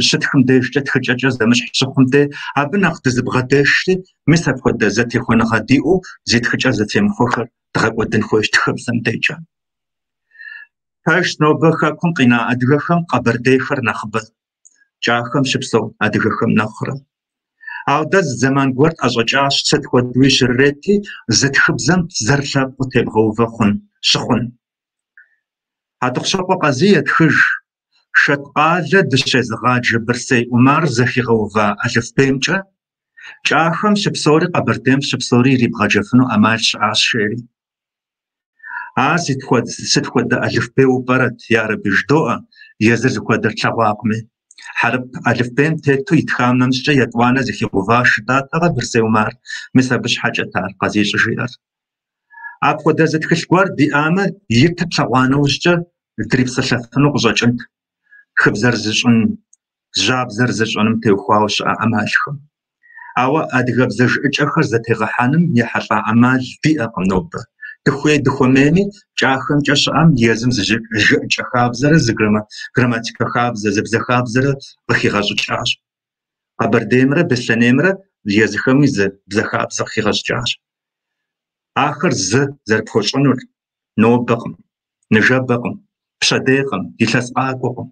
щытхым дежкӏэ тхыкӏэкӏэ зэмыщхь щыхъум дей, абы нэхъ дызыбгъэдешри, мис апхуэдэ зэтехуэныгъэ диӏэу зи тхыкӏэ зэтемыхуэхэр дгъэкӏуэдын хуейщ тхыбзэм дежкӏэ. Пэжщ, нобэ хэкум къина адыгэхэм къэбэрдейхэр нэхъыбэ, кӏахэм щыпсэу адыгэхэм нэхърэ. Ауэ дэ зы зэман гуэр тӏэщӏэкӏащ, сыт хуэдэуи щрырети, зы тхыбзэм зэрылъэпкъыу тебгъэувэ хъун, щыхъун. Хьэтӏохъущокъуэ Къазий етхыж, Шэткъалэ дыщезыгъаджэ Бырсей Умар зэхигъэува алыфбеймкӏэ кӏахэм щыпсэури Къэбэрдейм щыпсэури ирибгъэджэфыну ӏэмал щыӏащ, жери. Ар сыт хуэдэ алыфбейуэ пӏэрэт, ярэби жыдоӏэ, езыр зыхуэдэр тлъэгъуакъыми. Хьэрып алыфбейм тету итхам нэмыщӏкӏэ етӏуанэ зэхигъэуващ жытӏатэкъэ Бырсей Умар, мис абы щхьэкӏэт ар Къазий щӏыжиӏэр. Апхуэдэ зы тхылъ гуэр диӏамэ, итыр тлъэгъуа нэужькӏэ дрипсэлъэфыну къыщӏэкӏынт тхыбзэр зыщӏын, жьабзэр зыщӏыным теухуауэ щыӏэ ӏэмалхэм. Ауэ адыгэбзэ жыӏэкӏэхэр зэтегъэхьэным ехьэлӏа ӏэмал диӏэкъым нобэ. Дыхуей-дыхуэмейми, кӏахэмкӏэ щыӏэм езым зы жыӏэкӏэ хабзэрэ зы грамматикэ хабзэ, зы бзэ хабзэрэ къыхигъэщӏыкӏащ. Къэбэрдеймрэ Беслъэнеймрэ езыхэми зы бзэ хабзэ къыхигъэщӏыкӏащ. Ахэр зы зэрыпхуэщӏынур нобэкъым, ныжэбэкъым, пщэдейкъым, илъэс къакӏуэкъым.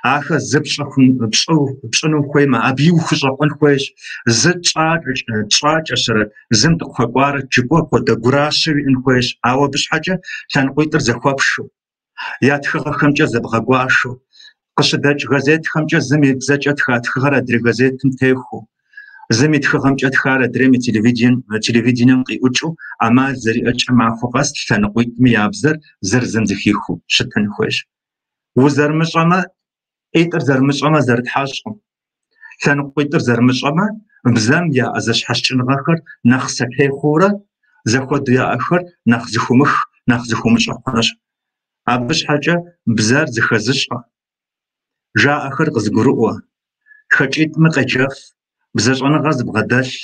Ахэр зы пщӏыну хуеймэ, абыи ухущӏэкъун хуейщ. Зы тщӏакӏэщэрэт, зым дыкъыхуэкӏуарэт жыпӏэу апхуэдэ гуращэ уиӏэн хуейщ. Ауэ абы щхьэкӏэ лъэныкъуитӏыр зэхуэпшэу, я тхыгъэхэмкӏэ зэбгъэгуашэу, къыщыдэкӏ газетхэмкӏэ зым и бзэкӏэ тха тхыгъэр адрей газетым техуэу, зым и тхыгъэмкӏэ тхар адрейм и телевидением къиӏукӏыу ӏэмал зэриӏэкӏэ махуэ къэс лъэныкъуитӏми я бзэр зыр зым зэхихыу щытын хуейщ. Узэрымыщӏэмэ, ӏитӏыр зэрымыщӏэмэ зэрытхьэщӏкъым. Лъэныкъуитӏыр зэрымыщӏэмэ, бзэм яӏэ зэщхьэщыкӏыныгъэхэр нэхъ сэтей хъуурэ, зэхуэдэу яӏэхэр нэхъ зыхыумых, нэхъ зыхыумыщӏэ хъунущ. Абы щхьэкӏэ бзэр зыхэзыщӏэ, жаӏэхэр къызыгурыӏуэ, тхэкӏитӏми къеджэф, бзэщӏэныгъэ зыбгъэдэлъ,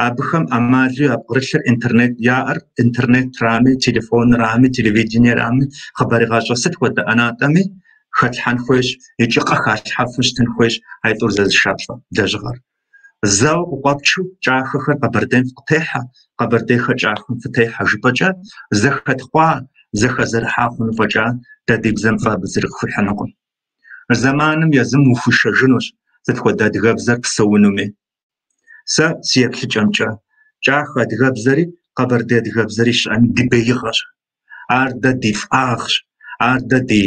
абыхэм ӏэмалу япкърылъыр интернет яӏэр интернетрами, телефонрами, телевидениерами, хъыбарегъащӏэ сыт хуэдэ ӏэнатӏэми хэтлъхьэн хуейщ икӏи къыхалъхьэфу щытын хуейщ аитӏур зэзышалӏэ лэжьыгъэр. Зэуэ къыкъуэпчу кӏахэхэр Къэбэрдейм фыкъытехьэ, къэбэрдейхэр кӏахэм фытехьэ жыпӏэкӏэ зэхэтхъуа, зэхэзэрыхьа хъуну фӏэкӏа дэ ди бзэм фӏы абы зыри къыхуихьынукъым. Зэманым езым ухуишэжынущ сыт хуэдэ адыгэбзэр псэунуми. Сэ си еплъыкӏэмкӏэ, кӏахэ адыгэбзэри къэбэрдей адыгэбзэри щыӏэми ди беигъэщ. Ар дэ ди фӏагъщ, ар дэ ди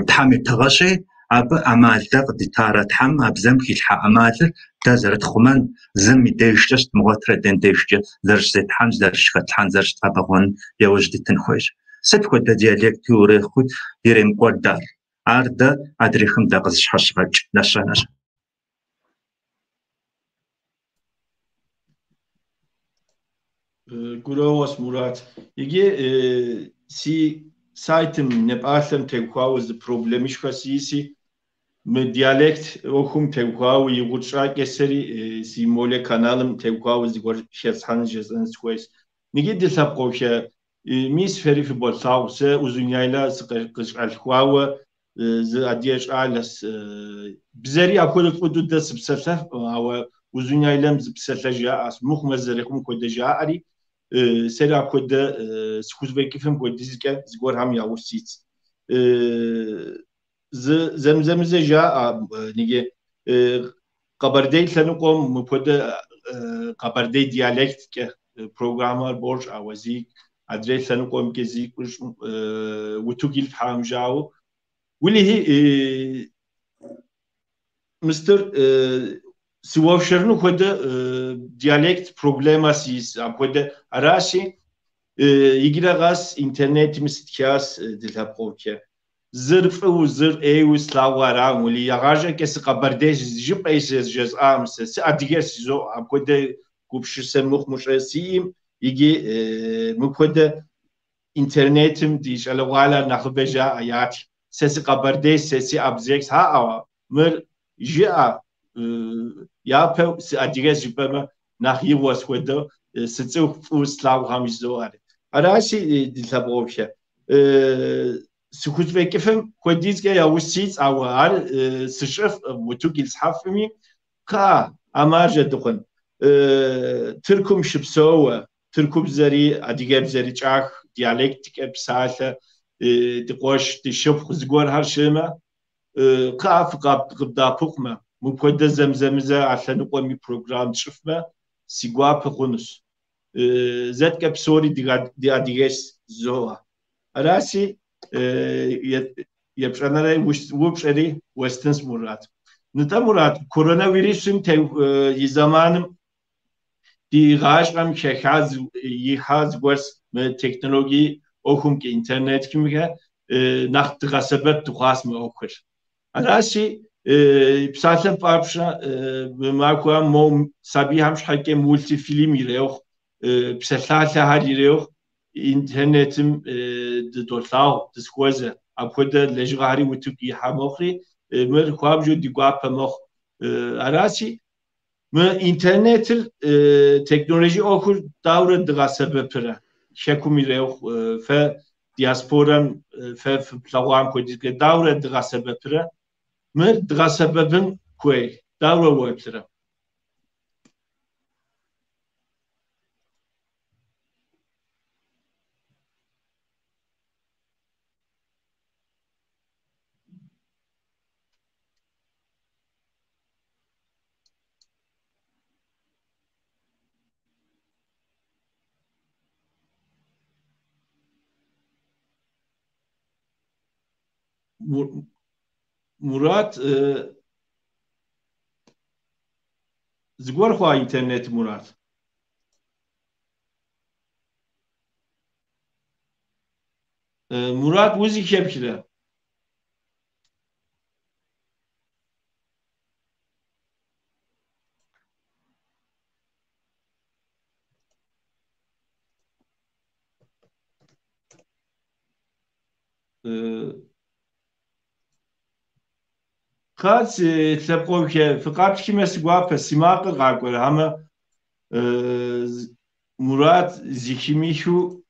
Тхьэм и тыгъэщи, абы ӏэмал дэ къыдитарэ Тхьэм а бзэм хилъхьа ӏэмалыр дэ зэрытхъумэн, зым и дежкӏэ щыдмыгъуэтрэ адрейм дежкӏэ зэрыщызетхьэн, зэрыщыхэтлъхьэн, зэрыщыдгъэбэгъуэн яужь дитын хуейщ. Сыт хуэдэ диалекти урехъуи иремыкӏуэд ар. Ар дэ адрейхэм дакъызыщхьэщыгъэкӏ нэщэнэщ. Гурыӏуэгъуэщ, Мурат. Иджы си сайтым нэпӏалъэм теухуауэ зы проблемышхуэ сиӏэси, мы диалект ӏуэхум теухуауэ и гугъу тщӏакӏэ сэри си молэ каналым теухуауэ зыгуэр хэслъхьэн жесӏэн сыхуейщ. Иджы ди лъэпкъыухэ, мис фэри фыболъагъу, сэ Узуняйла сыкъыщалъхуауэ зы адыгэ щӏалэс. Бзэри апхуэдэ фӏы дыдэ сыпсэлъэфкъым, ауэ Узуняйлэм зы псалъэ жаӏэщ, мыхъумэ зэрыхъум хуэдэ жаӏэри, сэри апхуэдэ схузэфӏэкӏыфым хуэдизкӏэ зыгуэрхэм яужь ситщ. Зы зэмызэмызэ жаӏэ ныги Къэбэрдей лъэныкъуэм мыпхуэдэ къэбэрдей диалекткӏэ программэр бощӏ, ауэ зи адрей лъэныкъуэмкӏэ зи утыку илъхьэм жаӏэу. Уэлэхьи, мыстыр сыуэршэрыну хуэдэ диалект проблемэ сиӏэс апхуэдэ аращи, иджырэ къэс интернетым сытхащ ди лъэпкъыухэ. Зыр фӏыуэ, зыр ӏейуэ слъагъуу аракъым, уэли игъащӏэкӏэ сыкъэбэрдейщ жыпӏэи жесӏакъым сэ, сыадыгэщ жызоӏэ, апхуэдэ гупсысэ мыхъумыщӏэ сиӏым, иджы мыпхуэдэ интернетым ди щӏалэгъуалэр нэхъыбэ жаӏэ ятх. Сэ сыкъэбэрдейщ, сэ сыабзэхщ, хаӏэ, мыр жыӏэ, япэу сыадыгэщ жыпӏэмэ, нэхъ игъуэщ хуэдэу сыцӏыху фӏыуэ слъагъухэм жызоӏэри. Аращи, ди лъэпкъыухэ, сыхузэфӏэкӏыфым хуэдизкӏэ яужь ситщ, ауэ ар сыщӏыфкъым, утыку ислъхьэфми, кхъыӏэ, а маржэ дыхъун. Тыркум щыпсэууэ, тыркубзэри адыгэбзэри кӏах диалекткӏэ псалъэ ди къуэш, ди шыпхъу зыгуэрхэр щыӏэмэ, кхъыӏэ фыкъыддэӏэпыкъумэ, мыпхуэдэ зэмызэмызэ а лъэныкъуэми программ тщӏыфмэ, си гуапэ хъунущ. Зэткӏэ псори ди адыгэщ жызоӏэ. Аращи, епщӏанэрей упщӏэри уэстынщ, Мурат. Нтӏэ, Мурат, коронавирусым и зэманым ди гъащӏэм хэха ихьа зыгуэрщ мы технологие ӏуэхумкӏэ, интернетымкӏэ нэхъ дгъэсэбэп дыхъуащ мы ӏуэхур. Аращи, псалъэм папщӏэ, мы махуэм мо сабийхэм щхьэкӏэ мультифильм ирехъу, псалъалъэхэр ирехъу, интернетым дыдолъагъу, дызыхуэзэ. Апхуэдэ лэжьыгъэхэри утыку ихьэ мэхъури, мыр хуабжьу ди гуапэ мэхъу. Аращи, мы интернетыр, технологие ӏуэхур дауэрэ дгъэсэбэпрэ? Хэкум ирехъу, фэ диаспорэм фэ фыплъэгъуам хуэдизкӏэ дауэрэ дгъэсэбэпрэ? Мыр дгъэсэбэпын хуей, дауэрэ уеплърэ? Мурат, зыгуэр хъуа интернет, Мурат? Мурат, узыхэпхрэ? Кхъа, си лъэпкъыухэ, фыкъаплъхымэ си гуапэ, си макъыр къакӏуэрэ, хьэмэ Мурат зыхимыхыу.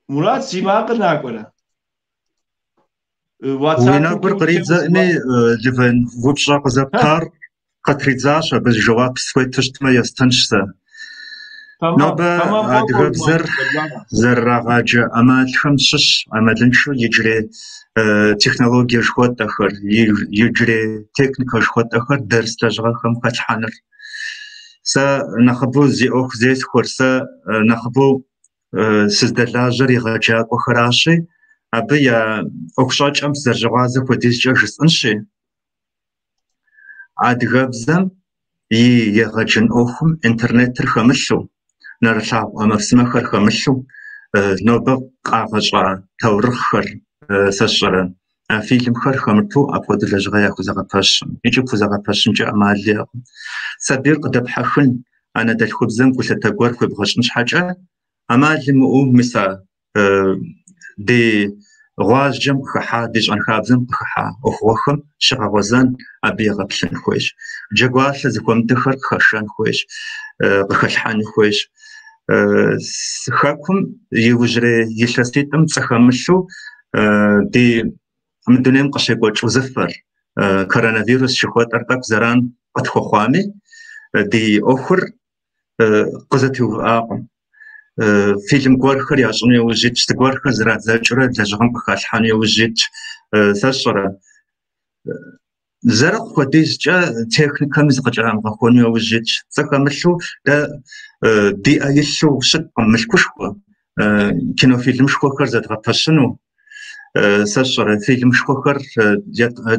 Мурат, си макъыр накӏуэрэ? Уи WhatsApp-мкӏэ нэгур утеуэ къридзэӏыми, Ливен, упщӏэ къызэптар къытридзащ, абы жэуап схуету щытмэ естынщ сэ. Тэмам, Нобэ тэмам, къокӏуэ, адыгэбзэр Мурат, къеблагъэ. зэрырагъаджэ ӏэмалхэм щыщ ӏэмалыншэу иджырей технологие жыхуэтӏэхэр, иджырей техникэ жыхуэтӏэхэр дэрс лэжьыгъэхэм хэлъхьэныр. Сэ нэхъыбэу зи ӏуэху зесхуэр, сэ нэхъыбэу сыздэлажьэр егъэджакӏуэхэращи, абы я ӏуэхущӏэкӏэм сызэрыщыгъуазэ хуэдизкӏэ жысӏэнщи, адыгэбзэм и егъэджын ӏуэхум интернетыр хэмылъу, нэрылъагъу ӏэмэпсымэхэр хэмылъу, нобэ къагъэщӏа таурыхъхэр, сэ сщӏэрэ, фильмхэр хэмыту апхуэдэ лэжьыгъэ яхузэгъэпэщым икӏи пхузэгъэпэщынкӏэ ӏэмал иӏэкъым. Сабийр къыдэпхьэхын, анэдэлъхубзэм гулъытэ гуэр хуебгъэщӏын щхьэкӏэ, ӏэмал имыӏэу мис а ди гъуазджэм къыхыхьа, ди щӏэнхабзэм къыхыхьа ӏуэхугъуэхэм щыгъэгъуэзэн, абы егъэплъын хуейщ. Джэгуалъэ зыхуэмыдэхэр къыхэшэн хуейщ, къыхэлъхьэн хуейщ. Хэкум иужьрей илъэситӏым пцӏы хэмылъу ди мы дунейм къыщекӏуэкӏ узыфэр, коронавирус жыхуэтӏэр тӏэкӏу зэран къытхуэхъуами, ди ӏуэхур къызэтеувыӏакъым. Фильм гуэрхэр ящӏыну яужь итщ, зыгуэрхэр зэрадзэкӏыурэ лэжьыгъэм къыхалъхьэну яужь итщ. Сэ сщӏэрэ, зэрыхъу хуэдизкӏэ техникэми зыкъыкӏэрамыгъэхуэну яужь итщ. Пцӏы хэмылъу дэ ди ӏэ илъу щыткъым мылъкушхуэ, кинофильмышхуэхэр зэдгъэпэщыну, сэ сщӏэрэ, фильмышхуэхэр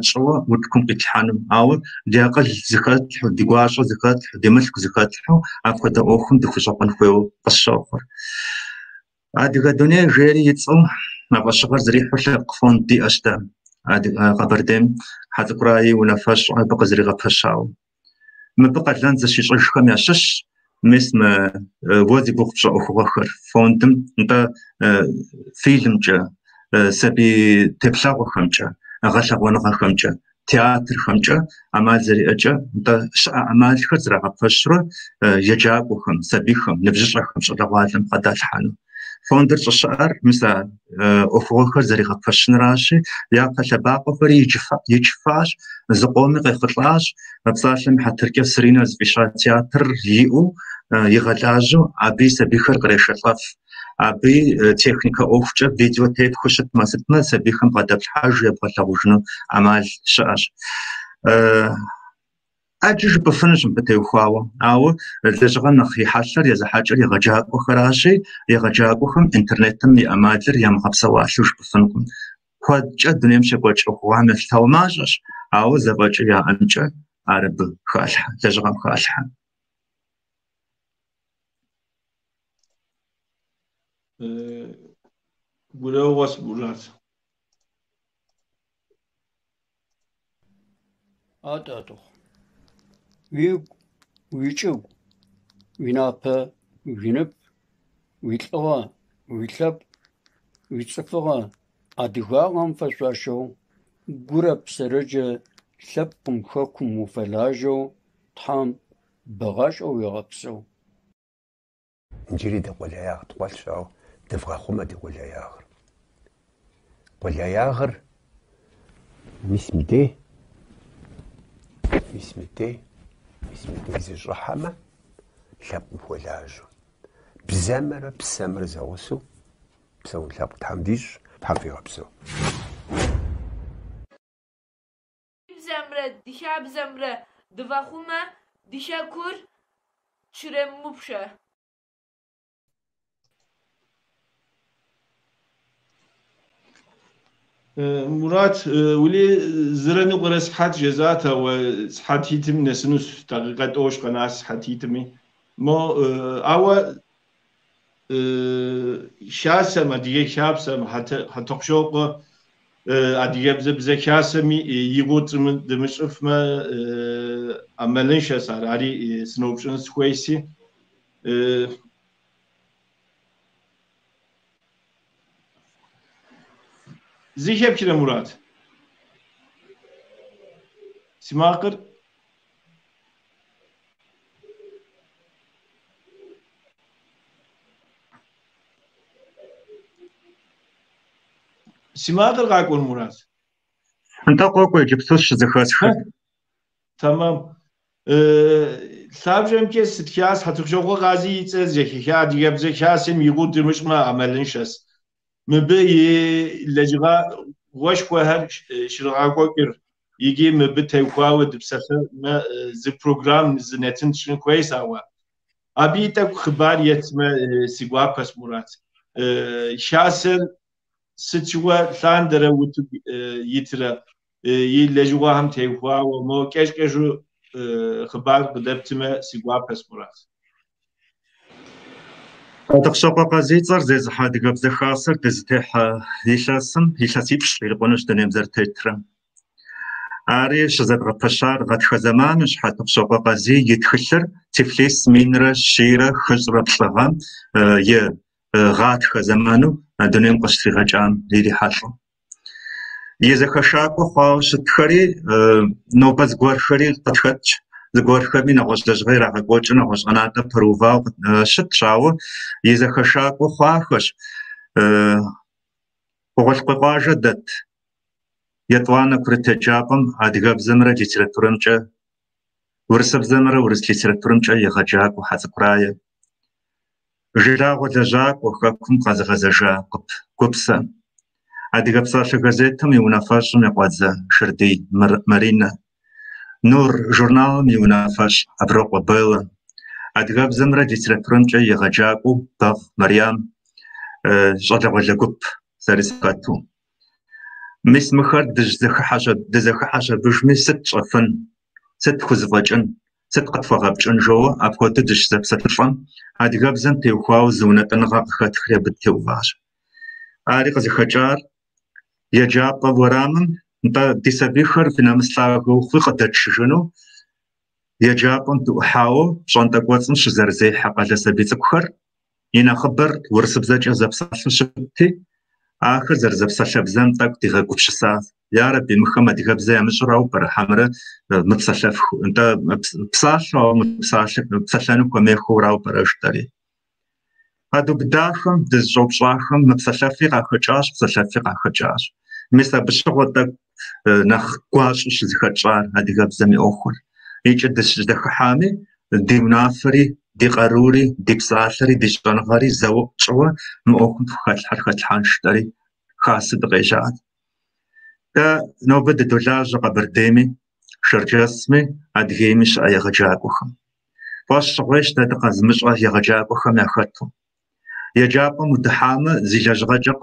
тщӏыуэ утыкум къитлъхьэну. Ауэ ди акъыл зыхэтлъхьэу, ди гуащӏэ зыхэтлъхьэу, ди мылъку зыхэтлъхьэу апхуэдэ ӏуэхум дыхущӏэкъун хуейуэ къысщохъур. Адыгэ дуней жери и цӏэу а фӏэщыгъэр зэрихьэу лъэпкъ фонд диӏэщ дэ Къэбэрдейм, Хьэцӏыкӏу Рае и унафэщӏу абы къызэригъэпэщауэ. Мыбы къалэн зыщищӏыжхэм ящыщщ мис мы уэ зи гугъу пщӏы ӏуэхугъуэхэр фондым, нтӏэ, фильмкӏэ, сабий теплъэгъуэхэмкӏэ, гъэлъэгъуэныгъэхэмкӏэ, театрхэмкӏэ ӏэмал зэриӏэкӏэ, нтӏэ, щыӏэ ӏэмалхэр зэрагъэпэщурэ еджакӏуэхэм, сабийхэм, ныбжьыщӏэхэм, щӏалэгъуалэм бгъэдалъхьэну. Фондыр щӏыщыӏэр мис а ӏуэхугъуэхэр зэригъэпэщынращи, япэ лъэбакъуэхэри ичыфащ, зыкъоми къехъулӏащ. Псалъэм и хьэтыркӏэ Сыринэ зыфӏища театрыр иӏэу игъэлажьэу, абыи сабийхэр кърешэлӏэф. Абыи техникэ ӏуэхукӏэ видео тепхыу щытмэ, сытмэ, сабийхэм бгъэдэплъхьэжу ебгъэлъагъужыну ӏэмал щыӏэщ. Ӏэджи жыпӏэфынущ мыбы теухуауэ, ауэ лэжьыгъэ нэхъ и хьэлъэр езыхьэкӏыр егъэджакӏуэхэращи, егъэджакӏуэхэм интернетым и ӏэмалыр ямыгъэпсэуалъэу жыпӏэфынукъым. Куэдкӏэ дунейм щекӏуэкӏ ӏуэхугъуэхэм елъытауэ мащӏэщ, ауэ зэфӏэкӏыу яӏэмкӏэ ар абы халъхьэ, лэжьыгъэм халъхьэ. Гурыӏуэгъуэщ, Мурат. Атӏэ, Тӏыхъу. Уигу, уи чӏыгу, уи напэ, уи нып, уи лӏыгъэ, уи лъэпкъ, уи цӏыфыгъэ, адыгагъэм фэшъуашэу, гурэ псэрэкӏэ лъэпкъым, хэкум уфэлажьэу Тхьэм бэгъашӏэ уегъэпсэу. Иджыри дэ къулеягъ ткъуэлъщ, ауэ дывгъэхъумэ ди къулеягъыр. Къулеягъыр мис мыдей, мис мыдей, мис мыдей зэщӏыхьэмэ, лъэпкъым хуэлажьэу. Бзэмрэ псэмрэ зэгъусэу псэун лъэпкъ Тхьэм дищӏ, Тхьэм фигъэпсэу. Ди бзэмрэ ди хабзэмрэ дывгъэхъумэ, ди хэкур тщремыгъупщэ. Мурат, уэли зырэ ныкъуэрэ сыхьэт жезӏат, ауэ сыхьэтитым нэсынущ, дакъикъэ тӏощӏ къэнащ сыхьэтитми. Мо, ауэ Хасэм, Адыгэ Хасэм, Хьэтӏохъущокъуэ Адыгэбзэ бзэ хасэми и гугъу дымыщӏыфмэ, ӏэмалыншэщ ар, ари сыноупщӏын сыхуейси. Зэхэпхрэ, Мурат? Си макъыр? Си макъыр къакӏуэр, Мурат? Нтӏэ, къокӏуэ иджыпсту щызэхэсхыр. Тэмэм. Лъабжьэмкӏэ сытхащ Хьэтӏохъущокъуэ Къазий и цӏэр зэхиха Адыгэбзэ хасэм и гугъу дымыщӏмэ ӏэмалыншэщ. Мыбы и лэжьыгъэшхуэхэр щрагъэкӏуэкӏыр. Икӏи мыбы теухуауэ дыпсэлъэмэ, зы программ, зы нэтын тщӏын хуейщ, ауэ абы и тӏэкӏу хъыбар еттмэ, си гуапэщ, Мурат. Хасэр сыт щыгъуэ лъандэрэ утыку итрэ и лэжьыгъэхэм теухуауэ мо кӏэщӏ-кӏэщӏу хъыбар къыдэптмэ, си гуапэщ, Мурат. Хьэтӏохъущокъуэ Къазий цӏэр зезыхьэ Адыгэбзэ Хасэр дызытехьэ илъэсым илъэсиплӏ ирикъунущ дунейм зэрытетрэ. Ари щызэдгъэпэщар гъатхэ зэманущ Хьэтӏохъущокъуэ Къазий и тхылъыр Тифлис 1143 гъэм и гъатхэ зэману дунейм къыщытригъэкӏам ирихьэлӏэу. И зэхэшакӏуэ хъуауэ щытхэри, нобэ зыгуэрхэри къытхэтщ, зыгуэрхэми нэгъуэщӏ лэжьыгъэ ирагъэкӏуэкӏыу, нэгъуэщӏ ӏэнатӏэ пэрыувауэ щытщ, ауэ и зэхэшакӏуэ хъуахэщ. Къугъуэлъкъуей къуажэ дэт етӏуанэ курыт еджапӏэм адыгэбзэмрэ литературэмкӏэ, урысыбзэмрэ урыс литературэмкӏэ егъэджакӏуэ Хьэцӏыкӏу Рае. Жылагъуэ лэжьакӏуэ хэкум къэзыгъэзэжа Къып Гупсэ. Адыгэ псалъэ газетым и унафэщӏым и къуэдзэ Шырдий Маринэ. Нур журналым и унафэщӏ Аброкъуэ Беллэ. Адыгэбзэмрэ литературэмкӏэ егъэджакӏуэу Бэгъ Марьям, щӏалэгъуалэ гуп сэри сыхэту. Мис мыхэр дызэхыхьэщ абыжми сыт тщӏэфын, сыт тхузэфӏэкӏын, сыт къытхуэгъэпкӏын жоуэ апхуэдэу дыщызэпсэлъылӏэм, адыгэбзэм теухуауэ зы унэтӏыныгъэ къыхэтхри абы дытеуващ. Ари къызыхэкӏар еджапӏэ уэрамым, нтӏэ, ди сабийхэр фи нэмыс лъагэ ухъуи къыдэтшыжыну еджапӏэм дыӏухьауэ пщӏантӏэ кӏуэцӏым щызэрызехьэ къалэ сабий цӏыкӏухэр и нэхъыбэр урысыбзэкӏэ зэпсалъэу щытти, ахэр зэрызэпсалъэ бзэм тӏэкӏу дигъэгупсысащ. Ярэби, мыхэм адыгэбзэ ямыщӏэрауэ пӏэрэ, хьэмэрэ мыпсэлъэф, нтӏэ, псалъэу, ауэ мыпсалъэ, псэлъэну хуэмейхэурауэ пӏэрэ жытӏэри. Къэдубыдахэм, дызыщӏэупщӏахэм мыпсэлъэфи къахэкӏащ, псэлъэфи къахэкӏащ. Мис абы щыгъуэ тӏэкӏу нэхъ гуащӏэу щызыхэтщӏар адыгэбзэм и ӏуэхур. Икӏи дыщызэхыхьами, ди унафэри, ди къарури, ди псалъэри, ди щӏэныгъэри зэуэ тщӏыуэ мы ӏуэхум тхухэлъхьэр хэтлъхьэн жытӏэри хасэ дыкъежьат. Дэ нобэ дыдолажьэ Къэбэрдейми, Шэрджэсми, Адыгейми щыӏэ егъэджакӏуэхэм. Фӏэщ щӏыгъуейщ дэ дыкъэзымыщӏэ егъэджакӏуэхэм яхэту. Еджапӏэм удыхьамэ, зи лэжьыгъэкӏэ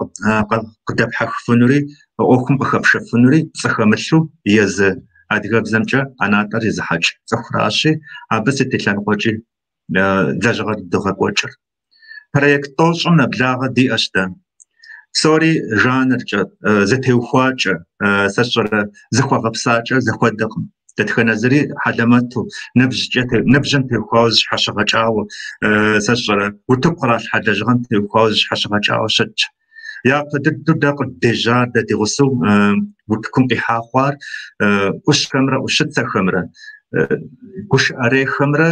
къыдэпхьэхыфынури, ӏуэхум къыхэпшэфынури пцӏы хэмылъу езы адыгэбзэмкӏэ ӏэнатӏэр езыхьэкӏ цӏыхуращи, абы сыт и лъэныкъуэкӏи лэжьыгъэр дыдогъэкӏуэкӏыр. Проект тӏощӏым нэблагъэ диӏэщ дэ. Псори жанркӏэ, зытеухуакӏэ, сэ сщӏэрэ зыхуэгъэпсакӏэ зэхуэдэкъым. Дэтхэнэ зыри хьэлэмэту, ныбжьым теухуауэ зыщхьэщыгъэкӏауэ, сэ сщӏэрэ утыку къралъхьэ лэжьыгъэм теухуауэ зыщхьэщыгъэкӏауэ щытщ. Япэ дыдэу дэ къыддежьар, дэ ди гъусэу утыкум къихьа хъуар ӏущхэмрэ ӏущыцэхэмрэ, гушыӏэрейхэмрэ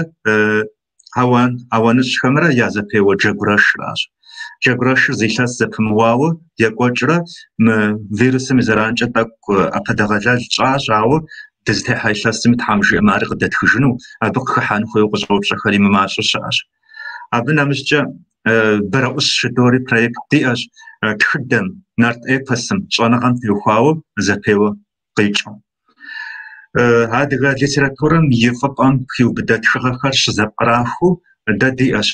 ауаныщӏхэмрэ я зэпеуэ Джэгурэшращ. Джэгурэшыр зы илъэс зэпымыуауэ екӏуэкӏрэ мы вирусым и зэранкӏэ тӏэкӏу ӏэпэдэгъэлэл тщӏащ, ауэ дызытехьа илъэсми Тхьэм жиӏэмэ ари къыдэтхыжыну, абы къыхыхьэн хуейуэ къыщӏэупщӏэхэри мымащӏэу щыӏэщ. Абы нэмыщӏкӏэ Бэрэӏущ жыдори проект диӏэщ, тхыдэм, нарт эпосым, щӏэныгъэм теухуауэ зэпеуэ къикӏыу. Адыгэ литературэм и фӏыпӏэм хиубыдэ тхыгъэхэр щызэпкърахыу дэ диӏэщ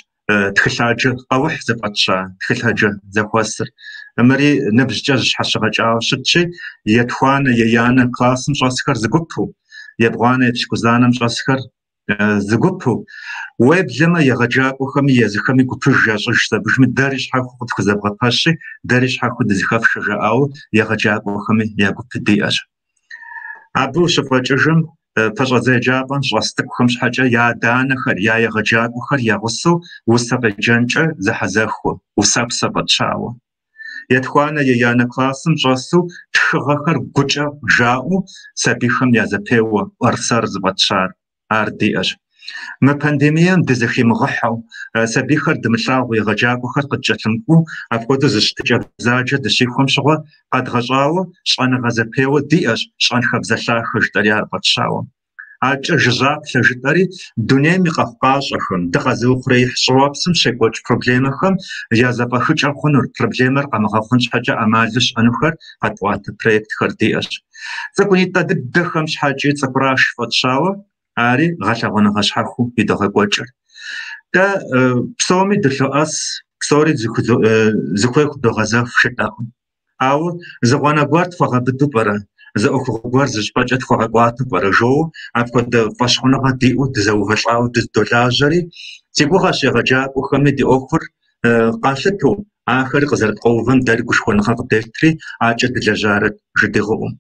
тхылъаджэ къэухь зыфӏэтща тхылъаджэ зэхуэсыр. Мыри ныбжькӏэ зыщхьэщыгъэкӏауэ щытщи, етхуанэ, еянэ классым щӏэсхэр зы гупу, ебгъуанэ, епщыкӏузанэм щӏэсхэр зы гупу, уеблэмэ егъэджакӏуэхэми езыхэми гупыж ящӏыж абыжми дэри щхьэхуэу къытхузэвгъэпэщи, дэри щхьэхуэу дызыхэфшэ жаӏауэ егъэджакӏуэхэми я гуп диӏэщ. Абы ущыфӏэкӏыжым пэщӏэдзэ еджапӏэм щӏэс цӏыкӏухэм щхьэкӏэ я адэ-анэхэр, я егъэджакӏуэхэр я гъусэу усэ къеджэнкӏэ зэхьэзэхуэ, усэпсэ фӏэтщауэ. Етхуанэ, еянэ классым щӏэсу тхыгъэхэр гукӏэ жаӏэу сабийхэм я зэпеуэ ӏуэрсэр зыфӏэтщар ар диӏэщ. Мы пандемием дызэхимыгъыхьэу, сабийхэр дымылъагъуу, егъэджакӏуэхэр къыткӏэлъымыкӏуэу, апхуэдэу зы щытыкӏэ бзаджэ дыщихуэм щыгъуэ къэдгъэщӏауэ щӏэныгъэ зэпеуэ диӏэщ, щӏэнхабзэ лъахэ жытӏэри ар фӏэтщауэ. Адэкӏэ Жыжьаплъэ жытӏэри, дунейм и къэхъукъащӏэхэм, дыкъэзыухъуреихь щӏыуэпсым щекӏуэкӏ проблемэхэм я зэфӏэхыкӏэ хъунур, проблемэр къэмыгъэхъун щхьэкӏэ ӏэмалу щыӏэнухэр къэтӏуатэ проектхэр диӏэщ. Цӏыкӏунитӏэ дыдэхэм щхьэкӏи Цӏыкӏураш фӏэтщауэ, ари гъэлъэгъуэныгъэ щхьэхуэу идогъэкӏуэкӏыр. Дэ псоми дылъоӏэс, псори зыхуей худогъэзэф жытӏэкъым. Ауэ зы гъуанэ гуэр тхуэгъэбыду пӏэрэ, зы ӏуэхугъуэ гуэр зы щӏыпӏэкӏэ тхуэгъэкӏуатэу пӏэрэ жоуэ апхуэдэ фӏэщхъуныгъэ диӏэу дызэувэлӏауэ дыздолажьэри, си гугъэщ егъэджакӏуэхэми ди ӏуэхур къалъытэу, ахэри къызэрыткъуэувэм дэри гушхуэныгъэ къыдетри, акӏэ дылэжьарэт жыдигъыӏэу.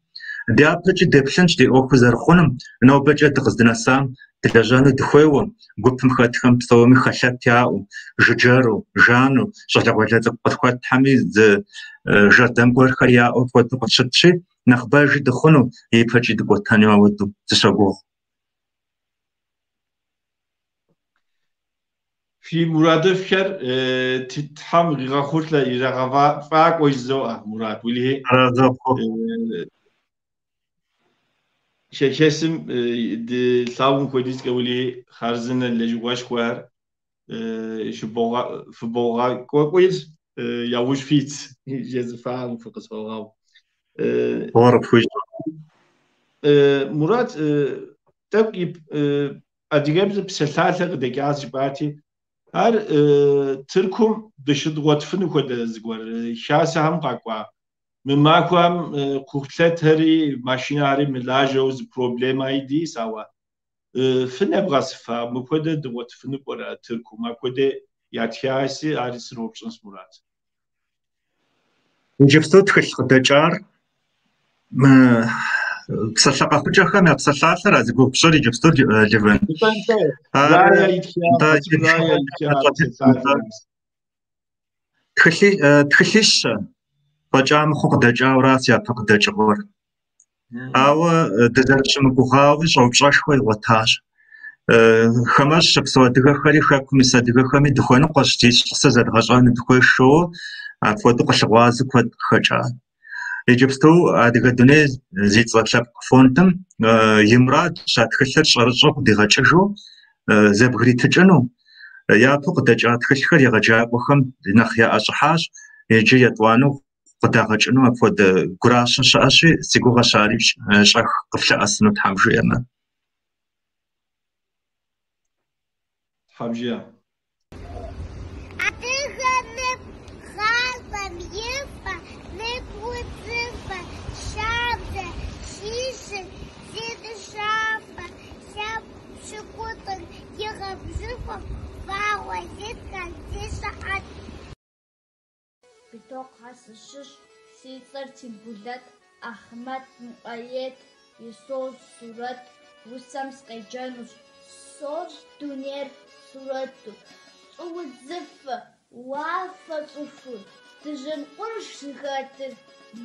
Дяпэкӏи деплъынщ ди ӏуэхур зэрыхъунум, нобэкӏэ дыкъыздынэсам дылэжьэну дыхуейуэ, гупым хэтхэм псоми хэлъэт яӏэу, жыджэру, жану, щӏалэгъуалэ цӏыкӏу къытхуэтхьэми зы жэрдэм гуэрхэр яӏэу апхуэдэу къытщытщи, нэхъыбэжи дыхъуну, ипэкӏи дыкӏуэтэну ауэдэу дыщогугъ. Фи мурадыфӏхэр Тхьэм къигъэхъулӏэ, ирагъэфӏакӏуэ жызоӏэ, Мурат, уэлэхьи. Хэхэсым ди лъагъум хуэдизкӏэ уэлэхьи хъарзынэ лэжьыгъэшхуэхэр фыбогъэкӏуэкӏуир яужь фит жезыфахэм фыкъысхуэгъэгъу. Мурат, тӏэкӏу адыгэбзэ псалъалъэ къыдэкӏащ жыпӏати, ар Тыркум дыщыдгъуэтыфыну хуэдэ зыгуэр хасэхэм къакӏуа. Мы махуэм кхъухьлъатэри машинэхэри мылажьэу зы проблемэ дис, ауэ фынэбгъэсыфа, мыпхуэдэ дыгъуэтыфыну пӏэрэ Тыркум, апхуэдэ ятхаси, ари сыноупщӏынщ, Мурат. Иджыпсту тхылъ къыдэкӏар мы псалъэ къэхъукӏэхэм я псалъалъэр а зи гугъу пщӏыр иджыпсту, Левэн. Тхылъищэ фӏэкӏа мыхъуу къыдэкӏауэращ япэ къыдэкӏыгъуэр. Ауэ дызэрыщымыгугъауи щӏэупщӏэшхуэ игъуэтащ. Хамэщӏ щыпсэу адыгэхэри хэкум ис адыгэхэми дыхуэныкъуэщ, зищӏысыр зэдгъэщӏэну дыхуейщ жоуэ, апхуэдэу къылъыгъуазэу куэд къыхэкӏа. Иджыпсту Адыгэ дуней зи цӏэ лъэпкъ фондым и мурадщ а тхылъыр щӏэрыщӏэу къыдигъэкӏыжу зэбгритыкӏыну. Япэу къыдэкӏа тхылъхэр егъэджакӏуэхэм нэхъ яӏэщӏыхьащ, иджы етӏуанэу къыдагъэкӏыну апхуэдэ гуращэ щыӏэщи, си гугъэщ ари щӏэх къыфлъэӏэсыну Тхьэм жиӏэмэ. Тхьэм жиӏэ. Адыгэ нып гъащӏэм и фэ, нып удзыфэ, шабзэ щищыр зи дыщафэ, лъэпкъ пщыкӏутӏыр игъэбжьыфӏэу, вагъуэ зитхэр зи щыхьэт. Битокъухэ сыщыщ, си цӏэр Тимбулэт, Ахъмэт Муӏэед и Сощӏ сурэт усэм сыкъеджэнущ. Сощӏ дунейр сурэту, щӏыудзыфэ, уафэ щӏыхур, дыжьын къурш зыхэтыр,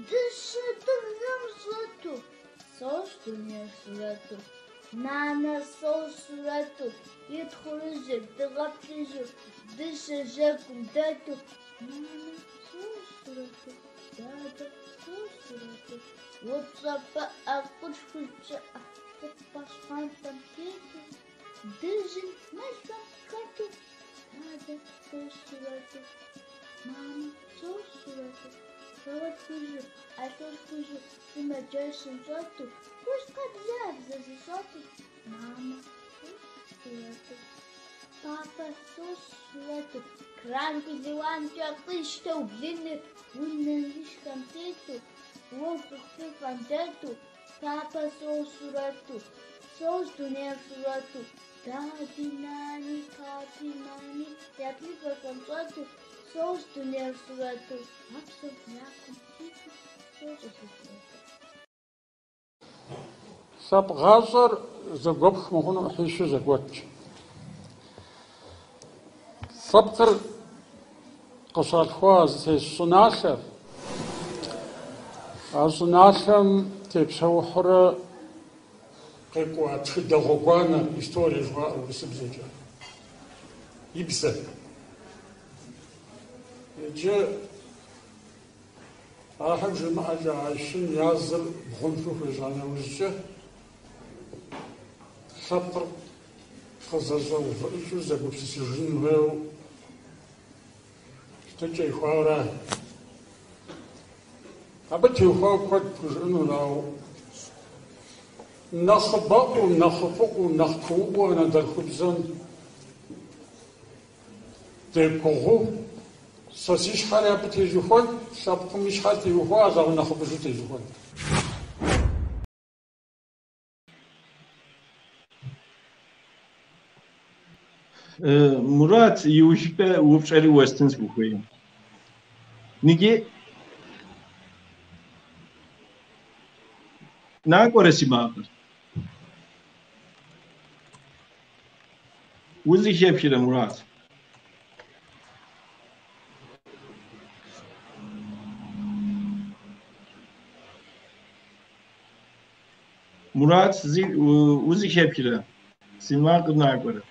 дыщэ дыгъэм щӏэту. Сощӏ дунейр сурэту, нанэ сощӏ сурэту, и тхъурыжьыр дыгъэ плъыжьу, дыщэ жьэгум дэту. Мамэ сощӏ сурэту, дадэ сощӏ сурэту, упщӏэ пыӏэ къурш хужь пщыӏэ, хъупӏэ щхъуантӏэм тету, дыжьын мэлхэм хэту, дадэ сощӏ сурэту, мамэ сощӏ сурэту, халат хужьу, ӏэлъэщӏ хужьу, сымаджэщым щӏэту, хужь къабзабзэ зыщӏэту, мамэ сощӏ сурэту. Папэ сощӏ сурэту, кранкӏи лиуанкӏэ къищтэу блыныр унэм и щхьэм тету, уэгу кхъухьыфӏэм дэту, папэ сощӏ сурэту, сощӏ дунейр сурэту, дади, нани, папи, мами я плъыфэхэм щӏэту, сощӏ дунейр сурэту, а псом я кум ситу сощӏыр сэ сурэтыр. Лъэпкъ гъащӏэр зэгуэпх мыхъуну ӏыхьищу зэгуэтщ. Лъэпкъыр къыщалъхуа зытес щӏыналъэр, а щӏыналъэм тепсэухьурэ къекӏуа тхыдэ гъуэгуанэр, историе жыхуаӏэр урысыбзэкӏэ, и бзэр. Иджы Ахэм жимыӏэкӏэ а щым я зыр бгъунжу хуежьа нэужькӏэ. лъэпкъыр къызэщӏэувыӏыкӏыу зэгупсысыжын хуейуэ щытыкӏэ ихуауэра. Абы теухуауэ куэд пхужыӏэнур, ауэ нэхъыбэӏуэу, нэхъыфӏыӏуэу, нэхъ кууӏуэу анэдэлъхубзэм дегугъуу, сэ си щхьэри абы тезухуэнт, лъэпкъым и щхьэр теухуащ, ауэ нэхъыбэжу тезухуэнт. Мурат, иужькӏэ упщӏэри уэстын сыхуейм. Ныги накӏуэрэ си макъыр? Узыхэпхрэ, Мурат? Мурат, узыхэпхрэ? Си макъыр накӏуэрэ?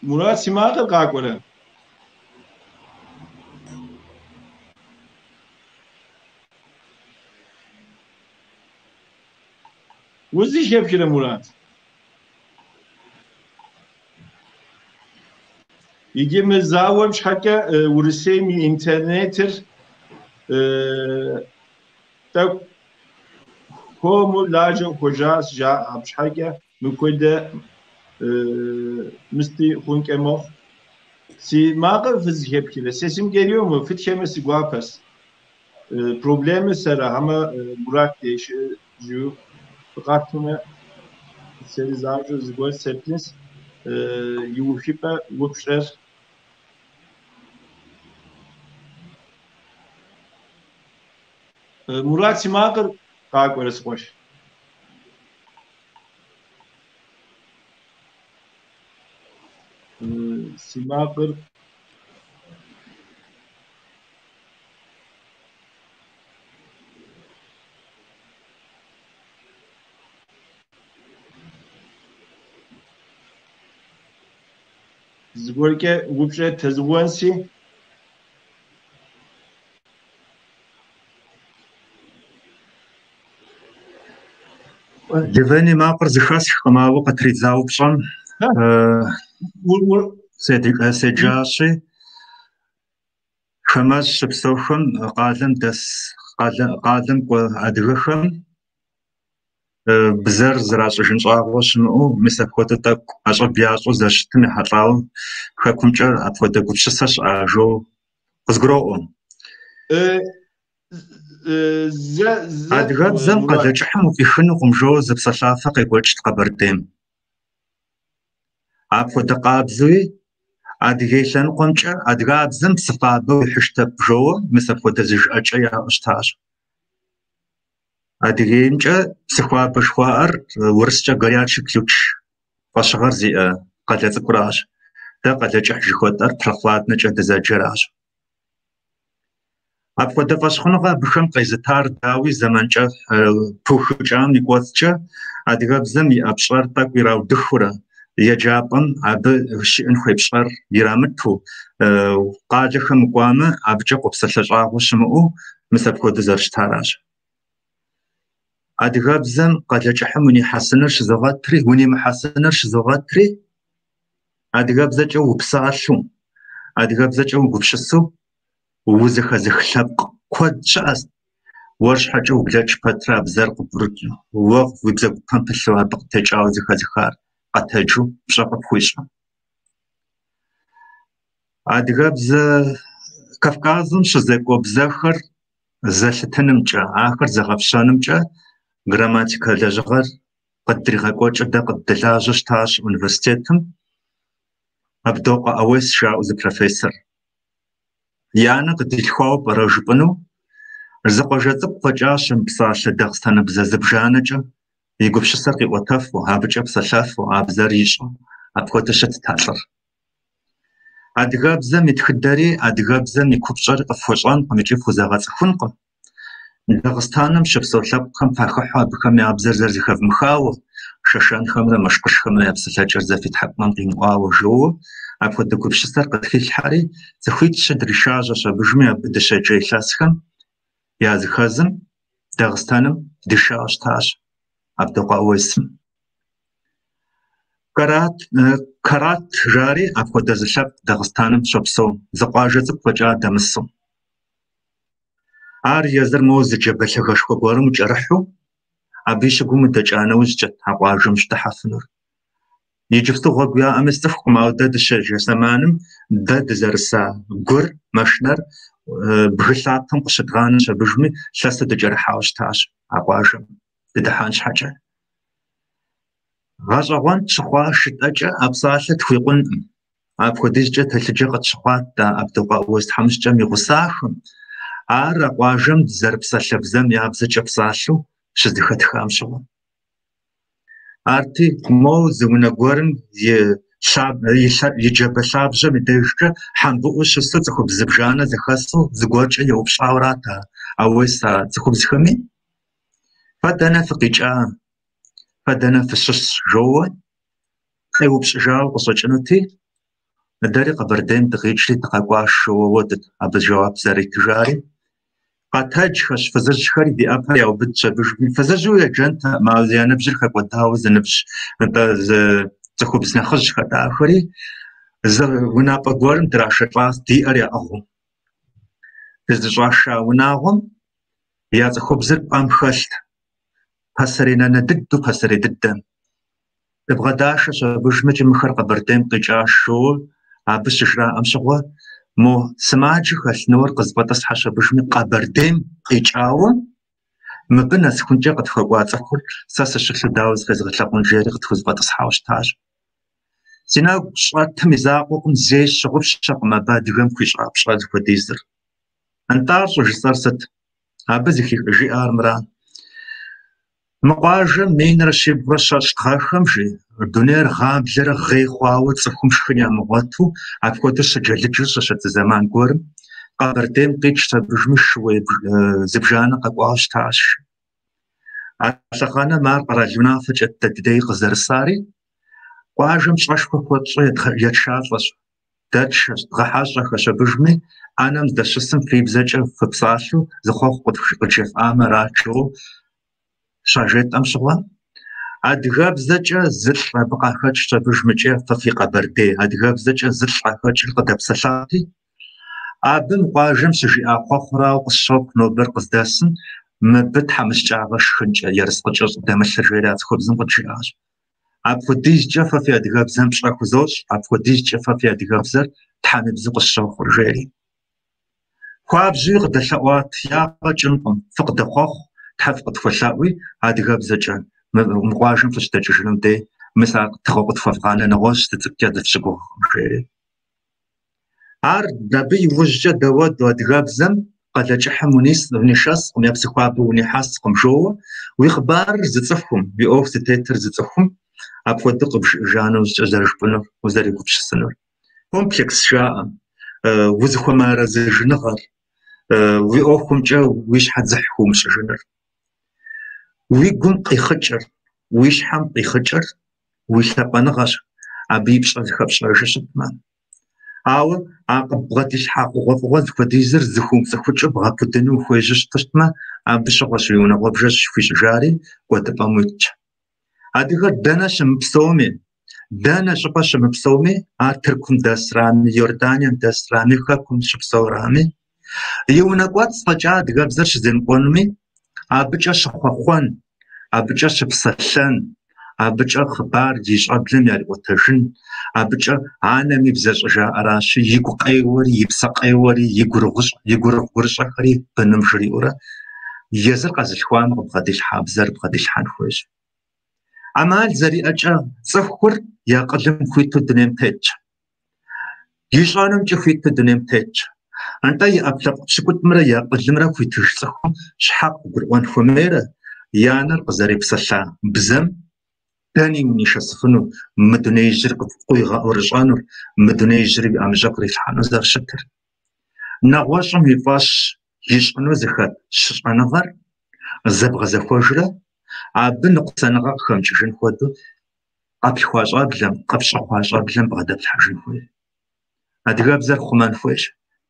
Мурат, си макъыр къакӏуэрэ? Узыхэпхрэ, Мурат? Иджы мы зауэм щхьэкӏэ Урысейм и интернетыр тӏэкӏу хуэму лажьэу хуэжащ, жаӏэ, абы щхьэкӏэ мыпхуэдэ мысти хъункӏэ мэхъу. Си макъыр фызыхэпхрэ? Sesim geliyor mu? Фытхэмэ си гуапэс. Проблемыр сэра, хьэмэ Мурат деж жу фыкъатмэ, сэри занщӏэу зыгуэр сеплъынс, иухыпӏэ упщӏэр. Мурат, си макъыр къакӏуэрэ, си къуэш? Си макъыр зыгуэркӏэ упщӏэ тезыуэнси. Левэн и макъыр зыхэсхкъым, ауэ къытридза упщӏэм седжащи, хамэщӏ щыпсэухэм, къалэм дэс, къалэм кӏуэ адыгэхэм бзэр зэращӏыжын щӏагъуэ щымыӏэу, мис апхуэдэ тӏэкӏу ӏэщӏыб ящӏу зэрыщытым ехьэлӏауэ хэкумкӏэ апхуэдэ гупсысэ щыӏа жоуэ къызгуроӏуэ. Адыгэбзэм Къалэкӏыхьым уфӏихынукъым жоуэ зы псэлъафэ къекӏуэкӏт Къэбэрдейм. Апхуэдэ къабзэуи Адыгей лъэныкъуэмкӏэ адыгабзэм Псыхуабэ уихьыштэп жоуэ мис апхуэдэ зы жыӏэкӏэ яӏэу щытащ. Адыгеймкӏэ Псыхуабэ жыхуаӏэр урыскӏэ Горячий Ключ фӏэщыгъэр зиӏэ къалэ цӏыкӏуращ. Дэ Къалэкӏыхь жыхуэтӏэр Прохладнэкӏэ дызэджэращ. Апхуэдэ фӏэщхъуныгъэ абыхэм къезытар, дауи, зэман кӏэщӏ пыухыкӏам и кӏуэцӏкӏэ адыгэбзэм иӏэ пщӏэр тӏэкӏу ираудыхыурэ, еджапӏэм абы щиӏэн хуей пщӏэр ирамыту, къалэхэм мыкӏуамэ, абыкӏэ къопсэлъэ щӏагъуэ щымыӏэу, мис апхуэдэу зэрыщытаращ. Адыгэбзэм Къалэкӏыхьым унихьэсыныр щызогъэтри, унимыхьэсыныр щызогъэтри, адыгэбзэкӏэ упсалъэу, адыгэбзэкӏэ угупсысэу узэхэзых лъэпкъ куэд щыӏэщ. Уэр щхьэкӏэ ублэкӏ пэтрэ а бзэр къыпӏурыкӏыу, уэ уи бзэгупэм пылъу абы къытекӏауэ зэхэзыхар къэтэджу пщӏэ къыпхуищӏу. Адыгэбзэ Кавказым щызекӏуэ бзэхэр зэлъытынымкӏэ, ахэр зэгъэпщэнымкӏэ грамматикэ лэжьыгъэр къыддригъэкӏуэкӏыу дэ къыддэлажьэу щытащ университетым Абдокъуэ Ӏэуес жаӏэу зы профессор. И анэ къыдилъхуауэ пӏэрэ жыпӏэну, зы къуажэ цӏыкӏу фӏэкӏа щымыпсалъэ дагъыстаныбзэ зыбжанэкӏэ и гупсысэр къиӏуэтэфу, абыкӏэ псэлъэфу, а бзэр ищӏэу апхуэдэу щытт а лӏыр. Адыгэбзэм и тхыдэри, адыгэбзэм и купщӏэри къыфхуэщӏэнкъым икӏи фхузэгъэцӏыхункъым. Дагъыстаным щыпсэу лъэпкъхэм фахыхьэу абыхэм я бзэр зэрызэхэвмыхауэ, шэшэнхэмрэ мышкъышхэмрэ я псэлъэкӏэр зэ фи тхьэкӏумэм къимыӏуауэ жоуэ, апхуэдэ гупсысэр къытхилъхьэри, цӏыхуитӏ-щы дришажьэщ абыжми абы дыщеджэ илъэсхэм языхэзым Дагъыстаным дишауэ щытащ Абдокъуэ Ауесым. Карат, Карат жари апхуэдэ зы лъэпкъ Дагъыстаным щопсэу, зы къуажэ цӏыкӏу фӏэкӏа дэмысу. Ар езыр моуэ зы джабэ лъагэшхуэ гуэрым укӏэрыхьу, абы и щыгум удэкӏа нэужькӏэт а къуажэм ущыдыхьэфынур. Иджыпсту гъуэгу яӏэми сцӏыхукъым, ауэ дэ дыщеджэ зэманым дэ дызэрыса гур, машинэр бгы лъапэм къыщыдгъанэщ абыжми, лъэсу дыкӏэрыхьауэ щытащ а къуажэм дыдыхьэн щхьэкӏэ. Гъэщӏэгъуэн тщыхъуа жытӏэкӏэ а псалъэр тхуикъункъым. Апхуэдизкӏэ телъыджэ къытщыхъуат дэ Абдокъуэ Ауес тхьэмыщкӏэм и гъусахэм. Ар а къуажэм дызэрыпсалъэ бзэм я бзэкӏэ псалъэу щызэхэтхам щыгъуэ. Арти, моуэ зы унэ гуэрым и и джабэ лъабжьэм и дежкӏэ хьэмбыӏуу щысу цӏыхубз зыбжанэ зэхэсу зыгуэркӏэ еупщӏауэрат а Ауес а цӏыхубзхэми. Фэ дэнэ фыкъикӏа, фэ дэнэ фыщыщ жоуэ къеупщӏыжауэ къыщӏэкӏынути, дэри Къэбэрдейм дыкъикӏри дыкъэкӏуащ жоуэ уэдыт абы жэуап зэритыжари. Къэтэджхэщ фызыжьхэри ди ӏэпэр яубыдщ абыжми. Фызыжьу еджэнтэкъым, ауэ я ныбжьыр хэкӏуэдауэ зы ныбжь, нтӏэ, зы цӏыхубз нэхъыжьхэт ахэри. Зы унапӏэ гуэрым драшэлӏащ ди ӏэр яӏыгъыу. Дызыщӏаша унагъуэм я цӏыхубзыр пӏэм хэлът. Пасэрей нанэ дыдэу, пасэрей дыдэм. Дыбгъэдашэщ абыжмикӏи мыхэр Къэбэрдейм къикӏащ жоуэ абы щыжраӏэм щыгъуэ, мо сымаджэ хэлъ ныуэр къызэфӏэтӏысхьэщ абыжми Къэбэрдейм къикӏауэ, мыбы нэсыхункӏэ къытхуэкӏуа цӏыхур сэ сыщылъу дауэ зыкъезгъэлъагъун жери къытхузэфӏэтӏысхьауэ щытащ. Си нэгу щӏэтым и закъуэкъым, зэи сщыгъупщэкъым абы адыгэм хуищӏа пщӏэр зыхуэдизыр. Нтӏэ ар щӏыжысӏэр сыт? Абы жиӏар мыра. Мы къуажэм минрэ щибгъурэ щэщӏ гъэхэм, жи, дунейр гъаблэрэ гъей хъуауэ цӏыхум шхын ямыгъуэту, апхуэдэу щыджэлыджу щыщыт зы зэман гуэрым, Къэбэрдейм къикӏщ абыжми шууей зыбжанэ къэкӏуауэ щытащ. А лъэхъэнэм ар къэрал унафэкӏэт дэ ди дей къызэрысари, къуажэм пщӏэшхуэ хуэтщӏу етшалӏэщ. Дэтшэщ, дгъэхьэщӏэхэщ абыжми, ӏэнэм здэщысым фи бзэкӏэ фыпсалъэу зы хъуэхъу къыджефӏамэ арат жоуэ щажетӏэм щыгъуэ, адыгэбзэкӏэ зылӏ абы къахэкӏщ абыжмикӏи фэ фи къэбэрдей, адыгэбзэкӏэ зылӏ къахэкӏыр къыдэпсэлъати, абы мы къуажэм щыжиӏа хъуэхъурауэ къысщохъу нобэр къыздэсым, мыбы тхьэмыщкӏагъэ шхынкӏэ, ерыскъыкӏэ щӏыдэмылъыр, жери а цӏыхубзым къыджиӏащ. Апхуэдизкӏэ фэ фи адыгэбзэм пщӏэ хузощӏ, апхуэдизкӏэ фэ фи адыгэбзэр Тхьэм и бзэу къысщохъур, жери. Хуабжьуи къыдэлъэӏуат, ягъэ кӏынкъым, фыкъыдэхъуэхъу, Тхьэ фыкъытхуэлъэӏуи, адыгэбзэкӏэ мы къуажэм фыщыдэкӏыжынум дей, мис ар тыгъэу къытхуэвгъанэ, нэгъуэщӏ зы цӏыкӏукӏэ дыфщыгугъкъым, жери. Ар абы иужькӏэ дауэду адыгэбзэм Къалэкӏыхьым унишэскъым е Псыхуабэ унихьэскъым жоуэ, уи хъыбарыр зыцӏыхум, уи ӏуэху зытетыр зыцӏыхум апхуэдэу къыбжиӏэжа нэужькӏэ зэрыжыпӏэнур, узэрегупсысынур. Комплекс жаӏэ, узыхуэмыарэзыжыныгъэр, уи ӏуэхумкӏэ уи щхьэ дзыхь хуумыщӏыжыныр. Уи гум къихъыкӏыр, уи щхьэм къихъыкӏыр уи лъапӏэныгъэщ, абы и пщӏэ зыхэпщӏэжу щытмэ. Ауэ а къыббгъэдилъхьа хъугъуэфӏыгъуэ зыхуэдизыр зыхыумыцӏыхукӏыу бгъэпудыну ухуежьэу щытмэ, абы щыгъуэщ уи унагъуэбжэ щыхуищӏыжари, кӏуэдыпӏэм уитщ. Адыгэр дэнэ щымыпсэуми, дэнэ щӏыпӏэ щымыпсэуми, ар Тыркум дэсрами, Иорданием дэсрами, Хэкум щыпсэурами, и унэ кӏуэцӏ фӏэкӏа адыгэбзэр щыземыкӏуэнуми, абыкӏэ щыхъуэхъуэн, абыкӏэ щыпсэлъэн, абыкӏэ хъыбар и щӏэблэм яриӏуэтэжын, абыкӏэ анэм и бзэ щӏыжаӏэращи, игу къеуэри, и псэ къеуэри, и и гурыгъу-гурыщӏэхэри быным жриӏэурэ, езыр къэзылъхуам къыбгъэдилъхьа бзэр бгъэдилъхьэн хуейщ. ӏэмал зэриӏэкӏэ цӏыхур и акъылым хуиту дунейм тетщ. Ищӏэнумкӏи хуиту дунейм тетщ. Нтӏэ и ӏэпкълъэпкъ пщыкӏутӏымрэ и акъылымрэ хуитыж цӏыхум щхьэ къыгурыӏуэн хуэмейрэ и анэр къызэрепсэлъа бзэм дэни унишэсыфыну, мы дунеижьыр къуигъэӏурыщӏэнур, мы дунеижьыр уи ӏэмыщӏэ кърилъхьэну зэрыщытыр. Нэгъуэщӏым и фӏэщ ищӏыну зыхэт щыщӏэныгъэр зэбгъэзэхуэжрэ абы ныкъусаныгъэ къыхэмыкӏыжын хуэдэу къэплъхуа щӏэблэм, къыпщӏэхъуа щӏэблэм бгъэдэплъхьэжын хуей. Адыгэбзэр хъумэн хуейщ.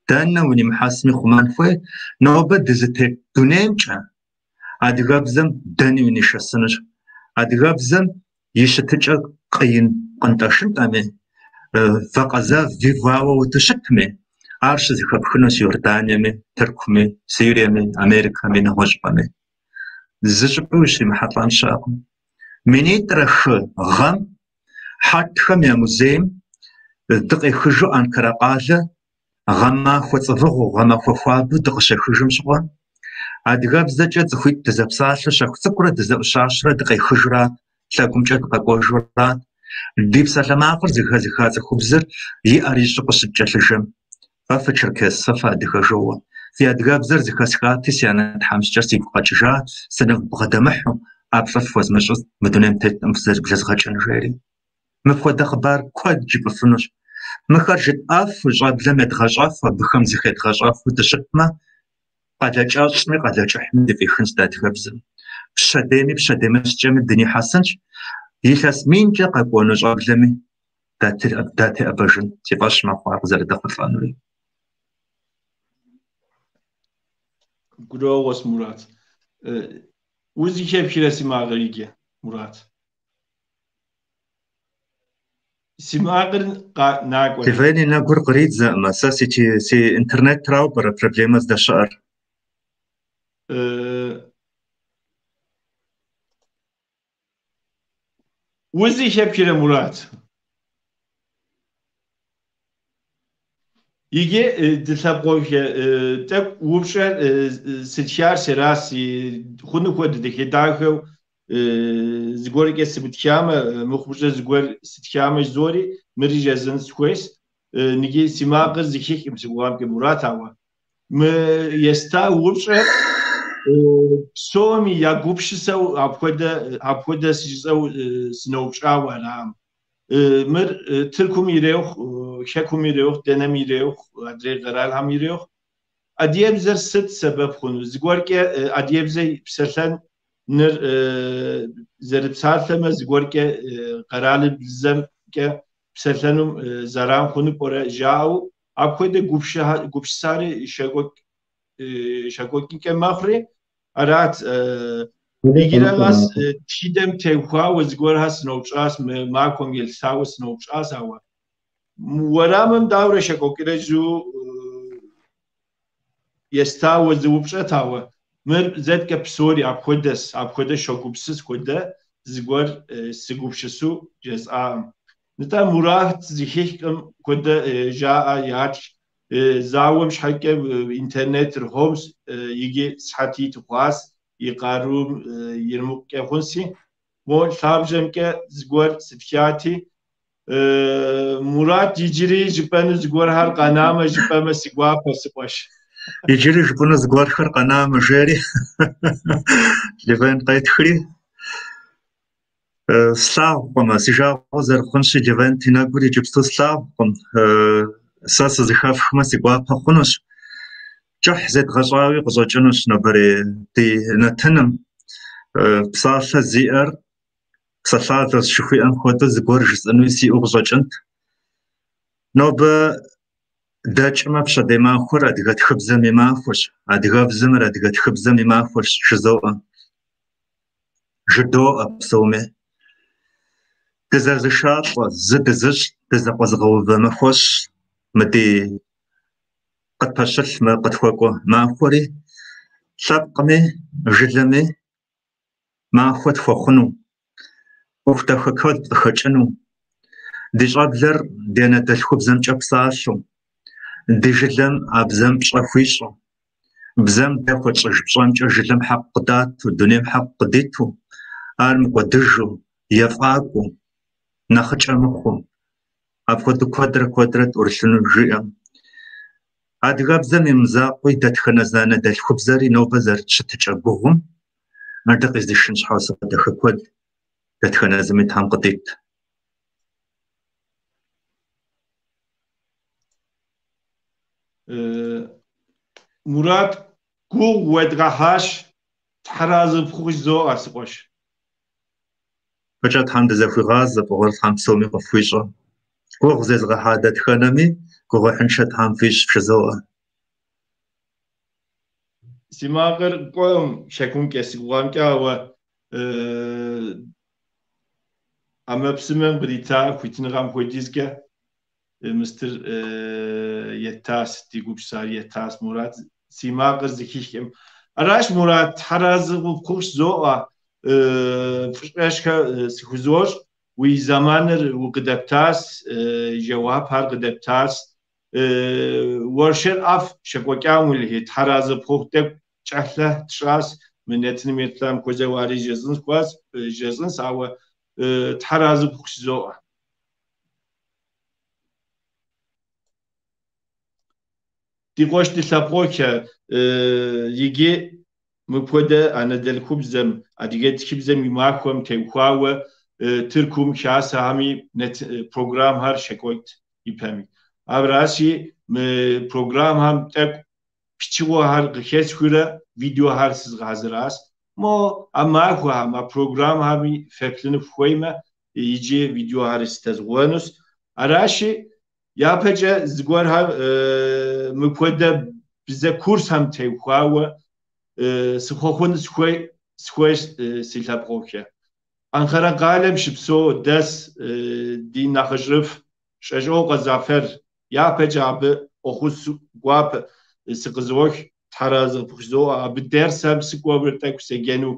Дэнэ унимыхьэсми хъумэн хуей. Нобэ дызытет дунеймкӏэ адыгэбзэм дэни унишэсынущ. Адыгэбзэм и щытыкӏэр къыин къынтӏэшынтӏэми, вакъэзэви вауэ хуэдэу щытми, ар щызэхэпхынущ Иорданиеми, Тыркуми, Сириеми, Америкэми, нэгъуэщӏыпӏэми. Зы щӏыпӏи ущримыхьэлӏэн щыӏэкъым. 2003 гъэм Хьэтхэм я музейм дыкъехыжу Анкара къалэ гъэмахуэ цӏывыгъуэу, гъэмахуэ хуабэу дыкъыщехыжым щыгъуэ, адыгэбзэкӏэ цӏыхуитӏ дызэпсалъэу щэху цӏыкӏурэ дызэӏущащэрэ дыкъехыжурат, лъэгумкӏэ дыкъэкӏуэжурат. Ди псалъэмакъыр зэхэзыха цӏыхубзыр и ӏэр ищӏу къыщыткӏэлъыжэм: Фэ фычеркес, фэ фыадыгэ жоуэ. Фи адыгэбзэр зэхэсхати, си анэ тхьэмыщкӏэр сигу къэкӏыжа, сынывбгъэдэмыхьу, ӏэплӏэ фхуэзмыщӏу мы дунейм теткъым фызэрыблэзгъэкӏын, жери. Мыпхуэдэ хъыбар куэд жыпӏэфынущ. Мыхэр жытӏэфу, щӏэблэм едгъэщӏэфу, абыхэм зыхедгъэщӏэфу дыщытмэ, къалэкӏэщӏми къалэкӏыхьми дыфӏихынщ дэ адыгэбзэм. Пщэдейми пщэдеймыщкӏэми дынихьэсынщ, илъэс минкӏэ къэкӏуэну щӏэблэми датеӏэбэжын, си фӏэщ мэхъу ар къызэрыдэхъулӏэнури. Гурыӏуэгъуэщ, Мурат. Узыхэпхрэ си макъыр иджы, Мурат? Си макъыр накӏуэрэ? Левен и нэгур къридзэӏымэ, сэ си интернетрауэ пӏэрэ проблемэ здэщыӏэр? Узыхэпхрэ, Мурат? Иджы ди лъэпкъэгъухэ тӏэкӏу упщӏэр сытхар сэращ, хъуну хуэдэ дахэ-дахэу зыгуэркӏэ сымытхамэ, мыхъумыщӏэ зыгуэр сытхамэ жызори, мыри жезӏэн сыхуейщ. Ныги си макъыр зэхихкъым си гугъэмкӏэ Мурат, ауэ мы еста упщӏэр псоми я гупсысэу апхуэдэ сыжысӏэу сыноупщӏауэ аракъым. Мыр Тыркум ирехъу, Хэкум ирехъу, дэнэм ирехъу, адрей къэралхэм ирехъу. Адыгэбзэр сыт сэбэп хъуну? Зыгуэркӏэ адыгэбзэ псэлъэныр зэрыпсалъэмэ, зыгуэркӏэ къэралыбзэмкӏэ псэлъэнум зэран хъуну пӏэрэ жаӏэу, апхуэдэ гупсысари щекӏуэкӏынкӏэ мэхъури, арат. Иджырэ къэс тхыдэм теухуауэ зыгуэрхэр сыноупщӏащ, мы махуэм елъытауэ сыноупщӏащ, ауэ уэрамым дауэрэ щекӏуэкӏрэ жу естауэ зы упщӏэт, ауэ мыр зэткӏэ псори апхуэдэс, апхуэдэ щогупсыс хуэдэ зыгуэр сыгупсысу жесӏакъым. Нтӏэ, Мурат зэхихкъым хуэдэ жаӏэ ятх, зауэм щхьэкӏэ интернетыр хъуомс, иджы сыхьэтитӏ хъуащ, и къарум иримыкъукӏэ хъунси, мо лъабжьэмкӏэ зыгуэр сытхати, Мурат иджыри жыпӏэну зыгуэрхэр къэнамэ жыпӏэмэ си гуапэ, си къуэш. Иджыри жыпӏэну зыгуэрхэр къэнамэ жери Левен къетхри. Слъагъукъым, си жагъуэ зэрыхъунщи, Левент и нэгур иджыпсту слъагъукъым. Сэ сызэхэфхмэ, си гуапэ хъунущ. Кӏыхь зедгъэщӏауи къыщӏэкӏынущ нобэрей ди нэтыным. Псалъэ зиӏэр псэлъалэщ жыхуиӏэм хуэдэу зыгуэр жысӏэнуи сиӏэу къыщӏэкӏынт. Нобэ дэкӏмэ, пщэдей махуэр адыгэ тхыбзэм и махуэщ, адыгэбзэмрэ адыгэ тхыбзэм и махуэщ жызоӏэ. Жыдоӏэ псоми. Дызэзышалӏэ, зы дызыщӏ, дызэкъуэзыгъэувэ махуэщ мы ди къытпэщылъ, мы къытхуэкӏуэ махуэри, лъэпкъми, жылэми махуэ тхуэхъуну, ӏуэху дахэ куэд къыхэкӏыну, ди щӏэблэр ди анэдэлъхубзэмкӏэ псалъэу, ди жылэм а бзэм пщӏэ хуищӏу, бзэм дэ хуэтщӏыж пщӏэмкӏэ жылэм хьэкъ къыдату, дунейм хьэкъ къыдиту, ар мыкӏуэдыжу, ефӏакӏуэу, нэхъыкӏэ мыхъуу, апхуэдэу куэдрэ куэдрэ тӏурылъыну жиӏэм. Адыгэбзэм и мызакъуи дэтхэнэ зы анэдэлъхубзэри нобэ зэрыт щытыкӏэ гугъум ар дыкъизышын щхьэусыгъуэ дахэ куэд дэтхэнэ зыми Тхьэм къыдит. Мурат. Гугъу уедгъэхьащ, Тхьэразэ пхухъу жызоӏэ, си къуэш. Фӏыкӏэ Тхьэм дызэхуигъазэ, фӏыгъуэр Тхьэм псоми къыфхуищӏэ. Гугъу зезгъэхьа дэтхэнэми гугъуехьыншэ Тхьэм фищӏ фжызоӏэ. Си макъыр кӏуэм хэкумкӏэ си гугъэмкӏэ, ауэ ӏэмэпсымэм кърита хуитыныгъэм хуэдизкӏэ мыстыр еттас, ди гупсысэр еттас Мурат. Си макъыр зыхихкъым. Аращ, Мурат, Тхьэразэ къыпхухъу жызоӏэ, фӏыщӏэшхуэ сыхузощӏ, уи зэманыр укъыдэптас, жэуапхэр къыдэптас. Уэршэр ӏэфӏ щекӏуэкӏам уэлэхьи, Тхьэразэ пхухъу тӏэкӏу кӏыхьлӏыхь тщӏащ, мы нэтыным еплъам хуэзэу ари жесӏэнщ, ауэ Тхьэразэ пхухъу жызоӏэ. Ди къуэш ди лъэпкъэгъухэ, иджы мыпхуэдэ анэдэлъхубзэм, адыгэ тхыбзэм и махуэм теухуауэ Тыркум хасэхэми программхэр щекӏуэкӏт ипэми. Аращи, мы программхэм тӏэкӏу пычыгъуэхэр къыхэсхыурэ видеохэр сызгъэхьэзыращ. Мо а махуэхэм, а программхэми феплъыну фыхуеймэ, иджы видеохэр сытэзгъуэнущ. Аращи, япэкӏэ зыгуэрхэр мыпхуэдэ бзэ курсхэм теухуауэ сыхъуэхъуну сыхуейщ си лъэпкъэгъухэ. Анкара къалэм щыпсэу дэс ди нэхъыжьыфӏ Щӏэщӏокъуэ Зафэр япэкӏэ абы ӏуэхус гуапэ сыкъызох, Тхьэразэ пхухъу жызоӏэ, абы дерсхэм сыкӏуэурэ тӏэкӏу седжэну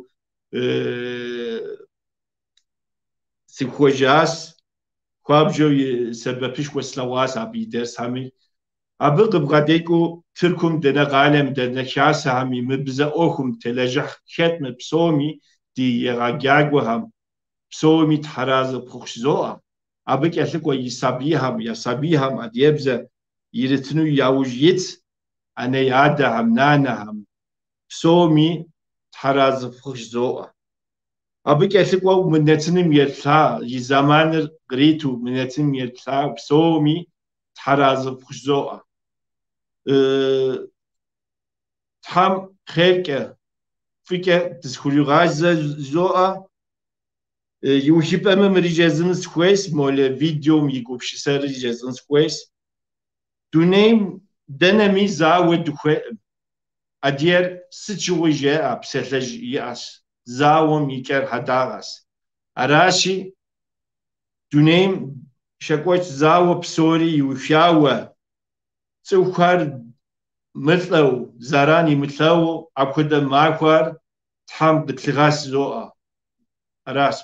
сыхуэжащ, хуабжьу и сэбэпышхуэ слъэгъуащ абы и дерсхэми. Абы къыбгъэдэкӏыу Тыркум дэнэ къалэм, дэнэ хасэхэми, мы бзэ ӏуэхум телэжьыхь хэтмэ псоми ди егъэджакӏуэхэм псоми Тхьэразэ пхухъу жызоӏэ. Абы кӏэлъыкӏуэ и сабийхэм, я сабийхэм адыгэбзэ иритыну яужь ит анэ-адэхэм, нанэхэм псоми Тхьэразэ пхухъу жызоӏэ. Абы кӏэлъыкӏуэу мы нэтыным еплъа, и зэманыр къриту мы нэтыным еплъа псоми Тхьэразэ пхухъу жызоӏэ. Тхьэм хъеркӏэ, фӏыкӏэ дызэхуригъазэ жызоӏэ. Иухыпӏэми мыри жесӏэну сыхуейщ, молэ видеом и гупсысэри жесӏэну сыхуейщ. Дунейм дэнэми зауэ дыхуейкъым. Адыгэр сыт щыгъуи жеӏэ, псалъэжь иӏэщ, зауэм и кӏэр хьэдагъэщ. Аращи, дунейм щекӏуэкӏ зауэ псори иухауэ, цӏыхухэр мылӏэу, зэран имылъагъуу апхуэдэ махуэр Тхьэм къытлъигъэс жызоӏэ. Аращ.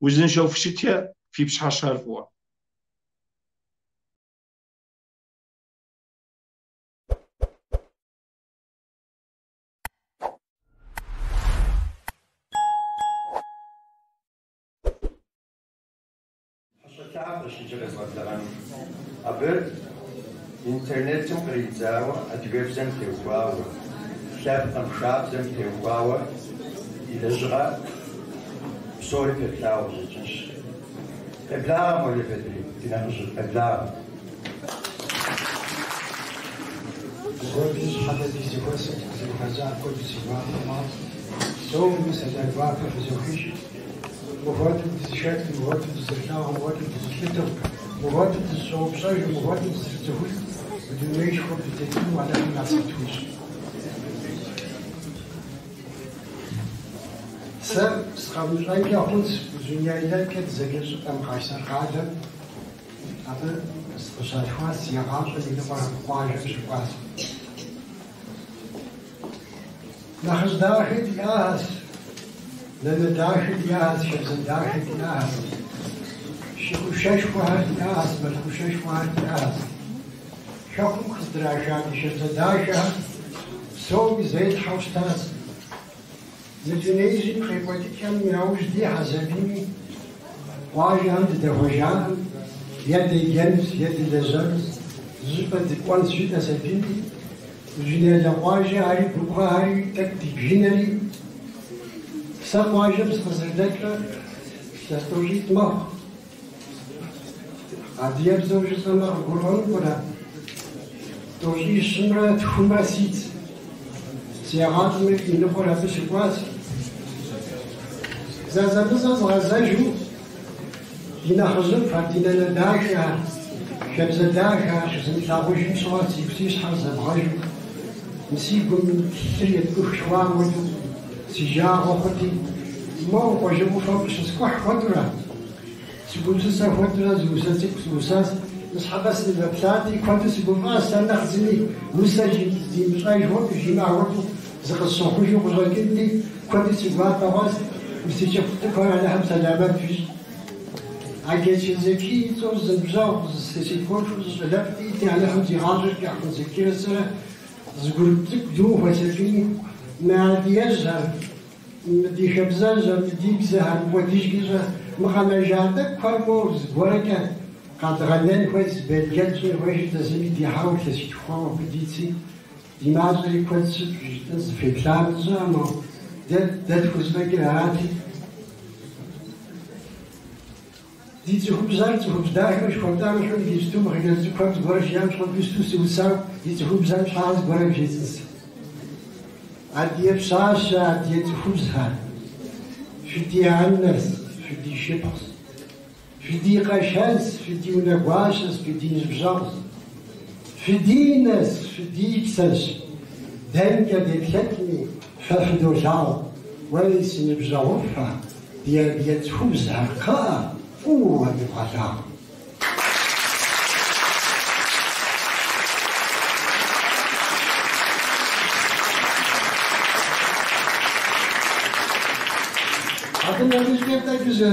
Узыншэу фыщытхэ, фи пщыхьэщхьэр фӏыуэ. Хьэщӏэ лъапӏэщ иджы къезгъэблэгъэнур. Абы интернетым къридзауэ адыгэбзэм теухуауэ, лъэпкъым, хабзэм теухуауэ и лэжьыгъэ псори феплъауэ къыщӏэкӏынщ. Къеблагъэ, Молэ Бэдри, ди нэхъыжьыр, къеблагъэ. Зыгуэркӏи щхьэкӏэ ди зэхуэсым фыкъызэрыхэзар куэду си гуапэ хъуащ. Псоми сэлам гуапэ фызохыж. Мыхуэдэу дызэхэту, мыхуэдэу дызэрылъагъуу, мыхуэдэу дызылъытэу, мыхуэдэу дызыщӏэупщӏэжу, мыхуэдэу дызэрыцӏыхужу мы дунеишхуэм дытетыну Алыхьым насып тхуищӏ. Сэ сыкъэмыщӏэнкӏэ хъунщ, Узуняйлэмкӏэ дызэджэ щӏыпӏэм, Къайсэр къалэм, абы сыкъыщалъхуащ, си гъащӏэм и ныкъуэр абы къуажэм щыкӏуащ. Нэхъыжь дахэ диӏащ, нанэ дахэ диӏащ, хабзэ дахэ диӏащ, шы хъушэшхуэхэр диӏащ, мэл хъушэшхуэхэр диӏащ. Хэкум къыздраша ди хабзэ дахэхэр псоми зетхьэу щытащ. Мы дунеижьым и къекӏуэкӏыкӏэм яужь дихьэ сабийми, къуажэхэм дыдэхуэжаӏым, е деджэнущ, е дылэжьэнущ, зыщӏыпӏэ дыкӏуэнщ жытӏэ сабийми, Узуняйлэ къуажэхэри, губгъуэхэри тӏэкӏу дибгынэри, сэ къуажэм сыкъызэрыдэкӏрэ илъэс тӏощӏитӏ мэхъу. Адыгэбзэу жысӏэмэ къыгурыӏуэну пӏэрэ? Тӏощӏищымрэ тхумрэ ситщ. Си гъащӏэм и ныкъуэр абы щыкӏуащ. Зэзэмызэ згъэзэжу ди нэхъыжьыфӏхэр, ди нанэ дахэхэр, хабзэ дахэхэр щызмылъагъужым щыгъуэ сигу си щхьэр зэбгъэжу, мы си гум лъыр еткӏух хъуам хуэдэу си жагъуэ хъути, моуэ къуажэ ӏуфэм къыщыскӏухь хуэдэурэ, сыгупсысэ хуэдэурэ зы усэ цӏыкӏу сыусащ. Ныщхьэбэ сынывэплъати, куэду сыгуфӏащ, сэ нэхъ зыми усэ зимыщӏэж хуэдэу, жимыӏэ хуэдэу зыкъысщыхъужу къыщӏэкӏынти, куэду си гуапэ хъуащ, мы си кӏыфӏ цӏыкӏухэр Алыхьым сэламэт фищӏ. Агечэ Зэки и цӏэу зы ныбжьэгъу, си пхъурылъхуу зы щӏалэфӏ диӏэти, Алыхьым зи гъащӏэр кӏыхь хъун Зэкирэ сэрэ зы гурып цӏыкӏу дыухуэсэкӏыни, мы адыгэжьхэр, мы ди хабзэжьхэр, мы ди бзэхэр мыкӏуэдыжкӏэ мы къэнэжа тӏэкӏухэр моуэ зыгуэркӏэ къэдгъэнэн хуей, зы белджэт тщӏын хуейщи, дэ зыми дихьэуэ илъэситху хъуауэ абы дитси, Ди мащӏэри куэд сыт жытӏэн зыфеплъам сщӏэӏым, дэ дэ тхузэфӏэкӏыр арати. Ди цӏыхубзхэр цӏыхубз дахэу жыхуэтӏам щхьэу иджыпсту мы хъыджэбз цӏыкӏухэм зыгуэрэ жиӏам щхьэу иджыпсту сыусау ди цӏыхубзхэм щхьэкӏэ зыгуэрэ вжесӏэнс. Адыгэ пщащэ, адыгэ цӏыхубзхэр, фыди анэс, фыди шыпхъус, фыди къэшэнс, фыди унэгуащэс, фыди ныбжьэгъус, фыди нэс, фыди псэщ, дэнкӏэ деплъэкӏми, фэ фыдолъагъу, уей си ныбжьэгъуфӏхэ, ди адыгэ цӏыхубзхэр кхъыӏэ, фӏыуэ дывгъэлъагъу. Абы нэмыщӏкӏэ тӏэкӏу зы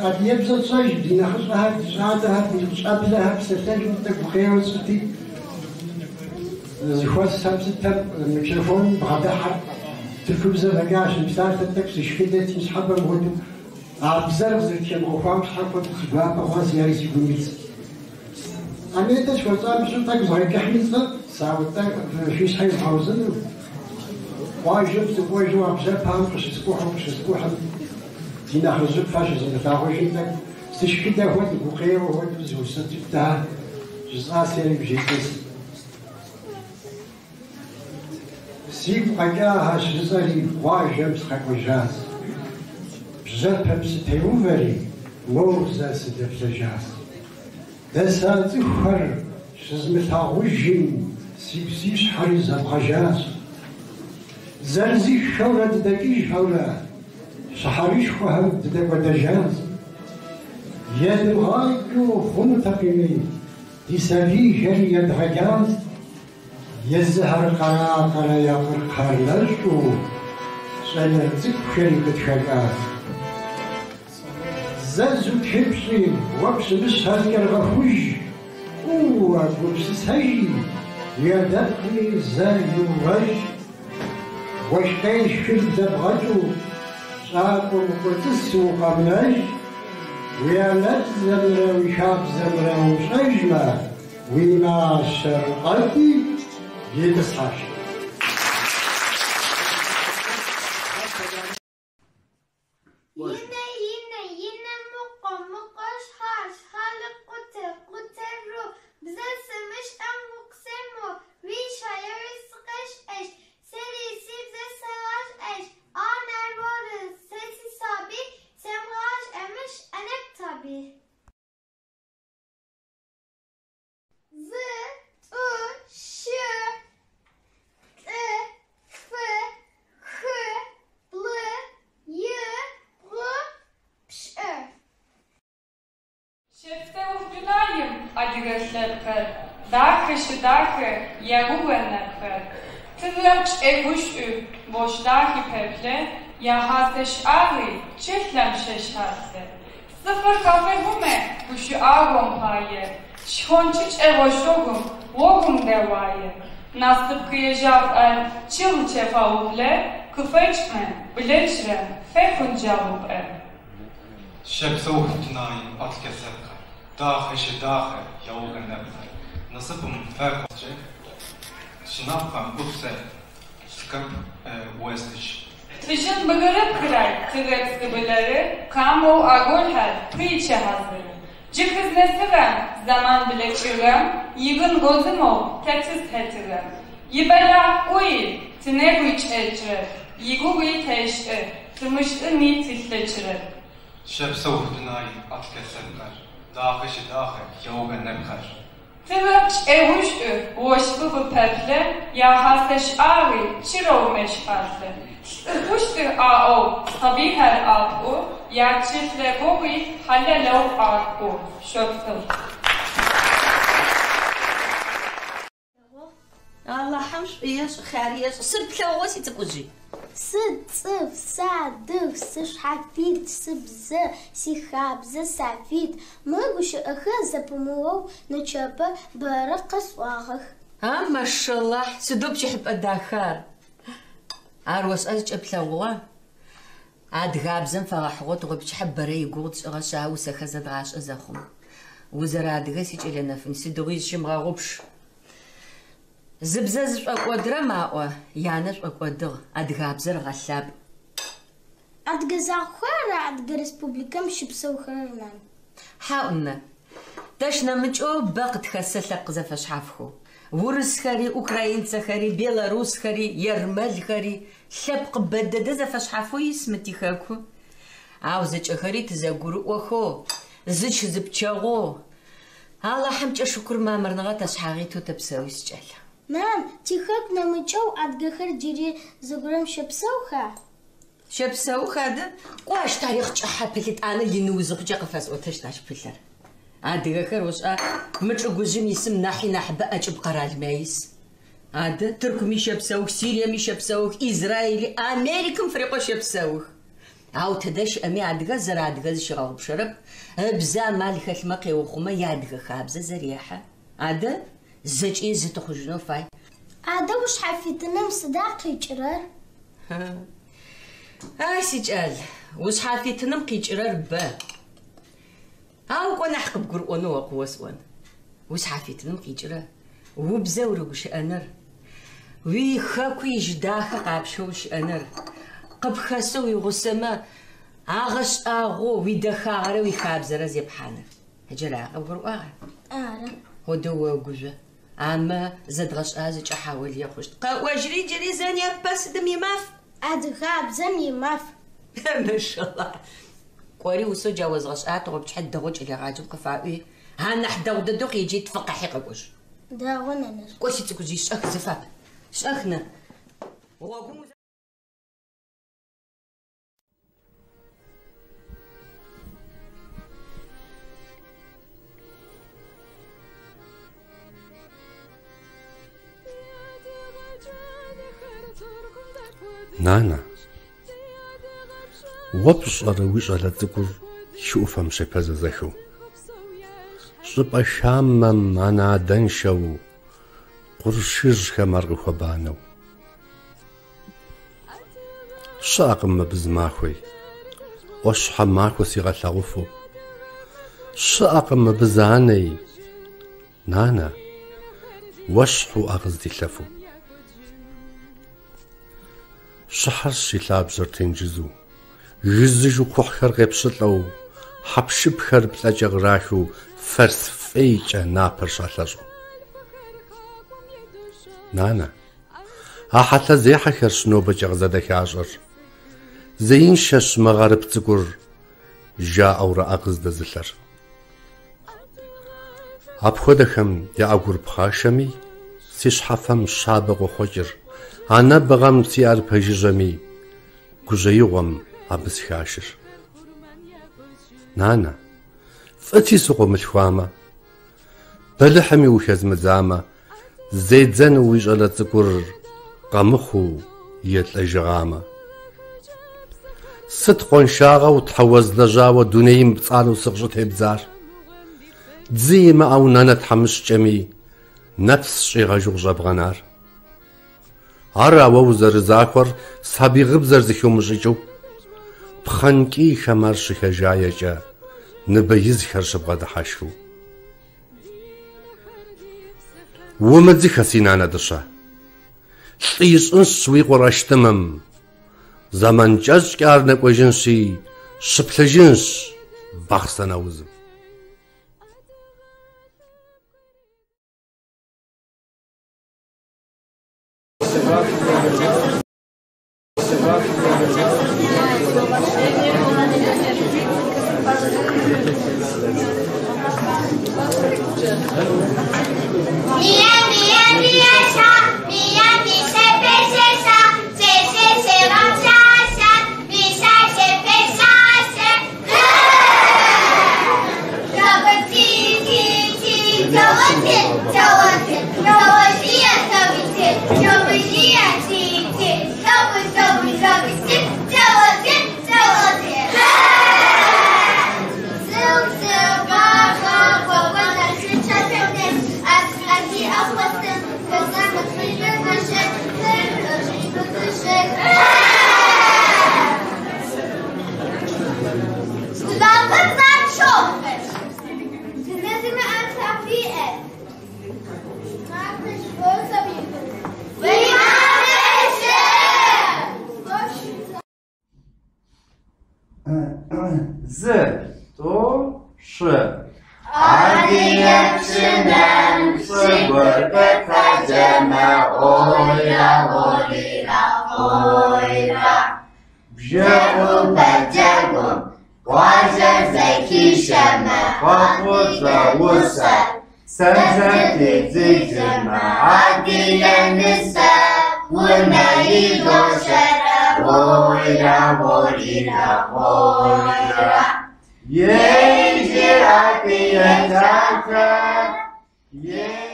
адыгэбзэ тщӏэж, ди нэхъыщӏэхэр, ди щӏалэхэр, ди щӏэблэхэр псэлъэжым тӏэкӏу гукъеуэ сщӏыти, зэхуэсхэм сытхэм микрофоным бгъэдыхьэр тыркубзэ фӏэкӏа щымыпсалъэм тӏэкӏу сышхыдэти, ныщхьэбэм хуэдэу А бзэр къызэрытхэмыгъэхуам щхьэ куэду си гуапэ хъуа, си ари си гум илъщ. А нетӏэ схуэщӏам щыщу тӏэкӏу згъэкӏыхьми сфӏэфӏт, ауэ тӏэкӏу фи щхьэ згъэузыну. Къуажэм сыкӏуэжу а бжьэпэм къыщыскӏухьу къыщыскӏухьым, ди нэхъыжьыфӏхэр щызмылъагъужым тӏэкӏу сышхыдэ хуэдэу, гукъеуэ хуэдэу зы усэ цӏыкӏу да жысӏа сэри вжесӏэнс. Сигу къэкӏахэр жысӏэри къуажэм сыкъэкӏуэжащ. Бжьэпэм сытеувэри, моуэ зэ сыдэплъэжащ. Дэса цӏыхухэр щызмылъагъужым, сигу си щхьэри зэбгъэжащ. Зырызыххэурэ дыдэкӏыжхэурэ, щыхьэрышхуэхэм дыдэкӏуэдэжащ. Едмыгъаджэу хъунутэкъыми, ди сабийхэри едгъэджащ. Езыхэр къэракъэрэ я къыркъэр нэщӏу, щӏалэ цӏыкӏухэри къытхэкӏащ. Зэ зутхыпщӏи, уэ пщымыщхэр зыкӏэрыгъэхуж, фӏыуэ гупсысэжи, уи адэпкъми зэ иувэж, уэшх къешхыр блэбгъэкӏыу, щӏакӏуэм укӏуэцӏысу укъэмынэж, уи анэбзэмрэ уи хабзэмрэ умыщӏэжмэ, Уи мащэр къэтӏи, итӏысхьэж. Инэ, инэ, инэ, мыкъуэ, мыкъуэ, щхьэ, щхьэлы, къутэ, къутэ, ру. Бзэ сымышӏэм укъысэмыу, уи щаери сыкъэшӏэщт, сэри си бзэ сэгъашӏэщт. Анэр оры, сэ сисабый, сэмыгъашӏэмэ щыӏэнэп таби. Зы, тӏу, щы, плӏы, тфы, хы, блы, и, бгъу, пшӏы. Щэпсэух дунаим адыгэ лъэпкъыр, Дахэ щыдахэ екӏугъэ нэпкъыр. Тыгъэм кӏэгушӏу, ощх дахи пэплъэ, Яхьасэ шӏагъи чӏылъэм щэшъхьалъэ. Цӏыфыр къафехъумэ гущыӏагъом пае, Шхончыкӏэ ошъогум, огум дэуае. Насып къыежьапӏэр чъыгкӏэ фаублэ, Къыфэкӏмэ, блэкӏрэм фэхъун джэгупӏэ. Щэпсэух дунаим адыгэ лъэпкъыр, Дахэ щыдахэ екӏугъэ нэпкъыр. Насыпым фэхъукӏэ шъынапхъэм ыпсэ скъып уэстыщ. Тыжьын бгырыпхырэр, тыгъэпсы былэры, къамэу аголъхэр пыйкӏэ хьазыры. Джы къызнэсыгъэм, зэман блэкӏыгъэм, игын гозымэу тэ тызхэтыгъэм. Ибэлахь кӏуи, Тынэгуи кӏэкӏырэп, игугъуи тэшӏы, тымышӏыни тылъэкӏырэп. Щэпсэух дунаим адыгэ лъэпкъыр, Дахэ щыдахэ лъэугэ нэпкъыр. Тыгъэр кӏэгушӏу, ощхы къыпэплъэ, Яхьасэ шӏагъуи чырэу мэшхалъэ. Лӏы хъущтых аӏоу сабыйхэр апӏу, Ячылъэ гугъуи хьалэлэу акӏу. Шъопсэу. Алахьым шӏу ешӏ, хъяр ешӏ. Сыд плъэгъугъэ, сицӏыкӏужъый? Сыцӏыф, сыадыг, сышъхьафит, сыбзэ, сихабзэ сафит. Мы гущыӏэхэр зэпымыоу нычэпэ бэрэ къэсӏуагъэх. А, машаллахь, сыдэу пкӏыхьыпӏэ даха ар! Ар ошӏа зыкӏэплъэгъугъэ? Адыгабзэм фэгъэхьыгъэу тыгъопчыхьэ бэрэ игугъу тшӏыгъэшъ, а усэхэр зэдгъашӏэ зэхъум. Узэрэадыгэр, сикӏэлэ нэфын, сыдигъуи зыщымыгъэгъупш. Зыбзэ зышӏокӏодырэм, аӏо, янэ шӏокӏодыгъ, адыгабзэр гъэлъапӏ. Адыгэ закъохэр ара Адыгэ Республикэм щыпсэухэрэр, нан? Хьау, нынэ. Тэщ нэмыкӏэу бэ къытхэсыр лъэпкъ зэфэшъхьафхэу. Урысхэри, украинцэхэри, белорусхэри, ермэлхэри, лъэпкъ бэ дэдэ зэфэшъхьафэу ис мы тихэку. Ау зэкӏэхэри тызэгурыӏохэу, зыч-зыпчэгъоу, Алахьымкӏэ шыкур мамырныгъэ ташъхьагъ итэу тэпсэу, сикӏал. Нан, тихэку нэмыкӏэу адыгэхэр джыри зыгорэм щэпсэуха? Щэпсэух адэ. Кӏо ащ тарихъ кӏыхьэ пылъ етӏанэ ины узыхъукӏэ къыфэсӏотэщт ащ пылъыр. Адыгэхэр ошӏа, мы чӏыгужъым исым нахьи нахьыбэ ӏэкӏыб къэралмэ ис. Адэ, Тыркуми щэпсэух, Сириеми щэпсэух, Израили, Америкым фырикъоу щэпсэух. Ау тыдэ щыӏэми адыгэр зэрэадыгэр зыщигъэгъупшэрэп, ыбзэ амал хэлъмэ къеухъумэ, иадыгэ хабзэ зэрехьэ. Адэ, зэкӏи зы тыхъужьынэу фай. Адэ ушъхьафитыным сыда къикӏырэр? А, сикӏал, ушъхьафитыным къикӏырэр бэ. Ау кӏо нахь къыбгурыӏонэу о къыосӏон. Ушъхьафитыным къикӏырэр, убзэ урыгущыӏэныр, уихэку ижьы дахэ къапщэу ущыӏэныр, къыпхэсэу уигъусэмэ агъэшӏагъоу уидэхагъэрэ уихабзэрэ зепхьаныр. Ыджара къыбгурыӏуагъа? Ары. Одэ огужъо. Амэ зэдгъэшӏа зыкӏэ хьаолые хъущт. Къэӏожьри джыри зэ непэ сыдым имаф? Адыгабзэм имаф. Машаллахь. Кӏори усэу джа озгъэшӏа тыгъопчыхьэ дэгъоу кӏэлэегъаджэм къыфаӏуи, анахь дэгъу дэдэу къеджи тфы къахьи къэкӏожь. Дэгъу, нэнэжъ. Кӏо, сицӏыкӏужъый, шӏэх зыфап. Шӏэх, ны. Гъогум узэ. Нанэ, уэ пщӏэрэ уи щӏалэ цӏыкӏур хы ӏуфэм щепэзэзэхыу? Щӏыпӏэ хамэм анэ-адэншэу къуршыжьхэм ар къыхуэбанэу. Щыӏэкъым мыбы зы махуи, ӏуащхьэмахуэ сигъэлъагъуфу. Щыӏэкъым мыбы зы анэи, нанэ, уэщхьу ӏэ къыздилъэфу. Щыхьэрщ и лъабжьэр тенджызу, гызыжу кхъухьхэр къепщылӏэу, хьэпшыпхэр плӏэкӏэ кърахыу фэрс фӏейкӏэ напэр щалъэщӏу. Нанэ, А хьэлъэзехьэхэрщ нобэкӏэ къызэдэхащӏэр. Зеиншэщ мы гъэрып цӏыкӏур, жаӏэурэ ӏэ къыздэзылъэр. Апхуэдэхэм я ӏэгур пхъашэми, си щхьэфэм щабэ къохъуэкӏыр, анэбгъэм си ӏэр пэжыжьэми, гужьеигъуэм абы сыхашыр. Нанэ, фӏыти сыкъыумылъхуамэ, бэлыхьми ухэзмыдзамэ, Зедзэну уи щӏалэ цӏыкӏур къэмыхъуу елӏэжыгъамэ. Сыт къуаншагъэу тхьэ уэзлэжьауэ дунейм пцӏанэу сыкъыщӏытебдзар? Дзы имыӏэу нанэ тхьэмыщкӏэми нэпс щӏигъэжу къыщӏэбгъэнар? Ара уэ узэрызахуэр сабий гъыбзэр зыхыумыщӏыкӏыу? Пхъэнкӏийхэм ар щыхэжаекӏэ ныбэ изхэр щыбгъэдыхьэшхыу. Умыдзыхэ, си нанэ дыщэ. Лӏы ищӏынщ уи къуэр ӏэштӏымым. Зэман кӏэщӏкӏэ ар нэкӏуэжынщи, щыплъыжынщ Бахъсэн аузым. Зэкъуэгъухэщ. Бзэ зимыӏэм лъэпкъ иӏэт. Уи мамэ Зы, тӏу, щы. Адыгэ пшынэм пщӏы гуэр къытаджэмэ, ойра, орира, ойра. Бжэӏупэ джэгум къуажэр зэхишэмэ, хъуэхъур зэгъусэр сэ зэтедзыжымэ, адыгэ нысэ унэ идошэрэ, ойра, орира, ойра. Ей, адыгэ дахэ, ей.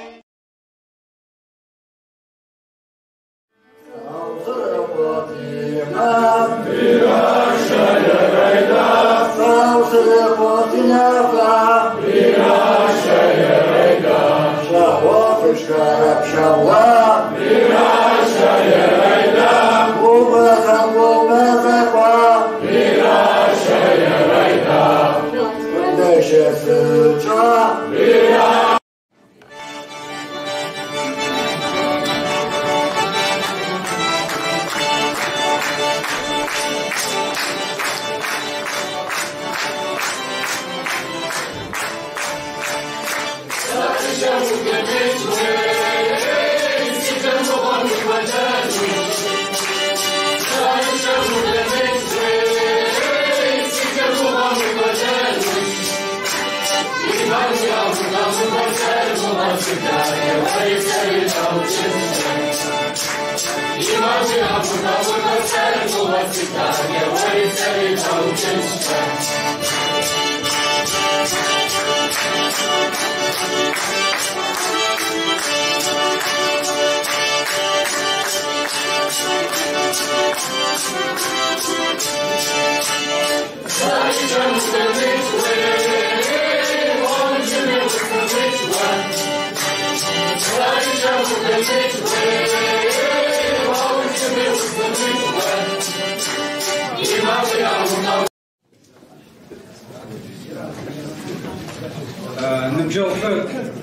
Ныбджэгъухэр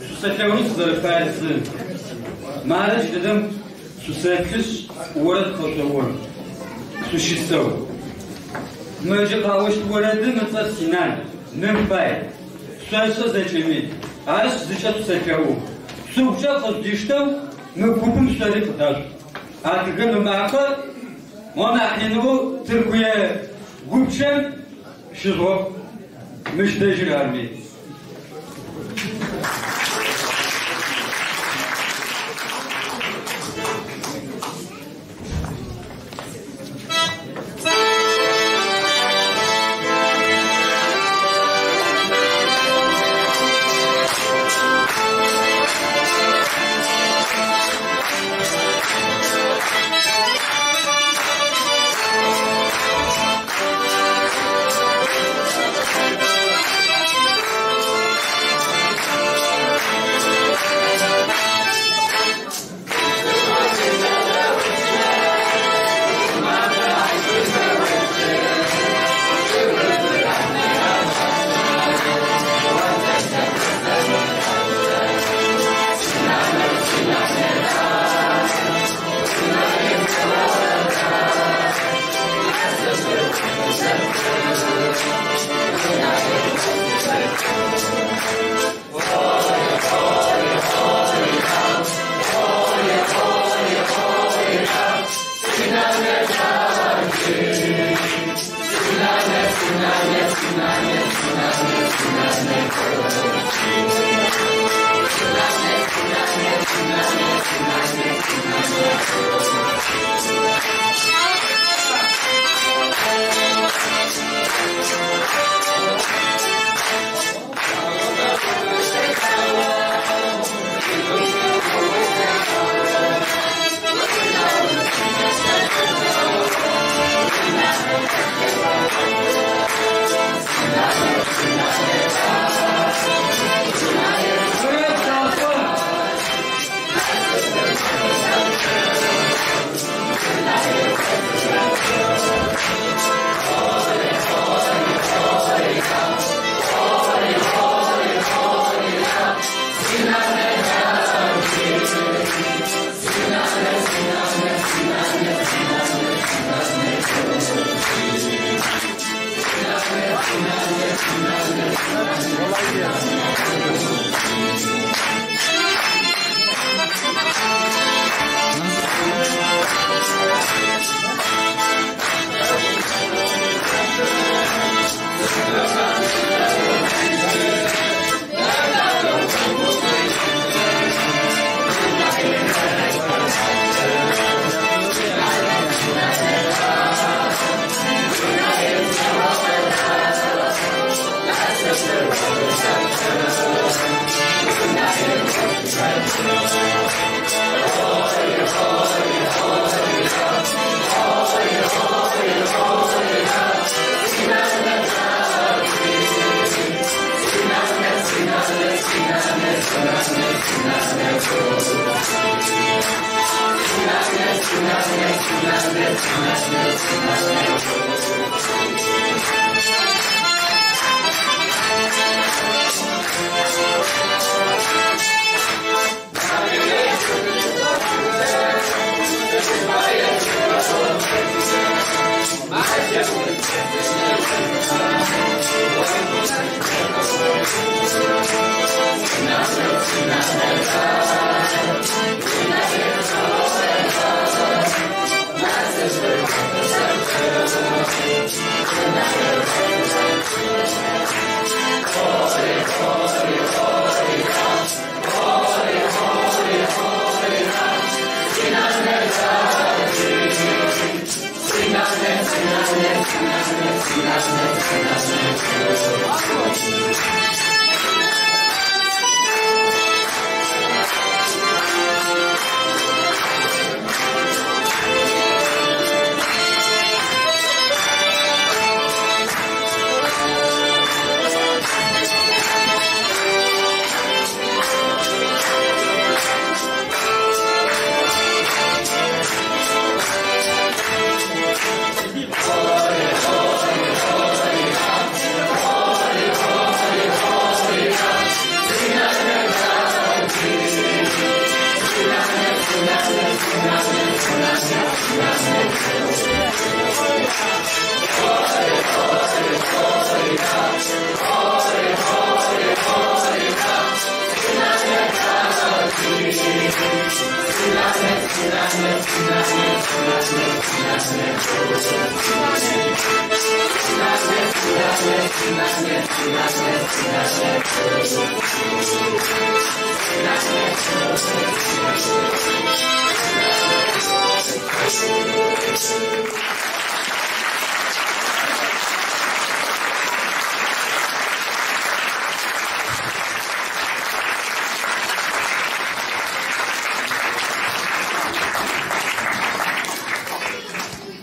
шъусэлъэгъуну сызэрыфаер зы. Мары джыдэдэм шъусэплъышъ, орэд къэшъоӏо. Шъущысэу. Мы джы къаощт орэдым ыцӏэр Синан, ным пай. Шъошӏэ зэкӏэми. Арышъ зыкӏэ шъусэлъэӏу. Шъугукӏэ къыжъудиштэу мы купым шъори къыдашъу. Адыгэм ымакъэ мо нахь иныгъэу Тыркуе гупчэм щыжъугъэӏу. Мыщ дэжьыр арми.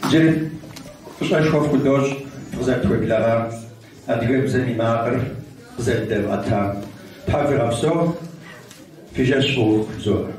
Иджыри фӏыщӏэшхуэ фхудощӏ фыкъызэрытхуеблэгъам, адыгэбзэм и макъыр къызэрыдэвгъэтам. Тхьэ фигъэпсэу, фи жэщ фӏыуэ хузоӏэ.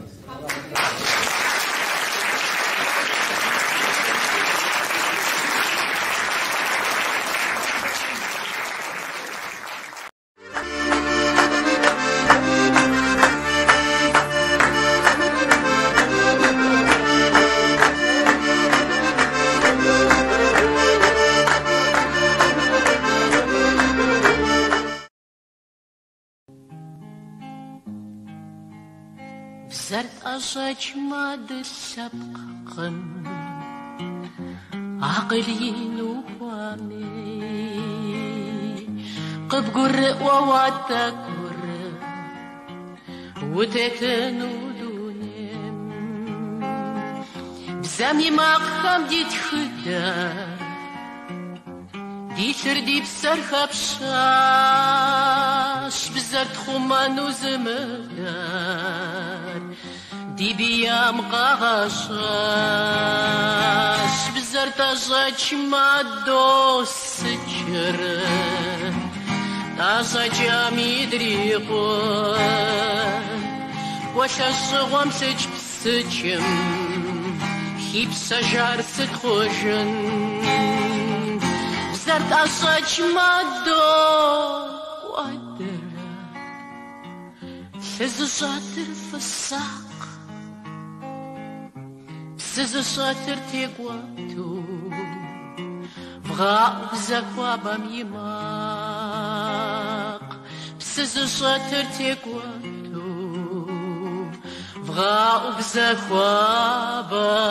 Бзэр тӏэщӏэкӏмэ дылъэпкъкъым, акъыл ин ухуэмей. Къыбгурыӏуэу а тӏэкӏур, утетыну дунейм. Бзэм и макъхэм ди тхыдэр, ди лъыр, ди псэр хэпщащ, бзэр тхъумэну зымыдэр ди биям къагъэщӏащ. Бзэр тӏэщӏэкӏмэ досыкӏыр, тӏэщӏэкӏами дрикъун. Кӏуэ лӏэщӏыгъуэм лъыкӏпсыкӏым хипсэжар сыт хъужын? Бзэр тӏэщӏэкӏмэ докӏуэдыр, лъы зыщӏэтыр фысакъ, псы зыщӏэтыр текӏуэту, вгъэӏу бзэ хуабэм и макъ. Сызыщӏэтыр текӏуэту, вгъэӏу бзэ хуабэм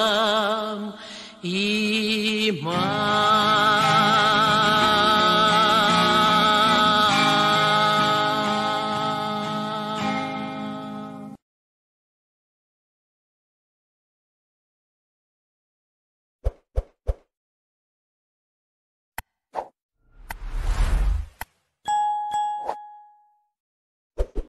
и макъ.